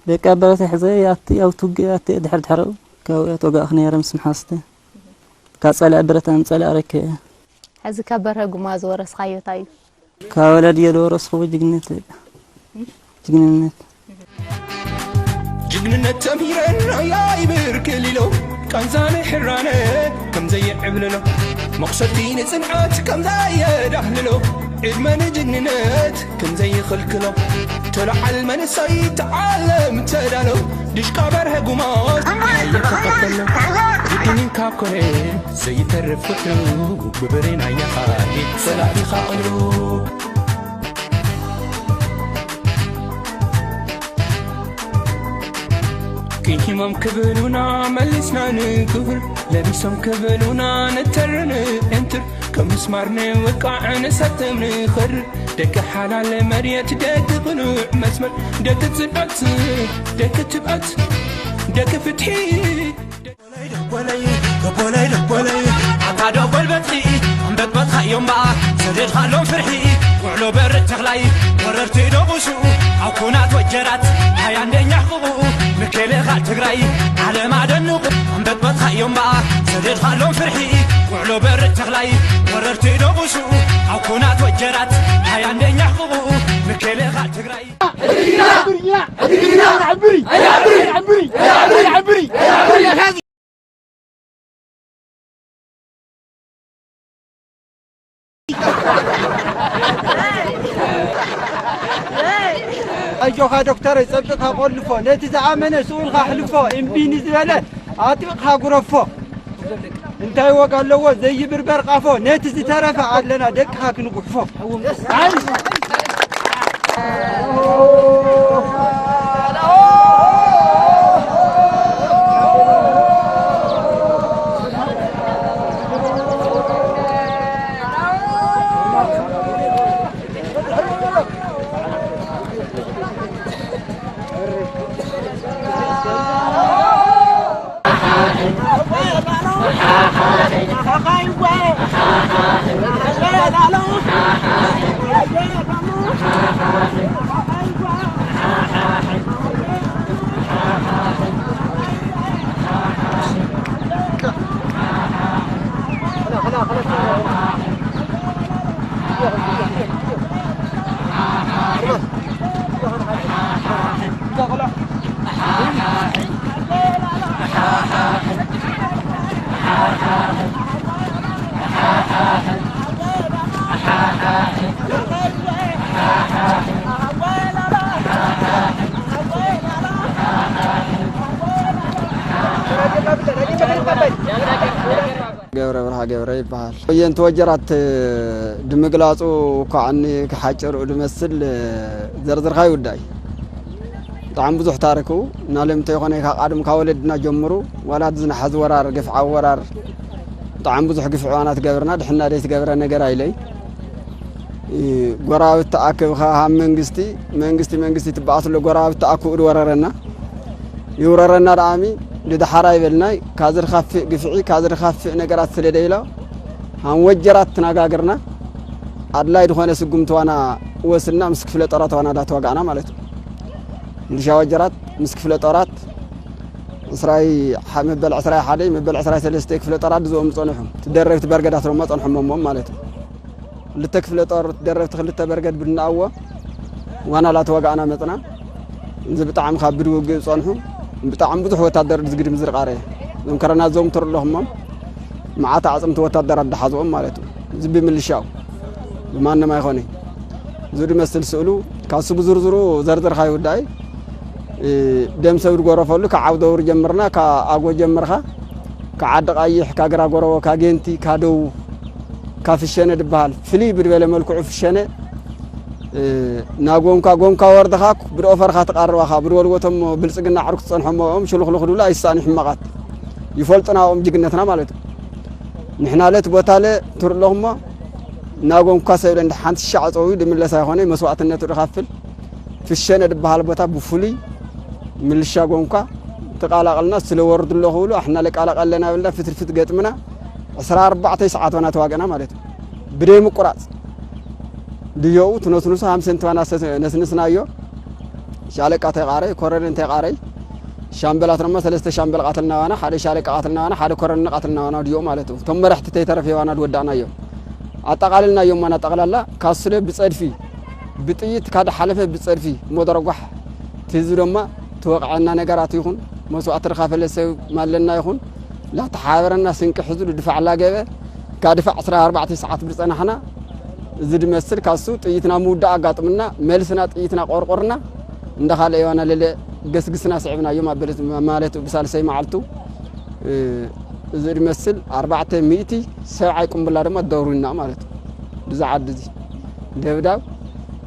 ደቂ ኣባላት ሕዘ ያቲ ያው ትውጊ ያቲ ድሕር ድሕር ካብኡ ያት ወጋእክ ነይረ ምስ መሓዝተ ካብ ፀላእ ብረት ኣንፀላእ ረክበ። ሕዚ ካብ በርሀ ጉማ ዝወረስኻዮ እንታይ እዩ? ካብ ወለድዮ ዝወረስኽዎ ጅግንነት በቃ ጅግንነት። ጅግንነት ተምሂረን ኣያይ ብርክል ኢሎ ቃንዛነ ሕራነ ከም ዘይዕብልሎ መቑሰልቲ ንጽንዓት ከም ዘየዳህልሎ ዕድመ ንጅግንነት ከም ዘይኽልክሎ ተለዓል መንእሰይ ተዓለም ተዳሎ ድሽቃ በርሀ ጉማዝ ኣይተኸፈሎ ግድንን ካብ ኮነ ዘይተርፍ ፍትሑ ብብሬን ኣያኻ ይጸላእኻ ቅሉ ኪንኪሞም ክብሉና መሊስና ንግብር ለቢሶም ክብሉና ንተርን እንትር ከም ምስማር ንውቃዕ ንሰጥም ንኸርር ደቂ ሓላል መሬት ደቂ ቅኑዕ መስመር ደቂ ጽንዓት ደቂ ትብዓት ደቂ ፍትሒ ደቆለይ ደቆለይ ኣታ ደቆል በትሒ ኣንበጥበጥካ እዮም በኣ ሰደድካሎም ፍርሒ ውዕሎ በርእ ተኽላይ ወረርቲ ደቑሱ ኣብ ኩናት ወጀራት ሃያ ኣንደኛ ሕቕቑ ምክልኻል ትግራይ ዓለም ኣደንቑ ኣንበጥበጥካ እዮም በኣ ሰደድካሎም ፍርሒ ውዕሎ በርእ ተኽላይ ወረርቲ ደቑሱ ኣብ ኩናት ወጀራት ሃያ ኣንደኛ ሕቕቑ ምክልኻል ትግራይ ኣጆኻ ዶክተረይ ጸብጥካ ቆልፎ ነቲ ዝኣመነ ስኡልካ ኣሕልፎ እምቢ ንዝበለ ኣጥቢቕካ ጉረፎ እንታይ ዋጋ ኣለዎ ዘይብርበር ቃፎ ነቲ ዝተረፈ ኣለና ደቅኻ ክንጉሕፎ ገብረ ይበሃል። ወየንቲ ወጀራት ድምግላጹ እኳ ኣኒ ክሓጭርኡ ድመስል ዘርዝርካ ይውዳይ። ብጣዕሚ ብዙሕ ታሪክ ኡ። ናለምተ ይኾነ ካብ ቃድም ካብ ወለድና ጀምሩ ዋላ ዝናሓዝ ወራር፣ ግፍዓዊ ወራር፣ ብጣዕሚ ብዙሕ ግፍዕዋናት ገብርና፣ ድሕና ደይ ትገብረ ነገር ኣይለይ። እ፣ ጎረባብቲ ተኣክብኻ ሃብ መንግስቲ፣ መንግስቲ፣ መንግስቲ ትበኣስሎ ጎረባብቲ ተኣክቡ ድወረረና። ይውረረና ደኣሚ ድድሓር ኣይበልናይ። ካዚ ድኻፍእ ግፍዒ፣ ካዚ ድኻፍእ ነገራት ስለ ደይሎ፣ ሃም ወጀራት ትናጋግርና፣ ኣድላይ ድኾነ ስጉምቲ ዋና ወስና ምስ ክፍለ ጦራት ዋና ዳተዋጋዕና ማለት እዩ። ሚሊሻ ወጀራት ምስ ክፍለ ጦራት ዕስራይ፣ መበል ዕስራይ ሓደ፣ መበል ዕስራይ ሰለስተ ክፍለ ጦራት ዝኦም ጸንሑ። ትደረብቲ በርገዳት ድማ ጸንሖም እሞም ማለት እዩ። ክልተ ክፍለ ጦር ደረብቲ ክልተ በርገድ ብድናእዎ ዋና ላተዋጋእና መጽና። እዚ ብጣዕሚ ካብ ብድውግእ ጸንሑ። ብጣዕሚ ብዙሕ ወታደር ዝግድም ዝርቃረ። እዞም ከረና እዞም ትርኢ ኣለኹሞም መዓት ኣዕጽምቲ ወታደራት ድሓዝኦም ማለት እዩ። እዚ ብምልሻው ብማንም ኣይኾነ። እዚ ድመስል ስእሉ ካሱ ብዝርዝሩ ዘርዘርካ ይውዳይ። እ፣ ደም ሰብ ዝጎረፈሉ ካብ ዓውደውር ጀምርና፣ ካብ ኣጎ ጀምርካ፣ ካብ ዓዲ ቃይሕ፣ ካብ ግራጎረቦ፣ ካብ ጌንቲ፣ ካብ ደው፣ ካብ ፍሸነ ድበሃል ፍልይ ብድበለ መልክዑ ፍሸነ፣ እ፣ ናጎንካ ጎንካ ወርድኻ ብድኦፈርካ ትቃርባኻ ብድበልዎ እቶም ብልጽግና ዓርኩ ትጸንሖም ሽሉኽሉኽ ድብሉ ኣይሳእኑ ሕማቓት ይፈልጡና ኦም ጅግነትና ማለት እዩ። ንሕና ለት ቦታ ለ ትርኢ ኣለኹሞ ናጎንካ ሰብለ እንደ ሓንቲ ሻዕ ጸውዩ ድምለስ ኣይኾነ መስዋዕትነቱ ድኻፍል ፍሸነ ድበሃል ቦታ ብፍሉይ ምልሻ ጎንኳ ተቃላቀልና ስለ ወርዱ ኣሎ ክብሉ ኣሕና ለቃላቀ ኣለና ብልና ፍትርፍት ገጥምና ዕስራ ኣርባዕተ ሰዓት ሆና ተዋገና ማለት እዩ። ብደይ ምቁራጽ ድዮኡ ትነስንሱ ሃምሰን ተዋና ነስንስናዮ። ሻለቃ ተቃረይ ኮረን እንተ ቃረይ ሻምበላት ድማ ሰለስተ ሻምበል ቃትልና ዋና ሓደ ሻለቃ ቃትልና ዋና ሓደ ኮረን ቃትልና ዋና ድዮ ማለት እዩ። እቶም መራሕቲ ተይተረፈ ዋና ድወዳእናዮ ኣጠቃልልናዮም ዋና ጠቅላላ ካስለ ብጸድፊ ብጥይት ካደ ሓለፈ ብጸድፊ ሞደረጓሕ ትህዚ ድማ ተወቕዐና ነገራት ይኹን መስዋዕቲ ድኻፈለ ሰብ ማለና ይኹን ላተሓበረና ስንቂ ሕዙ ድፋዕ ላገበ ካብ ድፋዕ ዕስራ ኣርባዕተ ሰዓት ብዝጸናሕና እዚ ድመስል ካሱ ጥይትና ምውዳእ ኣጋጥምና መልስና ጥይትና ቆርቆርና እንደ ካልእ የዋና ለለ ገስግስና ስዕብናዮም ኣበለት ማለት ብሳልሰይ መዓልቱ እ፣ እዚ ድመስል ኣርባዕተ ሚእቲ ሰብዓይ ቁምብላ ድማ ደውሩና ማለት እዩ። ብዚ ዓዲ እዚ ደብዳብ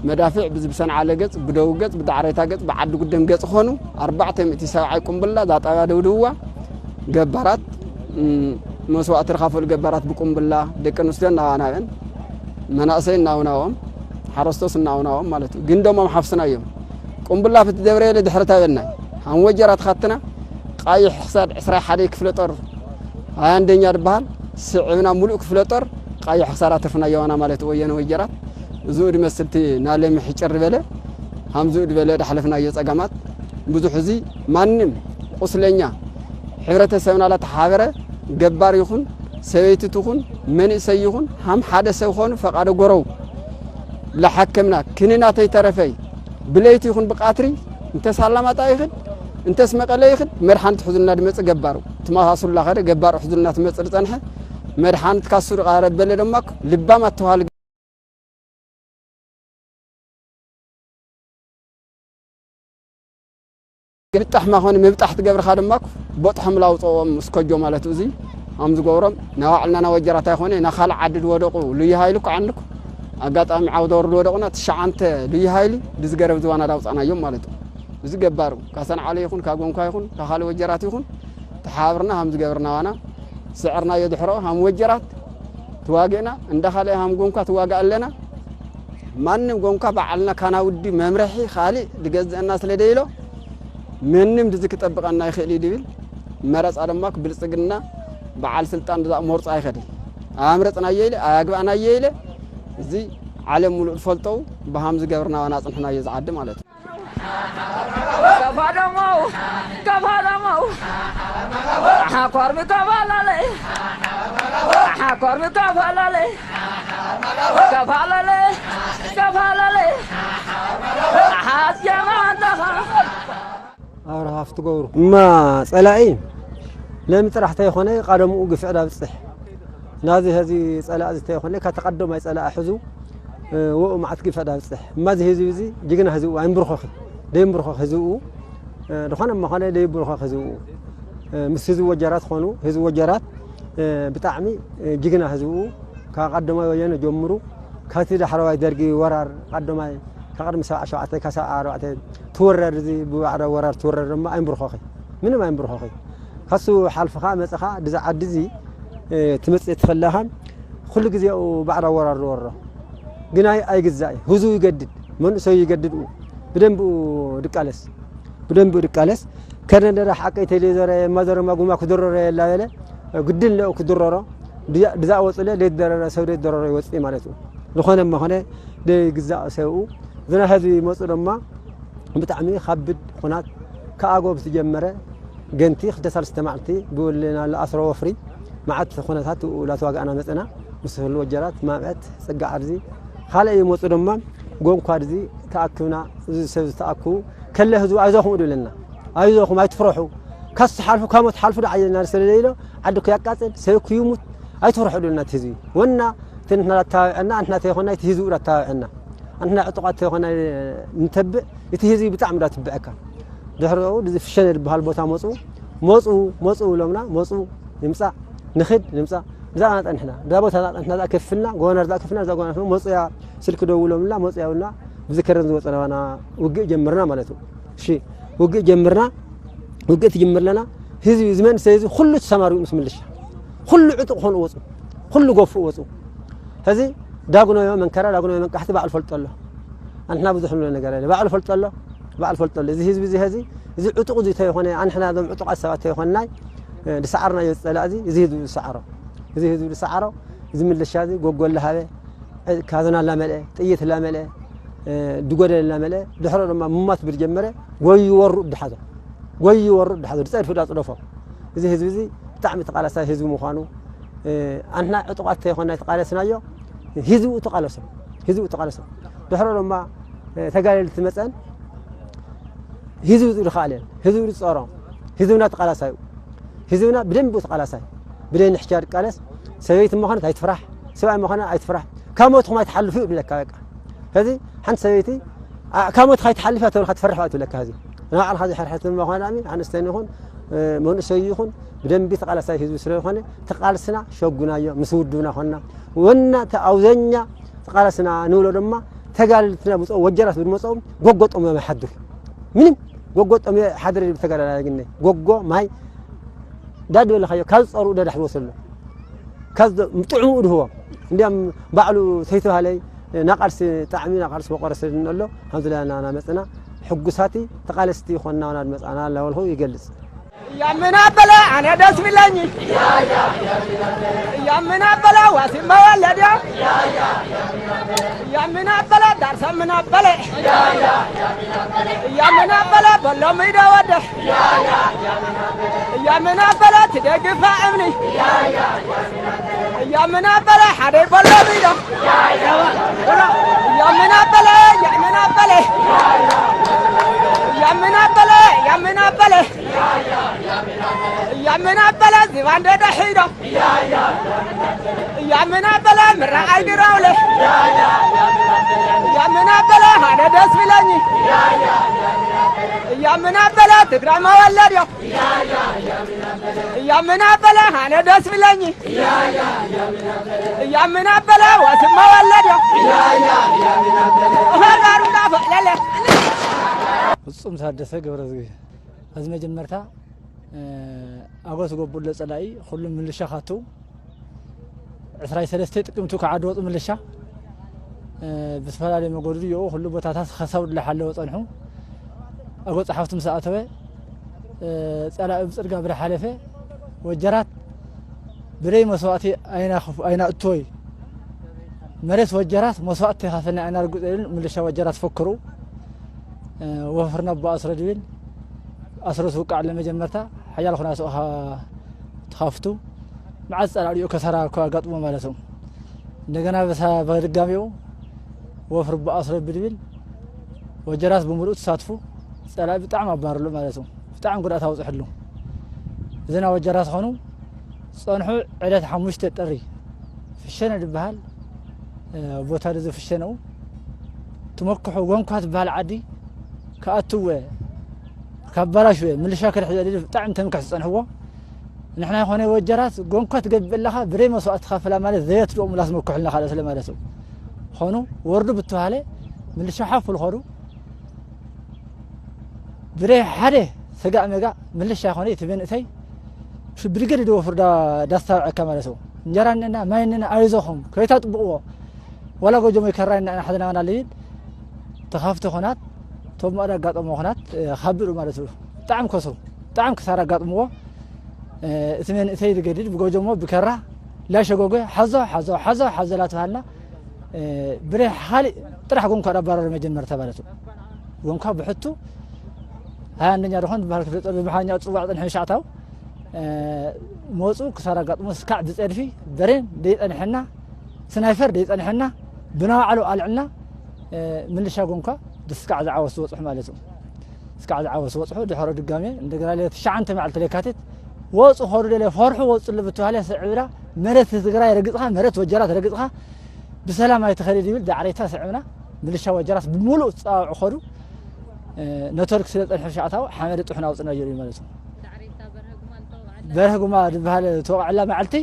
መዳፍዕ ብዚ ብሰንዓለ ገጽ ብደው ገጽ ብዳዕሬታ ገጽ ብዓዲ ጉደም ገጽ ኾኑ ኣርባዕተ ሚእቲ ሰብዓይ ቁምብላ ዛጣብያ ደውድውዋ ገባራት እም፣ መስዋእቲ ዝኻፈሉ ገባራት ብቁምብላ ደቂ ኣንስትዮ እናዋናብአን መናእሰይ እናውናዎም ሓረስቶስ እናውናዎም ማለት እዩ። ግን ደሞም ሓፍስና እዮም። ቁምብላ ፍትደብረየለ ድሕሪ ታበልና ሃንወጀራ ተኻትና ቃይሕ ክሳድ ዕስራ ሓደ ክፍለ ጦር ሃያ አንደኛ ድበሃል ስዕብና ሙሉእ ክፍለ ጦር ቃይሕ ክሳድ ኣትርፍና የዋና ማለት ወየነ ወጀራት እዚኡ ድመስልቲ ናለሚ ሕጭር በለ ሃምዚኡ ድበለ ዳሕለፍናዮ ጸጋማት ብዙሕ እዚ ማንም ቁስለኛ ሕብረተሰብና ላተሓበረ ገባር ይኹን ሰበይቲ ትኹን መንእሰይ ይኹን ሃም ሓደ ሰብ ኾኑ ፈቃደ ጎረው ለሓከምና ክንናተይ ተረፈይ ብለይቲ ይኹን ብቃትሪ እንተስ ኣላማጣ ይኽድ እንተስ መቐለ ይኽድ መድሓን ትሕዙልና ድመጽእ ገባሩ ትማሳሱላ ኸደ ገባር ሕዙልና ትመጽእ ዝጸንሐ መድሓን ካሱ ድቃረብ በለ ደማኩ ልባም ኣተዋል ምብጣሕ ማኾነ ምብጣሕ ትገብርካ ድማ ቦጥሖም ላውፅኦም እስከጆ ማለት እዚ ኣም ዝገብሮም ናባዕልና ናወጀራት ኣይኮነ ናካል ዓዲ ዝወደቁ ልዩ ሃይሉ ከዓንኩ ኣጋጣሚ ዓውደ ወርድ ወደቁና ትሽዓንተ ልዩ ሃይሊ ብዝገረብ ዝዋና ዳውፃናዮም ማለት እዩ። እዚ ገባሩ ካሰንዓለ ይኹን ካጎንኳ ይኹን ካካል ወጀራት ይኹን ተሓብርና ሃም ዝገብርና ዋና ስዕርናዮ ድሕሮ ሃም ወጀራት ትዋግእና እንዳ ካልእ ሃም ጎንኳ ትዋግእ ኣለና። ማንም ጎንኳ በዓልና ካና ውዲ መምርሒ ካልእ ድገዝአና ስለ ደይሎ ምንም ድዚ ክጠብቀና ይኽእል እዩ ድብል መረፃ ድማ ብልፅግና በዓል ስልጣን ድዛ መርፆ ኣይኸደ ኣምረፅናዮ ኢለ ኣያግባእናዮ ኢለ እዚ ዓለም ሙሉእ ዝፈልጠው ብሃም ዝገብርና ዋና ፅንሕናዮ ዝዓዲ ማለት እዩ። ከፋ ደሞ ከፋ ደሞ ኣሓ ኮርቢ ከፋ ላለ ኣሓ ኮርቢ ከፋ ላለ ከፋ ላለ ከፋ ላለ ኣሓ ኣስያማ ኣንዳኻ ኣብርሃ ሃፍቲ ገብሩ እማ ጸላኢ ለሚ ጥራሕ ተይኮነ ቀደምኡ ግፍዕ ዳብጽሕ ናዚ ሀዚ ጸላእ ዝተይኮነ ካተቀደማይ ጸላእ ሕዙ ወኡ መዓት ግፈ ዳብጽሕ እማዚ ህዝቢ እዚ ጅግና ህዝቡ ኣይምብርኸኺ ደይምብርኸኺ ህዝቡ ዝኾነ እማ ኾነ ደይብርኸኺ ህዝቡ ምስ ህዝቢ ወጀራት ኾኑ ህዝቢ ወጀራት ብጣዕሚ ጅግና ህዝቡ ካብ ቀዳማይ ወያነ ጀምሩ ካብቲ ዳሕረዋይ ደርጊ ወራር ቀዳማይ ካብ ቅድሚ ሰብዓ ሸውዓተ ካብ ሰብዓ ኣርባዕተ ትወረር እዚ ብባዕዳ ወራር ትወረር ድማ ኣይምብርኸኺ ምንም ኣይምብርኸኺ ካሱ ሓልፍኻ መፅኻ ድዚ ዓዲ እዚ ትመፅእ ትኸለኻ ኩሉ ግዜ ባዕዳ ወራር ዝወሮ ግን ኣይ ኣይግዛእ ህዝቡ ይገድድ መንእሰዩ ይገድድ ብደንብኡ ድቃለስ ብደንብኡ ድቃለስ ከደንደረ ሓቀይ ተሌዘረ የማዘረ ማጉማ ክድረረ የላ በለ ግድል ነኡ ክድረሮ ድዛእ ወፅለ ደይደረረ ሰብ ደይደረሮ ይወፅእ ማለት እዩ ዝኾነ መኾነ ደይግዛእ ሰብኡ ዝና ህዝቢ ይመፁ ድማ ብጣዕሚ ከብድ ኩናት ከኣጎ ብዝጀመረ ገንቲ ክልተ ሳልስተ መዓልቲ ብውልና ለኣስሮ ወፍሪ መዓት ኩነታት ላተዋጋእና መፀና ምስ ህሉ ወጀራት ማምዐት ፅጋ ዓርዚ ካልእ ይመፁ ድማ ጎንኳ ድዚ ተኣክብና እዚ ሰብ ዝተኣክቡ ከለ ህዝቡ ኣይዞኹም እድለና ኣይዞኹም ኣይትፍረሑ ካስ ሓልፉ ካሞ ትሓልፉ ዶ ዓየና ስለለ ኢሎ ዓዲ ክያቃፅል ሰብ ክይሙት ኣይትፍረሑ እድለና እቲ ህዝቢ ወና እቲ ንሕና ኣተባብዐና ንሕና ተይኮና እቲ ህዝቡ ኣተባብዐና ንሕና ዕጡቃት ተይኮና ንተብዕ እቲ ህዝቢ ብጣዕሚ ዳ ትብዐካ ድሕሪኡ እዚ ፍሸነ ዝበሃል ቦታ መፁ መፁ መፁ ብሎምና መፁ ይምፃእ ንኽድ ንምፃእ እዛ ና ፀንሕና እዛ ቦታ ና ፀንሕና እዛ ከፍልና ጎና እዛ ከፍልና እዛ ጎና መፁ ያ ስልክ ደውሎምልና መፁ ያውልና ብዝከረን ዝወፀናና ውግእ ጀምርና ማለት እዩ እሺ ውግእ ጀምርና ውግእ ትጅምር ለና ህዝቢ እዚ መንእሰይ እዚ ኩሉ ተሰማሪኡ ምስ ምልሻ ኩሉ ዕጡቅ ኮኑ ወፁ ኩሉ ጎፉ ወፁ ሕዚ ዳጉናዮ መንከራ ዳጉናዮ መንቃሕቲ ባዕሉ ፈልጦ ኣሎ ኣንሕና ብዙሕ ንብሎ ነገር የለ ባዕሉ ፈልጦ ኣሎ ባዕሉ ፈልጦ ኣሎ እዚ ህዝቢ እዚ ሕዚ እዚ ዕጡቅ እዚ ተይኮነ ኣንሕና ዞም ዕጡቃት ሰባት ተይኮንናይ ድሰዓርናዮ ዝፀላእ እዚ እዚ ህዝቢ ዝሰዓሮ እዚ ህዝቢ ዝሰዓሮ እዚ ምልሻ እዚ ጎጎ ላሃበ ካዝና ላመልአ ጥይት ላመልአ ድጎደል ላመልአ ድሕሮ ድማ ምማት ብዝጀመረ ጎዩ ወሩ ድሓዞ ጎዩ ወሩ ድሓዞ ድፀድፉ ዳፅደፎ እዚ ህዝቢ እዚ ብጣዕሚ ተቃላሳይ ህዝቢ ምዃኑ ኣንሕና ዕጡቃት ተይኮና ተቃለስናዮ ህዝቡ ተቃለሶ ህዝቡ ተቃለሶ ድሕሮ ድማ ተጋደልቲ መፀን ህዝቢ ዝድኻለ ህዝቢ ዝፀሮ ህዝብና ተቃላሳዩ ህዝብና ብደንብ ተቃላሳይ ብደይ ንሕቻ ድቃለስ ሰበይቲ ምዃነት ኣይትፍራሕ ሰብኣይ ምዃነ ኣይትፍራሕ ካብ ሞትኹም ኣይትሓልፉ ይብለካ በቃ ሕዚ ሓንቲ ሰበይቲ ካብ ሞትኻ ኣይትሓልፍ እያ ተብልካ ትፈርሕ እያ ትብለካ ሕዚ ንባዕልኻ ዝሕርሐት ምዃን ኣሚ ኣንስተን ይኹን መንእሰይ ይኹን ብደንቢ ተቃላሳይ ህዝቢ ስለዝኾነ ተቃልስና ሸጉናዮ ምስ ውድብና ኾንና ወና ኣውዘኛ ተቃለስና ንብሎ ድማ ተጋልልትና ብፅኦ ወጀራት ብድመፅኦም ጎጎጦም እዮም ይሓድሩ ምንም ጎጎጦም እዮም ሓድረ ብተጋዳላይ ግነ ጎጎ ማይ ዳድ በለኻዮ ካብ ዝፀርኡ ደዳሕ ዝወሰሎ ካብ ጥዕምኡ ድህቦም እንዲያም ባዕሉ ተይተባሃለይ ናቃልሲ ጣዕሚ ናቃልሲ ወቀረ ስድን ኣሎ ከምዚ ለና ናመፅና ሕጉሳቲ ተቃለስቲ ይኾንና ወና ድመፃና ላበልኹ ይገልፅ ያምን አበለ አነ ደስ ቢለኝ ያምን አበለ ዋሲ መወለድ ያምን አበለ ዳርሰ ምን አበለ ያምን አበለ በሎ ሚዳ ወደ ያምን አበለ ትደግፋ እምኒ ያምን አበለ ሓደ በሎ ሚዳ ያምን አበለ ያምን አበለ ያምን አበለ ያምን አበለ ያምን አበለ ዚባ እንደ ደሒዶ ያምን አበለ ምራ ኣይድራውለ ያምን አበለ ሓደ ደስ ብለኝ ያምን አበለ ትግራይ መወለድ ዮ ያምን አበለ ሓደ ደስ ብለኝ ያምን አበለ ወስማ ወለድ ዮ ሀራሩ ዳፈለለ ፍጹም ታደሰ ገብረዝጊ። እዚ መጀመርታ ኣጎስ ጎቡለ ጸላኢ ኩሉ ምልሻ ካቱ ዕስራይ ሰለስተ ጥቅምቱ ክዓዲ ወፁ ምልሻ ብዝፈላለየ መገዱ ይኡ ኩሉ ቦታታት ከሳውድ ለሓለወ ጸንሑ ኣጎ ጸሓፍቱ ምስ ኣተወ ጸላኢ ብፅርጋ ብደ ሓለፈ ወጀራት ብደይ መስዋእቲ ኣይናእትወይ መሬት ወጀራት መስዋእቲ ተኻፈልና ኣይናርግፅ ኢሉ ምልሻ ወጀራት ፈክሩ ወፍርና ብኣስረ ድብል ኣስረ ትውቃዕ ለመጀመርታ ሓያል ኹና ስኡኻ ትኻፍቱ መዓዝ ፀላእ ሪኦ ከሰራ እኮ ኣጋጥሞ ማለት እዩ እንደገና በሳ በድጋሚኡ ወፍር ብኣስረ ብድብል ወጀራት ብምሉእ ተሳትፉ ፀላእ ብጣዕሚ ኣባርሉ ማለት እዩ ብጣዕሚ ጉድኣት ኣውፅሕሉ እዝና ወጀራት ኾኑ ፀንሑ ዕለት ሓሙሽተ ጥሪ ፍሸነ ዝበሃል ቦታ እዚ ፍሸነኡ ትመክሑ ጎንኳ ትበሃል ዓዲ ክኣትወ ካብ በላሽወ ምልሻ ክልሕዘ ብጣዕሚ ተምክሕ ዝፀንሕዎ ንሕና ይኾነ ወጀራት ጎንኳ ትገብእ ኣለኻ፣ ብደይ መስዋእቲ ትኸፍላ ማለት ዘየትድኦም ላስ መኩሕልና ካልእ ስለ ማለት እዩ። ኾኑ ወርዱ ብትሃለ ምልሻ ሓፉ ልኾዱ ብደይ ሓደ ስጋእ መጋእ ምልሻ ይኾነ እቲ መንእሰይ ብርገድ ደወፍር ዳስታውዐካ ማለት እዩ። እንጀራ እንና ማይ እንና ኣይዞኹም ከይታጥብቕዎ ዋላ ጎጆሞ ይከራይ እና ሓዘናና ልይል ተኻፍቲ ኾናት ቶም ማዳ ኣጋጠሞ ኾናት ኻብሩ ማለት እዩ። ብጣዕሚ ከሱ ብጣዕሚ ክሳራ ኣጋጥምዎ። እቲ መንእሰይ ዝገድድ ብጎጆሞ ብከራ ላሸጎጎ ሓዞ ሓዞ ሓዞ ሓዞ ላተባሃልና ብሬ ሓሊ ጥራሕ ጎንኳ ዳባረሩ መጀመርታ ማለት እዩ። ጎንኳ ብሕቱ ሃያ አንደኛ ደኾን ዝበሃል ክፍለ ጦር ብምሓኛ ጽዋዕ ጽንሐ ሻዕታው መፁ ክሳራ ኣጋጥሞ ስካዕ ብፀድፊ በሬን ደይፀንሐና ስናይፈር ደይፀንሐና ብናባዕሉ ኣልዕልና ምልሻ ጎንኳ ብስካዕ ዝዓወት ዝበፅሑ ማለት እዩ። ስካዕ ዝዓወት ዝበፅሑ ድሕሮ ድጋሜ እንደገና ለ ትሽዓንተ መዓልቲ ለካቲት ወፁ ኸዱ ደለ ፈርሑ ወፁ ልብትባለ ስዕብና መሬት ትግራይ ረግፅኻ መሬት ወጀራት ረግፅኻ ብሰላም ኣይትኸድድ ይብል ዳዕሬታ ስዕብና ምልሻ ወጀራት ብምሉእ ዝፀባብዑ ኸዱ። ነተርክ ስለ ፀንሐ ሻዕታው ሓመድ ጥሑን ኣውፅና ይሩ ማለት እዩ። በርህ ጉማ ዝበሃል ተወቃዕላ መዓልቲ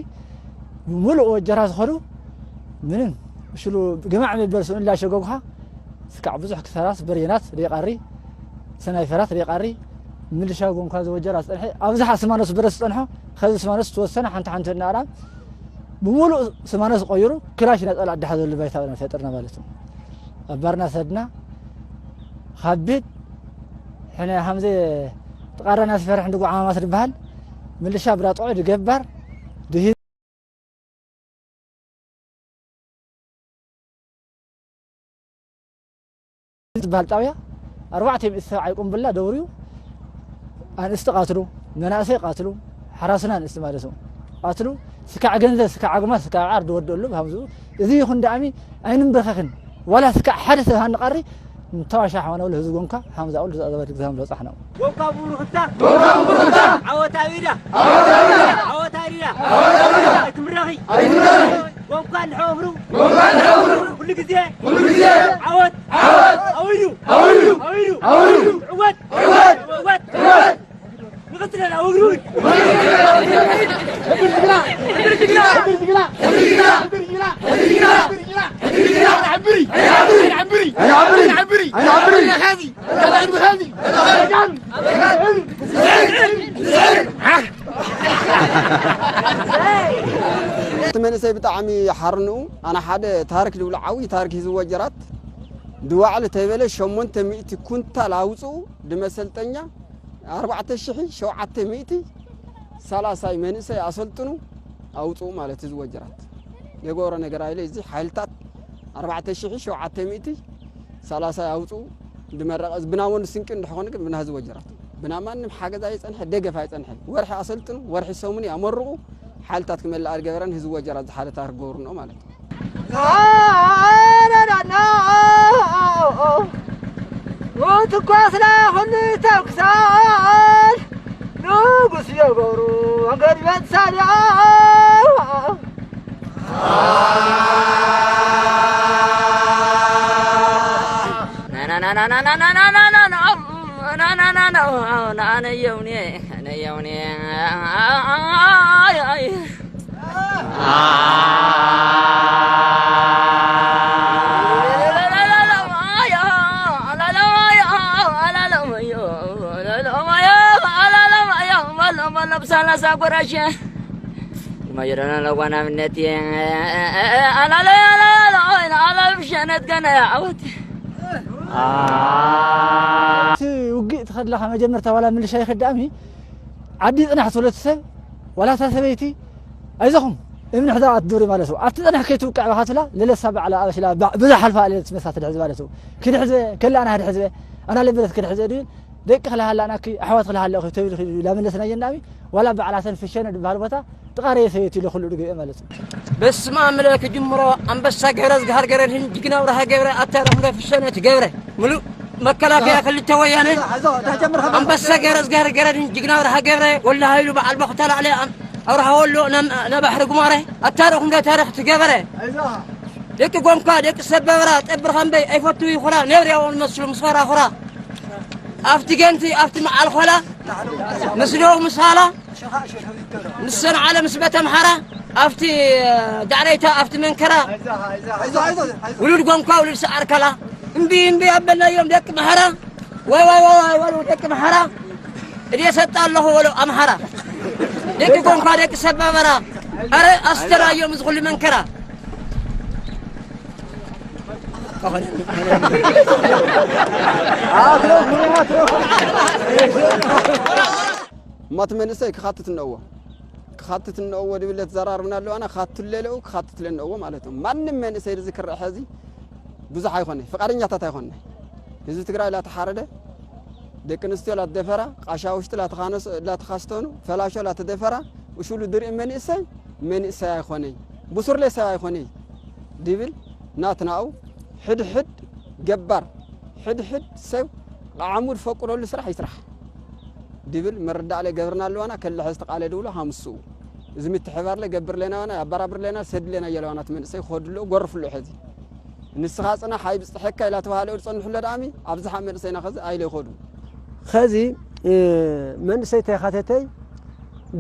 ብምሉእ ወጀራ ዝኸዱ ምንም ሽሉ ግማዕ መበል ስኡን ላሸጎግኻ ስካዕ ብዙሕ ክሰራስ በርየናት ደይቃሪ ስናይፈራት ደይቃሪ ምልሻ ጎንኳ ዝወጀራ ዝፀንሐ ኣብዝሓ ስማኖስ በረስ ዝፀንሖ ከዚ ስማኖስ ተወሰነ ሓንቲ ሓንቲ እናኣላ ብምሉእ ስማኖስ ቆይሩ ክላሽ ናፀላ ኣዳሓ ዘሉ ባይታ ፈጥርና ማለት እዩ። ኣባርና ሰድና ኻቢድ ሕነ ሃምዘ ጥቃረና ዝፈርሕ እንዲ ጓዓማማት ዝበሃል ምልሻ ብራጥዖ ድገባር ድሂ ዝበሃል ጣብያ ኣርባዕተ ሚእቲ ሰብዓይ ቁምብላ ደውርዩ ኣንስቲ ቃትሉ መናእሰይ ቃትሉ ሓራስና ኣንስቲ ማለት እዩ ቃትሉ ስካዕ ገንዘብ ስካዕ ኣግማ ስካዕ ዓር ድወደሉ ብሃምዝኡ እዚ ይኹን ደኣሚ ኣይንንበርኸኽን ዋላ ስካዕ ሓደ ሰብ ሃንቃሪ እንተዋሻ ሓዋና ብሎ ህዝቢ ጎንካ ሓምዛ ብሎ ዝኣዘባ ድግዛም ዝበጻሕና። ጎንካ ብሩኽታ ጎንካ ብሩኽታ ዓወት ኣቢዳ ዓወት ኣቢዳ ዓወት ኣቢዳ ኣይትምረኺ ኣይትምረኺ ጎንካ እንድሕር ወፍሩ ጎንካ እንድሕር ወፍሩ ኩሉ ግዜ ኩሉ ግዜ ዓወት ዓወት ኣቢዱ ኣቢዱ ኣቢዱ ኣቢዱ ዕወት ዕወት ዕወት ንቕጽለና ወግሩን እቲ መንእሰይ ብጣዕሚ ሓርንኡ ኣነ ሓደ ታሪክ ዝብሎ ዓብዪ ታሪክ ህዝቢ ወጀራት ድዋዕሊ ተይበለ ሸሞንተ ሚእቲ ኩንታል ኣውፅኡ ድመሰልጠኛ ኣርባዕተ ሽሕ ሸውዓተ ሚእቲ ሰላሳይ መንእሰይ ኣሰልጥኑ ኣውፅኡ ማለት ህዝቢ ወጀራት የገብሮ ነገር ኣይለ እዚ ሓይልታት ኣርባዕተ ሽሕ ሸውዓተ ሚእቲ ሰላሳይ ኣውፅኡ ድመረቐ ብናወን ስንቂ እንድሕኾነ ግን ብና ህዝቢ ወጀራት ብና ማንም ሓገዝ ኣይፀንሐ ደገፍ ኣይፀንሐ ወርሒ ኣሰልጥኑ ወርሒ ሰሙን ኣመርቑ ሓይልታት ክመልኣ ዝገበረን ህዝቢ ወጀራት ዝሓለታ ክገብርኖ ማለት እዩ። ትኳስላ ኩሉ ይተኩሳል ንጉስ የገብሩ መንገድ ይበጥሳል ውግእ ትኸድለኻ መጀመርታ ዋላ ምልሻ ይኸዳእሚ ዓዲ ይጽናሕ ትብሎ እቲ ሰብ ዋላ እታ ሰበይቲ ኣይዞኹም እምኒ ሕዛ ኣትዱሪ ማለት እዩ ኣብቲ ጽናሕ ከይትውቅዕ ባኻ ትብላ ለለሳ ባዕላ ኣበሽላ ብዙሕ ሓልፋ ኣለ ትመሳ ትድሕዝ ማለት እዩ ክድሕዘ ከላ ኣና ድሕዝበ ኣና ለበለት ክድሕዘ ድብል ደቂ ክልሃላ ኣናኪ ኣሕዋት ክልሃላ ተብል ላመለስና የናሚ ዋላ ባዕላተን ፍሸነ ድበሃል ቦታ ጥቓ ረየ ሰበይቲ ኢለ ኩሉ ድገበ ማለት እዩ። በስመ አብ ምለ ክጅምሮ ኣንበሳ ገብረ ዝግሃር ገረድህን ጅግና ብርሃ ገብረ ኣታ ረኽንዶ ፍሸነ ትገብረ ምሉእ መከላከያ ክልተ ወያነ ኣንበሳ ገረ ዝገረ ገረድን ጅግና ብርሃ ገብረ ወላ ሃይሉ በዓል በኽታ ላዕለ ኣብርሃ ወሎ ነባሕሪ ጉማረ ኣታ ረኽንዶ ታሪኽ ትገበረ ደቂ ጎንኳ ደቂ ሰበበራ ጠብርኻ እምበይ ኣይፈቱ ይኹራ ነብር ያው መስሉ ምስ ኸራ ኹራ ኣብቲ ገንቲ ኣብቲ መዓል ኾላ ምስዶ ምሳላ ንሰን ዓለ ምስ በተ ኣምሓራ ኣብቲ ዳዕረይታ ኣብቲ መንከራ ውሉድ ጎንኳ ውሉድ ሰዓር ከላ እምቢ እምቢ ኣበልናዮም ደቂ ምሓራ። ዋይ ዋይ ዋይ ዋይ በሉ ደቂ ምሓራ። እድየ ሰጣ ኣለኹ በሎ ኣምሓራ። ደቂ ጎንኳ ደቂ ሰባበራ። ኣረ ኣስተራዮም እዚ ኩሉ መንከራ። እማት መንእሰይ ክኻትት እነእዎ ክኻትት እነእዎ ድብለ ተዘራርብና ኣለዋና። ክኻትት ለለኡ ክኻትት ለነእዎ ማለት እዩ። ማንም መንእሰይ እዚ ክረአ ሕዚ ብዙሕ ኣይኮነ፣ ፍቃደኛታት ኣይኮነ። ህዝቢ ትግራይ ላተሓረደ፣ ደቂ ኣንስትዮ ላተደፈራ፣ ቃሻውሽቲ ላተኻነሱ-፣ ላተኻስተኑ፣ ፈላሾ ላተደፈራ፣ እሹሉ ድርኢ መንእሰይ መንእሰይ ኣይኮነይ፣ ብሱርለ ሰብ ኣይኮነይ ድብል ናትናኡ ሕድሕድ ገባር ሕድሕድ ሰብ ዓዕሙ ዝፈቅደሉ ስራሕ ይስራሕ ድብል ምርዳእ ለገብርና ኣለዋና። ከለ ሕዚ ተቃለ ድብሎ ሃምስኡ እዚ ምትሕባር ለገብር ለናዋና፣ ኣበራብር ለና፣ ሰድ ለና የለዋና። እቲ መንእሰይ ክኸድሎ ጎርፍሎ ሕዚ ንስኻ ጽናሕ ኣይብጽሐካ ኢላ ተባህለ ዝጸንሕሎ ደኣሚ ኣብዝሓ መንእሰይና ኸዚ ኣይለ ይኸዱ። ኸዚ፣ እ፣ መንእሰይ ተኻተተይ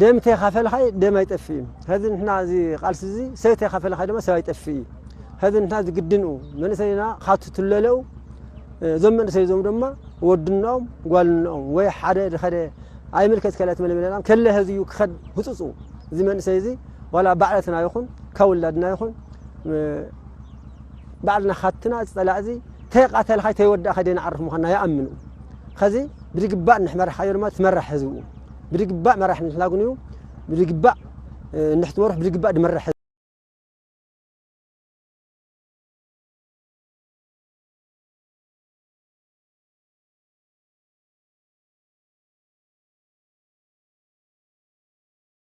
ደም ተኻፈልኻይ ደም ኣይጠፍእን። ኸዚ ንሕና እዚ ቃልሲ እዚ ሰብ ተኻፈልኻይ ድማ ሰብ ኣይጠፍእ እዩ። ኸዚ ንሕና እዚ ግድን እዩ። መንእሰይና ኻትቱ ለለው፣ እ፣ እዞም መንእሰይ እዞም ድማ ወድናኦም ጓልናኦም ወይ ሓደ ዝኸደ ኣይምልከት ከለት መለመለናም ከለ ኸዚ እዩ ክኸድ ህጹጹ። እዚ መንእሰይ እዚ ዋላ ባዕለትና ይኹን ካብ ውላድና ይኹን፣ እ፣ ባዕልና ኻትና ዝጸላእ እዚ ተይቃተልኻይ ተይወዳእኻይ ደይንዓርፍ ምዃንና ይኣምኑ። ኸዚ ብድግባእ እንሕመርሓዮ ድማ ትመራሕ ህዝቢ እዩ። ብድግባእ መራሕ ንሕላጉን እዩ። ብድግባእ፣ እ፣ እንድሕትመርሕ ብድግባእ ድመራሕ ህዝቢ።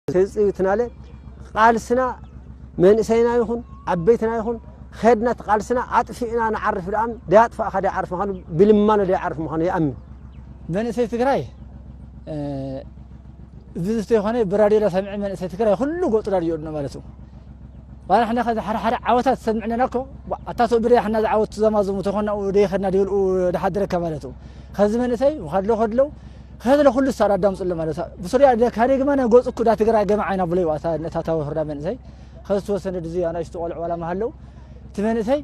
ተጽዩ ትናለ ቃልስና መንእሰይና ይኹን ዓበይትና ይኹን ኸድና እቲ ቃልስና ኣጥፊእና ንዓርፍ ደኣም ደያጥፋእኻ ደይዓርፍ ምዃኑ ብልማኖ ደይዓርፍ ምዃኑ ይኣምን። መንእሰይ ትግራይ፣ እ፣ እዚ ዝተይኾነ ብራድዮ ዳሰምዐ መንእሰይ ትግራይ ኩሉ ገጹ ዳድዮ እድኖ ማለት እዩ። ዋላ ንሕና ከዚ ሓደ ሓደ ዓወታት ዝሰምዕነና እኮ፣ ኣታ ሰው ብደይ ሕና ዝዓወቱ ዘማዘሙ ተኾና ደይኸድና ድብልኡ ድሓድረካ ማለት እዩ። ከዚ መንእሰይ ከድሎ ከድሎ ከድሎ ኩሉ ሳራ ኣዳምፅሎ ማለት እዩ። ብሱሪያ ደ-፣ ካደ ግማ ናይ ገጹ እኮ ዳ ትግራይ ገመ ዓይና ብሎ ይዋሳ ነታታዊ ፍርዳ መንእሰይ። ከዚ ተወሰነ ድዚ ኣናእሽቱ ቆልዑ ዋላ መሃለው። እቲ መንእሰይ፣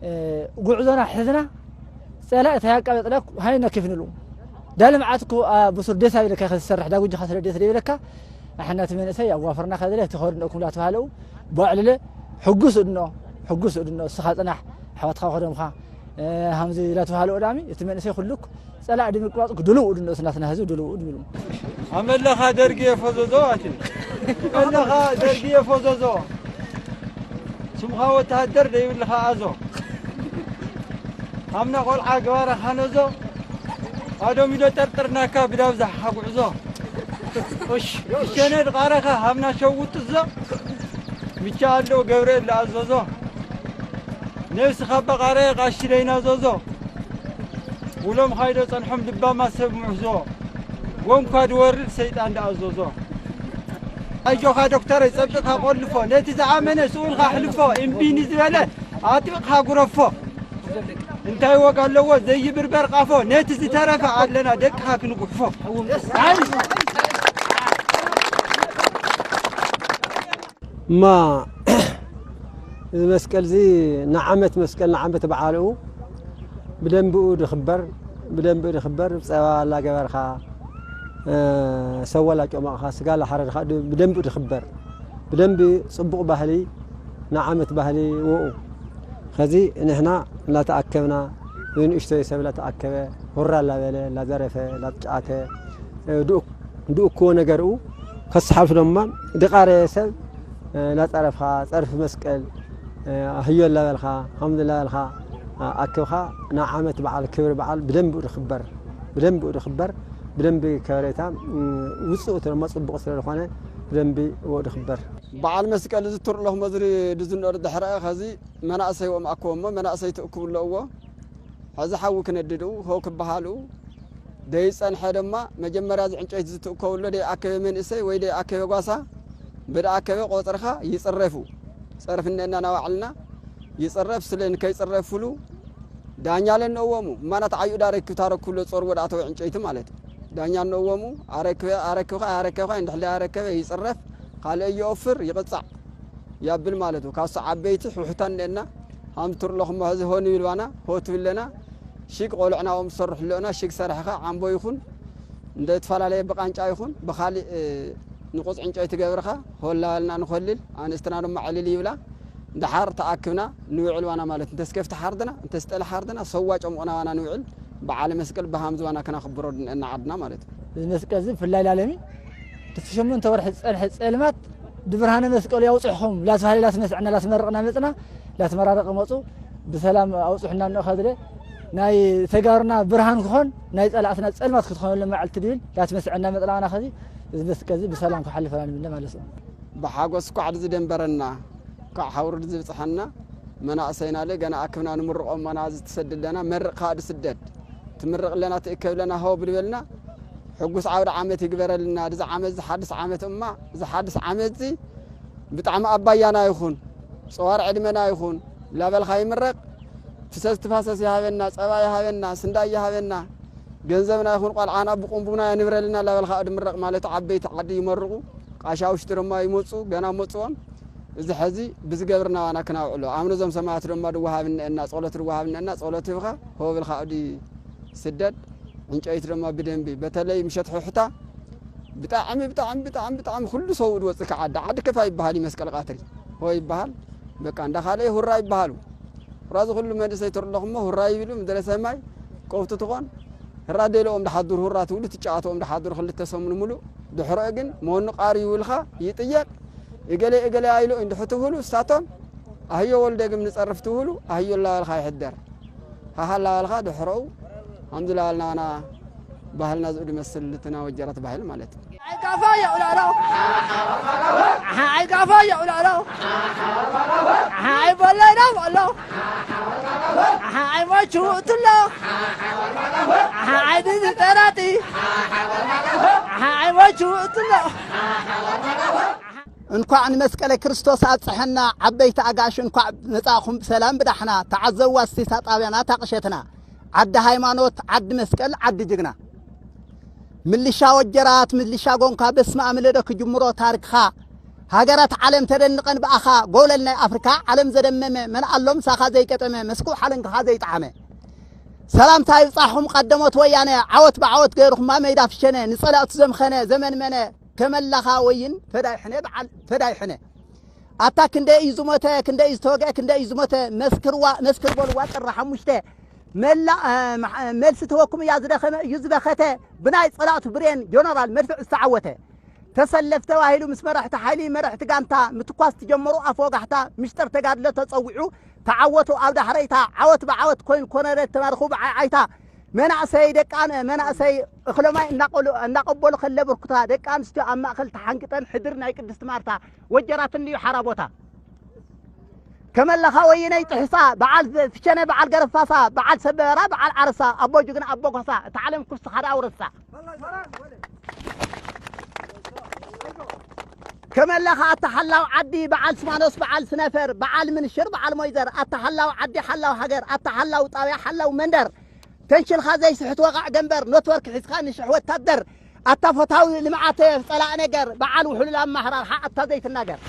እ፣ ጉዕዞና ሕዝና ጸላእ ተያቀበጥና ሃይና ከፍንሉ። ዳ ልምዓት እኮ፣ አ፣ ብሱር ደስ ኣይብለካ ከዝሰርሕ፣ ዳ ጉጅኻ ስለ ደስ ደይብለካ፣ ኣሕና እቲ መንእሰይ ኣዋፈርና ከዘለ እቲ ኸርድ ንእኩም ዳተባሃለው፣ ባዕልለ ሕጉስ እድኖ፣ ሕጉስ እድኖ፣ እስኻ ጽናሕ፣ ኣሕዋትካ ከደምኻ፣ እ፣ ሃምዚ ዳተባሃለው ዳሚ፣ እቲ መንእሰይ ኩሉክ ጸላእ ድምቅባጽ ድልው እድኖ፣ እስናትና ህዝብ ድልው እድሚሉ። ኣመለኻ ደርጊ የፈዘዞ ኣቲ። ኣመለኻ ደርጊ የፈዘዞ። ስምኻ ወተሃደር ደይብልኻ ኣዞ። ሃምና ቆልዓ ገባራ ሃነዞ። ኣዶም ኢዶ ጠርጥርናካ ብዳብዛሕኻ ጉዕዞ። እሽ፣ እሸነ ድቓረኻ ሃምና ሸውጥዞ። ምቻ ኣሎ ገብርኤል ለኣዘዞ። ነብስኻ በቓረ ቃሺ ደይናዘዞ። ውሎም ኻይዶ ጸንሖም ልባማ ሰብ ምሕዞ። ጎንኳ ድወርድ ሰይጣን ደኣዘዞ። ኣጆኻ ዶክተረይ ጸብጥኻ ቆልፎ። ነቲ ዝኣመነ ስኡልኻ ኣሕልፎ። እምቢ ንዝበለ ኣጥብቕኻ ጉረፎ። እንታይ ወግ ኣለዎ ዘይብርበር ቃፎ። ነቲ ዝተረፈ ኣለና ደቅኻ ክንጉሕፎ። እማ እዚ መስቀል እዚ ንዓመት መስቀል ንዓመት በዓልኡ ብደንብኡ ድኽበር፣ ብደንብኡ ድኽበር። ጸባ ላገበርካ፣ እ፣ ሰዋ ላጮመቕካ፣ ስጋ ላሓረድካ ድ-፣ ብደንብኡ ድኽበር። ብደንቢ ጽቡቕ ባህሊ ንዓመት ባህሊ ወኡ። ኸዚ ንሕና ላተኣከብና፣ ንእሽቶይ ሰብ ላተኣከበ፣ ሁራ ላበለ፣ ላዘረፈ፣ ላጫተ፣ እ፣ ድኡ-፣ ድእክዎ ነገርኡ ከስሓልፍ ደማ ድቓረ ሰብ፣ እ፣ ላጸረፍካ ጸርፊ መስቀል፣ እ፣ ህዮ ላበልካ፣ ከምዚ ላበልካ፣ እ፣ ኣክብካ ንዓመት በዓል ክብሪ በዓል ብደንብኡ ድኽበር፣ ብደንብኡ ድኽበር፣ ብደንቢ ከበሬታ፣ እ፣ ውጽእቱ ደማ ጽቡቕ ስለ ዝኾነ ብደንቢ ወ ድኽበር። በዓል መስቀል ዝትር ኣለኹ መዝሪ ድዝንኦ ድሕረ ኸዚ መናእሰይ ወም ኣክቦ እሞ መናእሰይ ትእክቡ ኣለዎ። ሕዚ ሓዊ ክነድድኡ፣ ሆ ክበሃሉ፣ ደይጸንሐ ድማ መጀመርያ እዚ ዕንጨይቲ ዝትእከብሎ ደይኣከበ መንእሰይ ወይ ደይኣከበ ጓሳ፣ ብደኣከበ ቆጽርኻ ይጽረፉ። ጸርፊ እነና ናባዕልና ይጽረፍ ስለ ንከይጽረፍሉ ዳኛ ለነእዎሙ። እማናት ዓዩ ዳረክ ታረኩሎ ጾር ወዳእተወ ዕንጨይቲ ማለት እዩ። ዳኛ እነዎሙ ኣረክበ ኣረክብካ ኣረከብካ እንድሕለ ኣረከበ ይፅረፍ፣ ካልእ ይኦፍር ይቕፃዕ ያብል ማለት እዩ። ካብሱ ዓበይቲ ሕውሕታ እነና ሃምቱር ለኹሞ ህዚ ሆን ይብል ባና ሆት ብለና ሽግ ቆልዕናዎም ዝሰርሑ ኣለና። ሽግ ሰራሕኻ ዓምቦ ይኹን እንደ ትፈላለየ ብቃንጫ ይኹን ብኻሊእ ንቁፅ ዕንጨይቲ ገብርኻ ሆላልና ንኾልል ኣንስትና ድማ ዕልል ይብላ። ደሓር ተኣክብና ንውዕል ዋና ማለት እንተስከፍቲ ሓርድና እንተስጠለ ሓርድና ሰዋ ጨሙቕና ዋና ንውዕል። በዓለ መስቀል ብሃምዚ ዋና ክናኽብሮ ድንአና ዓድና ማለት እዩ። እዚ መስቀል እዚ ብፍላይ ላለሚ እቲ ሸሞንተ ወርሒ ዝጸንሐ ጸልማት ብብርሃነ መስቀሉ ያውጽሕኹም ላስባህለ ላስመስዕና ላስመረቕና መጽና። ላስመራረቐ መጹ ብሰላም ኣውጽሑና እንኸድለ ናይ ተጋሩና ብርሃን ክኾን ናይ ጸላእትና ጸልማት ክትኾነሉ መዓልቲ ድብል ላስመስዕና መጽናና ኸዚ እዚ መስቀል እዚ ብሰላም ክሓልፈና ንምነ ማለት እዩ። ብሓጎስ ኳዕ ዝደንበረና ኳዕ ሓውርድ ዝብጽሓና መናእሰይና ለ ገና ኣክብና ንምርቖም ማና ዝተሰድለና መርቕ ኻኣ ድስደድ ትምርቕ ኣለና ትእከብ ለና ሆ ብልበልና። ሕጉስ ዓውደ ዓመት ይግበረልና። ድዚ ዓመት ዝሓድስ ዓመት እማ ዝሓድስ ዓመት እዚ ብጣዕሚ ኣባያና ይኹን ጸዋር ዕድመና ይኹን ላበልኻ ይምረቕ። ፍሰስ ትፋሰስ ይሃበና፣ ጸባ ይሃበና፣ ስንዳይ ይሃበና፣ ገንዘብና ይኹን ቆልዓና ብቁምቡና የንብረልና ላበልኻ ድምረቕ ማለት ዓበይቲ ዓዲ ይመርቑ። ቃሻውሽቲ ድማ ይመጹ፣ ገና መጽዎም። እዚ ሐዚ ብዝገብርና ዋና ክናውዕሎ ኣምነ ዞም ሰማያት ድማ ድወሃብ እነአና ጸሎት ድወሃብ እነአና ጸሎት ህብኻ ሆብል ኻእዲ ስደድ። ዕንጨይቲ ድማ ብደንቢ በተለይ ምሸት ሕሕታ ብጣዕሚ ብጣዕሚ ብጣዕሚ ብጣዕሚ ኩሉ ሰው ድወፅእ ከዓዲ ዓዲ ከፋ ይበሃል እዩ። መስቀል ቃትሪ ሆ ይበሃል። በቃ እንዳ ካልእ ሁራ ይበሃሉ። ራዚ ኩሉ መንእሰይ ትርለኹሞ ሁራ ይብሉ ምድረ ሰማይ ቆፍቲ ትኾን። ህራ ደለኦም ድሓድሩ ሁራ ትብሉ ትጫወትኦም ድሓድሩ ክልተ ሰሙን ሙሉእ። ድሕሮ ግን መኑ ቃሪ ይውልኻ ይጥየቅ። እገሌ እገሌ ኣይሎ እንድሕር ትብሉ እሳቶም ኣህዮ ወልደ ግን ንጸርፍ ትብሉ ኣህዮ ላበልኻ ይሕደር። ሃሃ ላበልኻ ድሕሮኡ ከምዚ ላበልናና ባህልና ዝኡ ድመስል ልትና ወጀራት ባህል ማለት እዩ። ዓይጋፋ የውላሎ ዓይጋፋ የውላሎ ዓይበለይና ኣሎ ዓይሞቹ እትሎ ዓይድዚ ጠራጢ ዓይሞቹ እትሎ። እንኳዕ ንመስቀለ ክርስቶስ ኣብፀሐና። ዓበይቲ ኣጋሽ እንኳዕ መጻእኹም ብሰላም ብዳሕና። ተዓዘብዋ እስቲታ ጣብያና ታቕሸትና ዓዲ ሃይማኖት ዓዲ መስቀል ዓዲ ጅግና። ምልሻ ወጀራት ምልሻ ጎንካ በስመ ኣምለዶ ክጅምሮ ታሪክኻ። ሃገራት ዓለም ተደንቐን ብኣኻ ጎለል ናይ ኣፍሪካ ዓለም ዘደመመ መንኣሎም ሳኻ ዘይቀጠመ መስኩ ሓለንግኻ ዘይጠዓመ። ሰላምታ ይብጻሕኹም ቀደሞት ወያነ ዓወት ብዓወት ገይርኹማ መይዳ ፍሸነ ንጸላእቱ ዘምኸነ ዘመንመነ ከመላኻ ወይን ፈዳይ ሕነ በዓል ፈዳይ ሕነ። ኣታ ክንደይ እዩ ዝሞተ ክንደይ እዩ ዝተወግአ ክንደይ እዩ ዝሞተ መስክርዋ መስክር በልዋ ጥራ ሓሙሽተ። መላ መልሲ ተወኩም እያ ዝደኸመ እዩ ዝበኸተ። ብናይ ጸላእቱ ብሬን ጀነራል መድፍዕ ዝተዓወተ ተሰለፍ ተባሂሉ ምስ መራሕቲ ሓይሊ መራሕቲ ጋንታ ምትኳስ ትጀመሩ ኣፍ ወጋሕታ ምሽጥር ተጋድሎ ተጸዊዑ ተዓወቱ ኣብ ዳሕረይታ ዓወት ብዓወት ኮይኑ ኮነረ ተባርኹ ብዓይዓይታ መናእሰይ ደቃን መናእሰይ እኽሎማይ እናቆሉ- እናቀበሉ ከለ ብርኩታ ደቂ ኣንስትዮ ኣብ ማእኸል ተሓንግጠን ሕድር ናይ ቅድስቲ ማርታ ወጀራትን እዩ ሓራ ቦታ ከመለኻ ወይነይ ጥሕሳ በዓል ፍሸነ በዓል ገረፋሳ በዓል ሰበራ በዓል ዓርሳ ኣቦ ጅግና ኣቦ ጎሳ እታ ዓለም ኩስኻ ዳ ኣውረሳ። ከመለኻ ኣታ ሓላው ዓዲ በዓል ስማኖስ በዓል ስነፈር በዓል ምንሽር በዓል ሞይዘር ኣታ ሓላው ዓዲ ሓላው ሃገር ኣታ ሓላው ጣብያ ሓላው መንደር ተንሽልኻ ዘይስሕት ወቓዕ ገንበር ኖትወርክ ሒዝካ ንሽሕ ወታደር ኣታ ፈታዊ ልምዓት ጸላእ ነገር በዓል ውሕሉል ኣማሕራርሓ ኣታ ዘይትናገር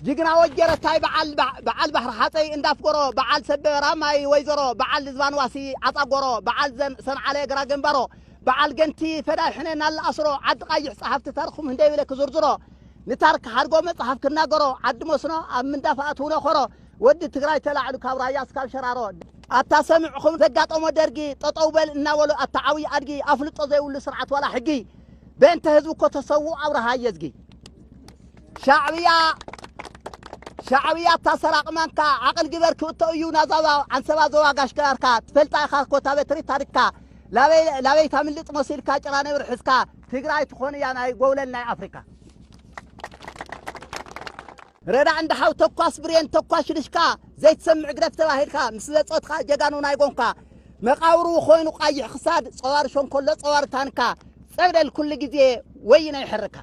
ጅግና ወጀረታይ በዓል ባሕ- በዓል ባሕሪ ሓፀይ እንዳፍጎሮ በዓል ሰበራ ማይ ወይዘሮ በዓል ዝባን ዋሲ ዓፃጎሮ በዓል ዘን- ሰንዓለ ግራ ግንባሮ በዓል ገንቲ ፈዳይ ሕነ ናላኣስሮ ዓዲ ቃይሕ ፀሓፍቲ ታርኹም ህንደይ ብለ ክዝርዝሮ ንታርክ ሓድጎ መፅሓፍ ክናገሮ ዓዲ መስኖ ኣብ ምንዳፋ ኣትውኖ ኾሮ ወዲ ትግራይ ተላዕሉ ካብ ራያ እስካብ ሸራሮ ኣታ ሰሚዕኹም ዘጋጠሞ ደርጊ ጠጠው በል እናበሉ ኣታ ዓብዪ ኣድጊ ኣፍልጦ ዘይብሉ ስርዓት ዋላ ሕጊ በእንተ ህዝቢ እኮ ተሰዉ ኣብርሃ የዝጊ ሻዕብያ ሻዕብያ እታ ሰራቕ ማንካ ዓቕል ግበር ክእቶ እዩ ናዛባ ዓንሰባ ዞባ ጋሽ ገባርካ ትፈልጣ ኢኻ እኮ እታ በትሪ ታሪክካ ላበይ- ላበይ ታምልጥ መሲልካ ጭራ ነብሪ ሕዝካ ትግራይ ትኾን እያ ናይ ጎብለል ናይ ኣፍሪካ ረዳእ እንዳ ሓው ተኳስ ብሬን ተኳሽ ልሽካ ዘይትሰምዕ ግደፍ ተባሂልካ ምስ ዘጾትካ ጀጋኑ ናይ ጎንካ መቃብሩ ኮይኑ ቃይሕ ክሳድ ጸዋር ሸንኮሎ ጸዋር ታንካ ጸብለል ኩሉ ግዜ ወይነ ይሕርካ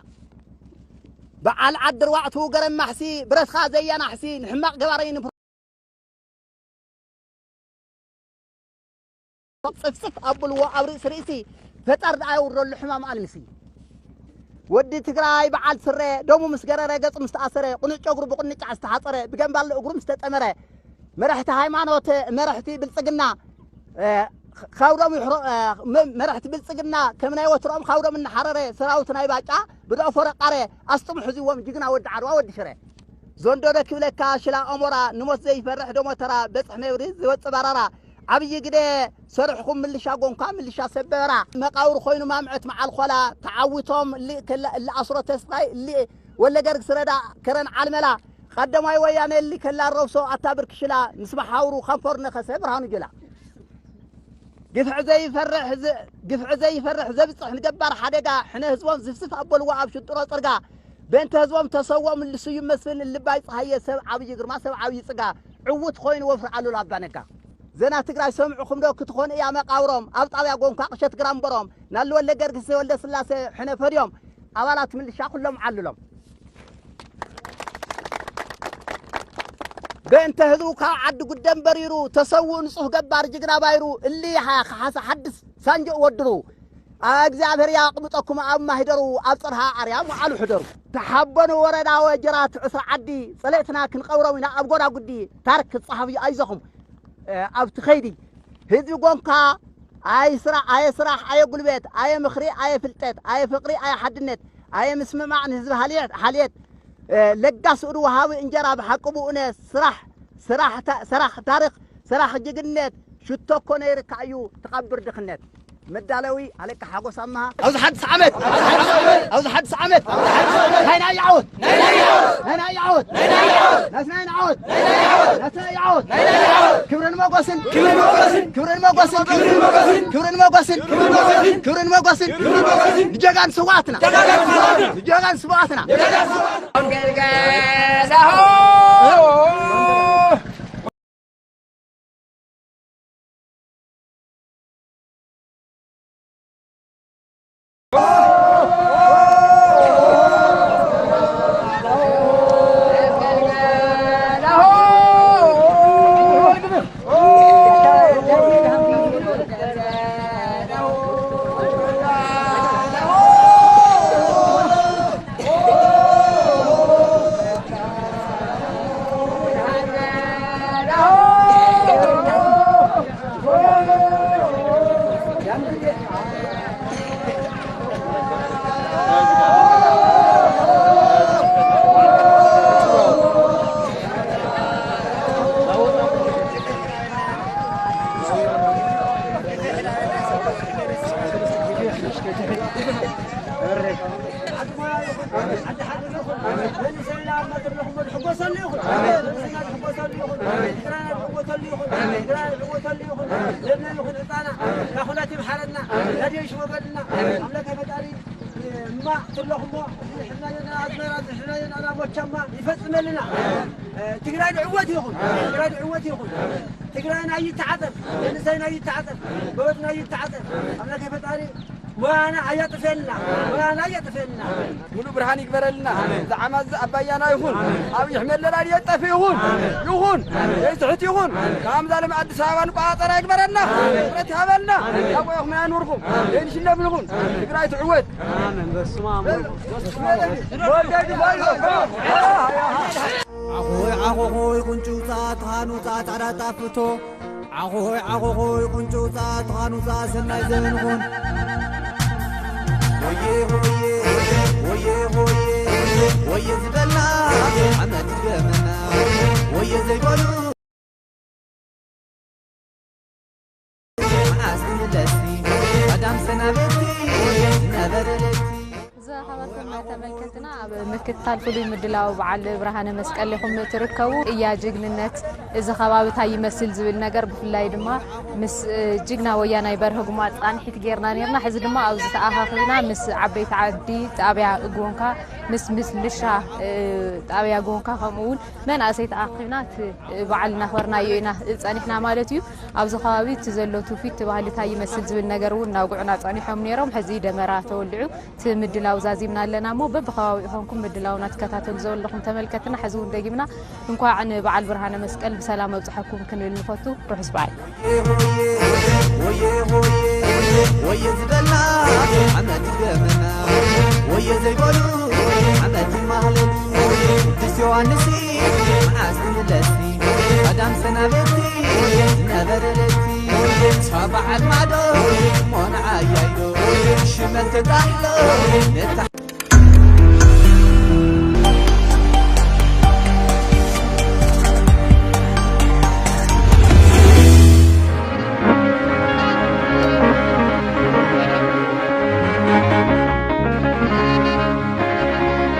በዓል ዓዲ ኣርባዕቱ ገረም ማሕሲ ብረትኻ ዘየናሕሲ ንሕማቕ ገባረይ ንፍሮ ጽፍጽፍ ኣብልዎ ኣብ ርእሲ ርእሲ ፈጣር ደኣ የውርደሉ ሕማም ኣልምሲ። ወዲ ትግራይ በዓል ስረ፣ ደሙ ምስ ገረረ፣ ገጹ ምስ ተኣሰረ፣ ቁኑዕ ጨጉሩ ብቁንጫ ዝተሓጸረ፣ ብገምባሎ እግሩ ምስ ተጠመረ፣ መራሕቲ ሃይማኖት፣ መራሕቲ ብልጽግና፣ እ፣ ካውዶም ይሕሮ-፣ እ፣ መ-፣ መራሕቲ ብልጽግና ከም ናይ ወትሮም ካውዶም እናሓረረ፣ ሰራዊት ናይ ባጫ ብደፈሮ ቃረ ኣስጥሙ ሕዝዎም ጅግና ወዲ ዓድዋ ወዲ ሽረ። ዞንዶዶ ክብለካ ሽላ ኦሞራ፣ ንሞት ዘይፈርሕ ደሞተራ፣ በጽሕ ነብሪ ዝወጽእ ባራራ፣ ዓብዪ ግደ ሰርሕኹም ምልሻ ጎንኳ ምልሻ ሰበራ፣ መቃብር ኮይኑ ማምዐት መዓል ኾላ፣ ተዓዊቶም እሊ ከላ-፣ እሊ ኣስሮ ተስፋይ፣ እሊ ወለገርግስ ረዳ ከረን ዓልመላ፣ ቀደማይ ወያነ እሊ ከላ ረብሶ ኣታ ብርኪ ሽላ፣ ምስ መሓውሩ ኸንፈሩ ነኸሰ ብርሃኑ ጁላ። ግፍዒ ዘይፈርሕ ዝ-፣ ግፍዒ ዘይፈርሕ ዘብጽሕ ንገባር ሓደጋ፣ ሕነ ህዝቦም ዝፍስፍ ኣበልዎ ኣብ ሽንጥሮ ጽርጋ፣ በእንተ ህዝቦም ተሰዎም እሊ ስዩም መስፍን፣ እሊ ባይ ጸሃየ፣ ሰብ ዓብዪ ግርማ፣ ሰብ ዓብዪ ጽጋ፣ ዕዉት ኮይኑ ወፍሪ ኣሉላ ኣባ ነጋ። ዘና ትግራይ ሰምዕኹም ዶ ክትኾን እያ መቃብሮም፣ ኣብ ጣብያ ጎንኳ ቅሸት ግራምበሮም፣ ናሉ ወልደ ገርግስ ወልደ ስላሴ ሕነ ፈድዮም፣ ኣባላት ምልሻ ኩሎም ዓልሎም። በእንተ ህዝቡ ካብ ዓዲ ጉደም በሪሩ፣ ተሰውኡ ንጹህ ገባር ጅግና ባይሩ፣ እሊ ሓ-፣ ሓሳ ሓድስ ሳንጆ ወድሩ። እግዚኣብሔር ያቕምጠኩም ኣብ ማህደሩ፣ ኣብ ጽርሃ ኣርያም ውዓሉ ሕደሩ። ተሓበኑ ወረዳ ወጀራት ዕስራ ዓዲ፣ ጸለእትና ክንቀብሮም ኢና ኣብ ጎዳጉዲ። ታሪክ ክጸሓፍ እዩ ኣይዞኹም፣ እ፣ ኣብቲ ኸይዲ ህዝቢ ጎንካ ኣይ ስራ-፣ ኣየ ስራሕ፣ ኣየ ጉልበት፣ ኣየ ምኽሪ፣ ኣየ ፍልጠት፣ ኣየ ፍቕሪ፣ ኣየ ሓድነት፣ ኣየ ምስምማዕ ንህዝቢ ሃልየት፣ ሃልየት፣ እ፣ ለጋስ እዱ ወሃቢ እንጀራ ብሓቂ ብእውነት ስራሕ፣ ስራሕ ታ-፣ ስራሕ ታሪኽ፣ ስራሕ ጅግነት ሽቶ እኮ ነይርካ እዩ ትቐብር ድኽነት። መዳለዊ ኣለቃ ሓጎስ ኣምሃ። ኣብዚ ሓድስ ዓመት፣ ኣብዚ ሓድስ ዓመት፣ ኣብዚ ሓድስ ዓመት፣ ናይና ይዓወት፣ ናይና ይዓወት፣ ናይና ይዓወት፣ ናይና ይዓወት፣ ናይና ይዓወት፣ ናይና ይዓወት። ክብርን ሞገስን፣ ክብርን ሞገስን፣ ክብርን ሞገስን፣ ክብርን ሞገስን፣ ክብርን ሞገስን፣ ክብርን ሞገስን፣ ክብርን ሞገስን፣ ክብርን ሞገስን ንጀጋን ስውኣትና፣ ንጀጋን ስውኣትና። ዓዲ ሞያ ይኹን፣ ዓዲ ሓድነት ይኹን፣ መንእሰይና ኣብ መድረኹም ዝሕጎሰሉ ይኹን፣ መንእሰይና ዝሕጎሰሉ ይኹን፣ ኤርትራና ዝሕጎሰሉ ይኹን፣ ኤርትራና ዝሕጎሰሉ ይኹን፣ ደምና ይኹን ዕጣና፣ ካብ ኹናት ይምሓረና፣ ናድዮ ይሽወበልና፣ ኣምላክ ፈጣሪ እማ ትለኹሞ፣ እዚ ሕናዮ ኣዝመራ፣ እዚ ሕናዮ ኣላሞቻማ ይፈጽመልና። ትግራይ ንዕወት ይኹን፣ ትግራይ ንዕወት ይኹን። ትግራይና ይተዓጠፍ፣ መንእሰይና ይተዓጠፍ፣ ጎበዝና ይተዓጠፍ። ኣምላክ ፈጣሪ ሞያና ኣያጥፈልና፣ ሞያና ኣያጥፈልና። ሙሉ ብርሃን ይግበረልና። ዝዓማዚ ኣባያና ይኹን፣ ኣብ ይሕመለና የጠፍ ይኹን፣ ይኹን፣ የስሕት ይኹን። ካብ ዛለም ኣዲስ ኣበባ ንቋጸራ ይግበረና። ብረት ይሃበልና። ያቆየኹም ያኑርኩም። የንሽነፍ ንኹን። ትግራይ ትዕወት። ዓኾይ ዓኾኾይ ቁንጭውፃ ተኻኑፃ ፃዕዳ ጣፍቶ። ዓኾይ ዓኾኾይ ቁንጭውፃ ተኻኑፃ ሰናይ ዘበን ኹን። ወየ ሆየ ወየ ሆየ ወየ ዝበልና ዓመት ይገመና። ወየ ዘይበሉ መዓስ ትምለሲ ቀዳም ሰናበቲ ነበረ ለይቲ። ዝኸበርኩም ተመልከትና፣ ኣብ ምክትታል ፍሉይ ምድላው በዓል ብርሃነ መስቀል ኢኹም ትርከቡ። እያ ጅግንነት፣ እዚ ከባቢ እንታይ ይመስል ዝብል ነገር፣ ብፍላይ ድማ ምስ፣ እ፣ ጅግና ወያናይ በርሀ ጉማ ፃንሒት ጌርና ኔርና። ሕዚ ድማ ኣብዚ ተኣኻኺብና ምስ ዓበይቲ ዓዲ ጣብያ ጎንካ፣ ምስ ምልሻ፣ እ፣ ጣብያ ጎንካ፣ ከምኡ እውን መናእሰይ ተኣኺብና እቲ በዓል እናኽበርናዮ ኢና ጸኒሕና ማለት እዩ። ኣብዚ ከባቢ እቲ ዘሎ ትውፊት፣ እቲ ባህሊ እንታይ ይመስል ዝብል ነገር እውን እናውግዑና ጸኒሖም ነይሮም። ሕዚ ደመራ ተወሊዑ እቲ ምድላው ዛዚምና ኣለና እሞ፣ በብከባቢኡ ኾንኩም ምድላውና ትከታተሉ ዘለኹም ተመልከትና፣ ሕዚ እውን ደጊምና እንኳዕ ንበዓል ብርሃነ መስቀል ብሰላም ኣብጽሐኩም ክንብል ንፈቱ። ርሑስ በዓል። ሆየ ሆየ ወየ ዝበላ ሓመድ ይገመና፣ ወየ ዘይበሉ ሓመድ ይማህለሉ። ቅዱስ ዮሃንስ መዓስ ትምለሲ፣ ቀዳም ሰናበቲ ዝነበረ ለቲ። እታ በዓል ማዶ እሞ ንዓያይዶ ሽመት ተጣሂሎ ነታ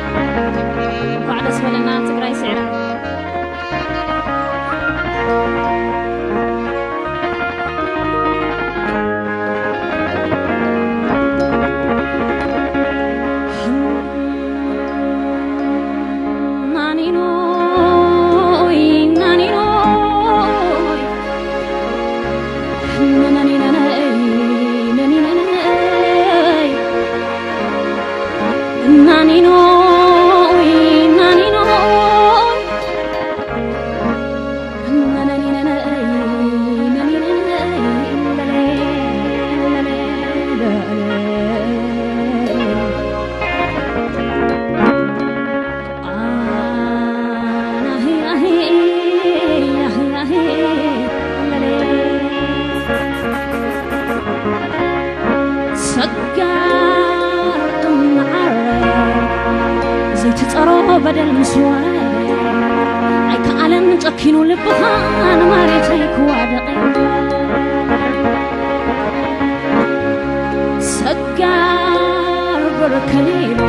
እንኳዕ ደስ በለና ትግራይ ስዕረት። ናኒኖይ፣ ናኒኖይ፣ ናኒኖይ፣ ናኒኖይ፣ ናኒኖይ። ሰጋር እምዓረ ዘይትጸሮ በደል ምስ ወረደ ኣይከኣለን ጨኪኑ ልብኻ ንመሬት ኣይክዋደቐ። ሰጋር በርከሊሎ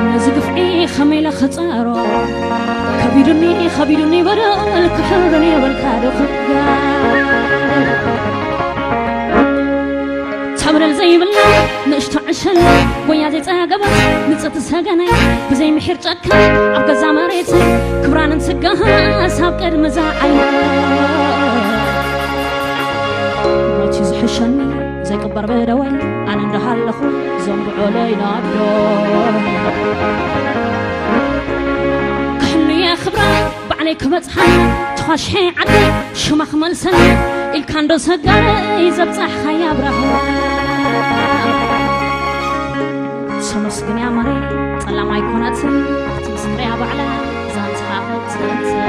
ነዚ ግፍዒ ከመይ ኢለ ክጸሮ? ከቢዱኒ፣ ከቢዱኒ በደል ክሕርን የበልካ ዶ ክጋር? እታ በደል ዘይብላ ንእሽቶ ዕሸል ጎያ ዘይጸገባ ንጽቲ ሰገናይ ብዘይ ምሒር ጨካን ኣብ ገዛ መሬት ክብራን እንትጋሃስ ኣብ ቅድሚ እዛ ዓይነ። ሞት እዩ ዝሕሸኒ ዘይቅበር ብደወይ ኣነ እንዳሃለኹ ዘንብዖለይ ናዶ ክሕሉ እየ ክብራ ባዕለይ ክበጽሓ ተዃሽሐ ዓደይ ሽማ ክመልሰኒ ኢልካ እንዶ ሰጋረይ ዘብጻሕኻያ ብራህዋ ሰመስግንያ ማረይ ጸላም ኣይኮነትን ክትምስክርያ ባዕላ ዛንታ ክትንትን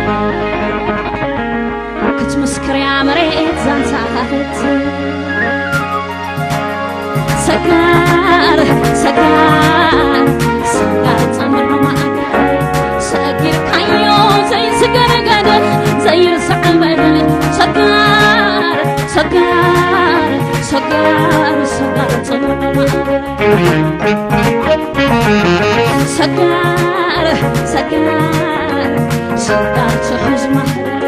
ክትምስክርያ መሬት ዛንታ ክትንትን ሰጋር ሰጋር ሰጋር ጸምር ማእከል ሰጊርካዮ ዘይዝገረገደ ዘይርሳዕ በደል ሰጋር ሰጋር ሰጋር ሰጋር ጸምር ማእከል ሰጋር ሰጋር ሰጋር ትሑዝ ማሕበር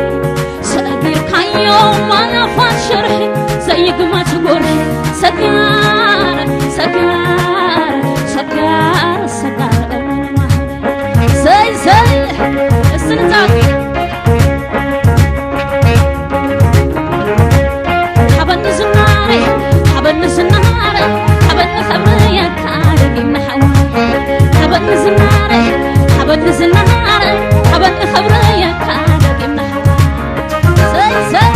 ሰጊርካዮ ማለፋት ሽርሒ ዘይግመት ጎርሒ ሰጋር ሰጋር ሰጋር ሰጋር እሙን ማሕበር ዘይ ዘይ እስቲ ንጻወት ሓበኒ ዝናረ ሓበኒ ዝናረ ሓበኒ ክብሪ የካ ደጊምና ሓዋ ሓበኒ ዝናረ ሓበኒ ዝናረ ሓበኒ ክብሪ የካ ደጊምና ሓዋ ዘይ ዘይ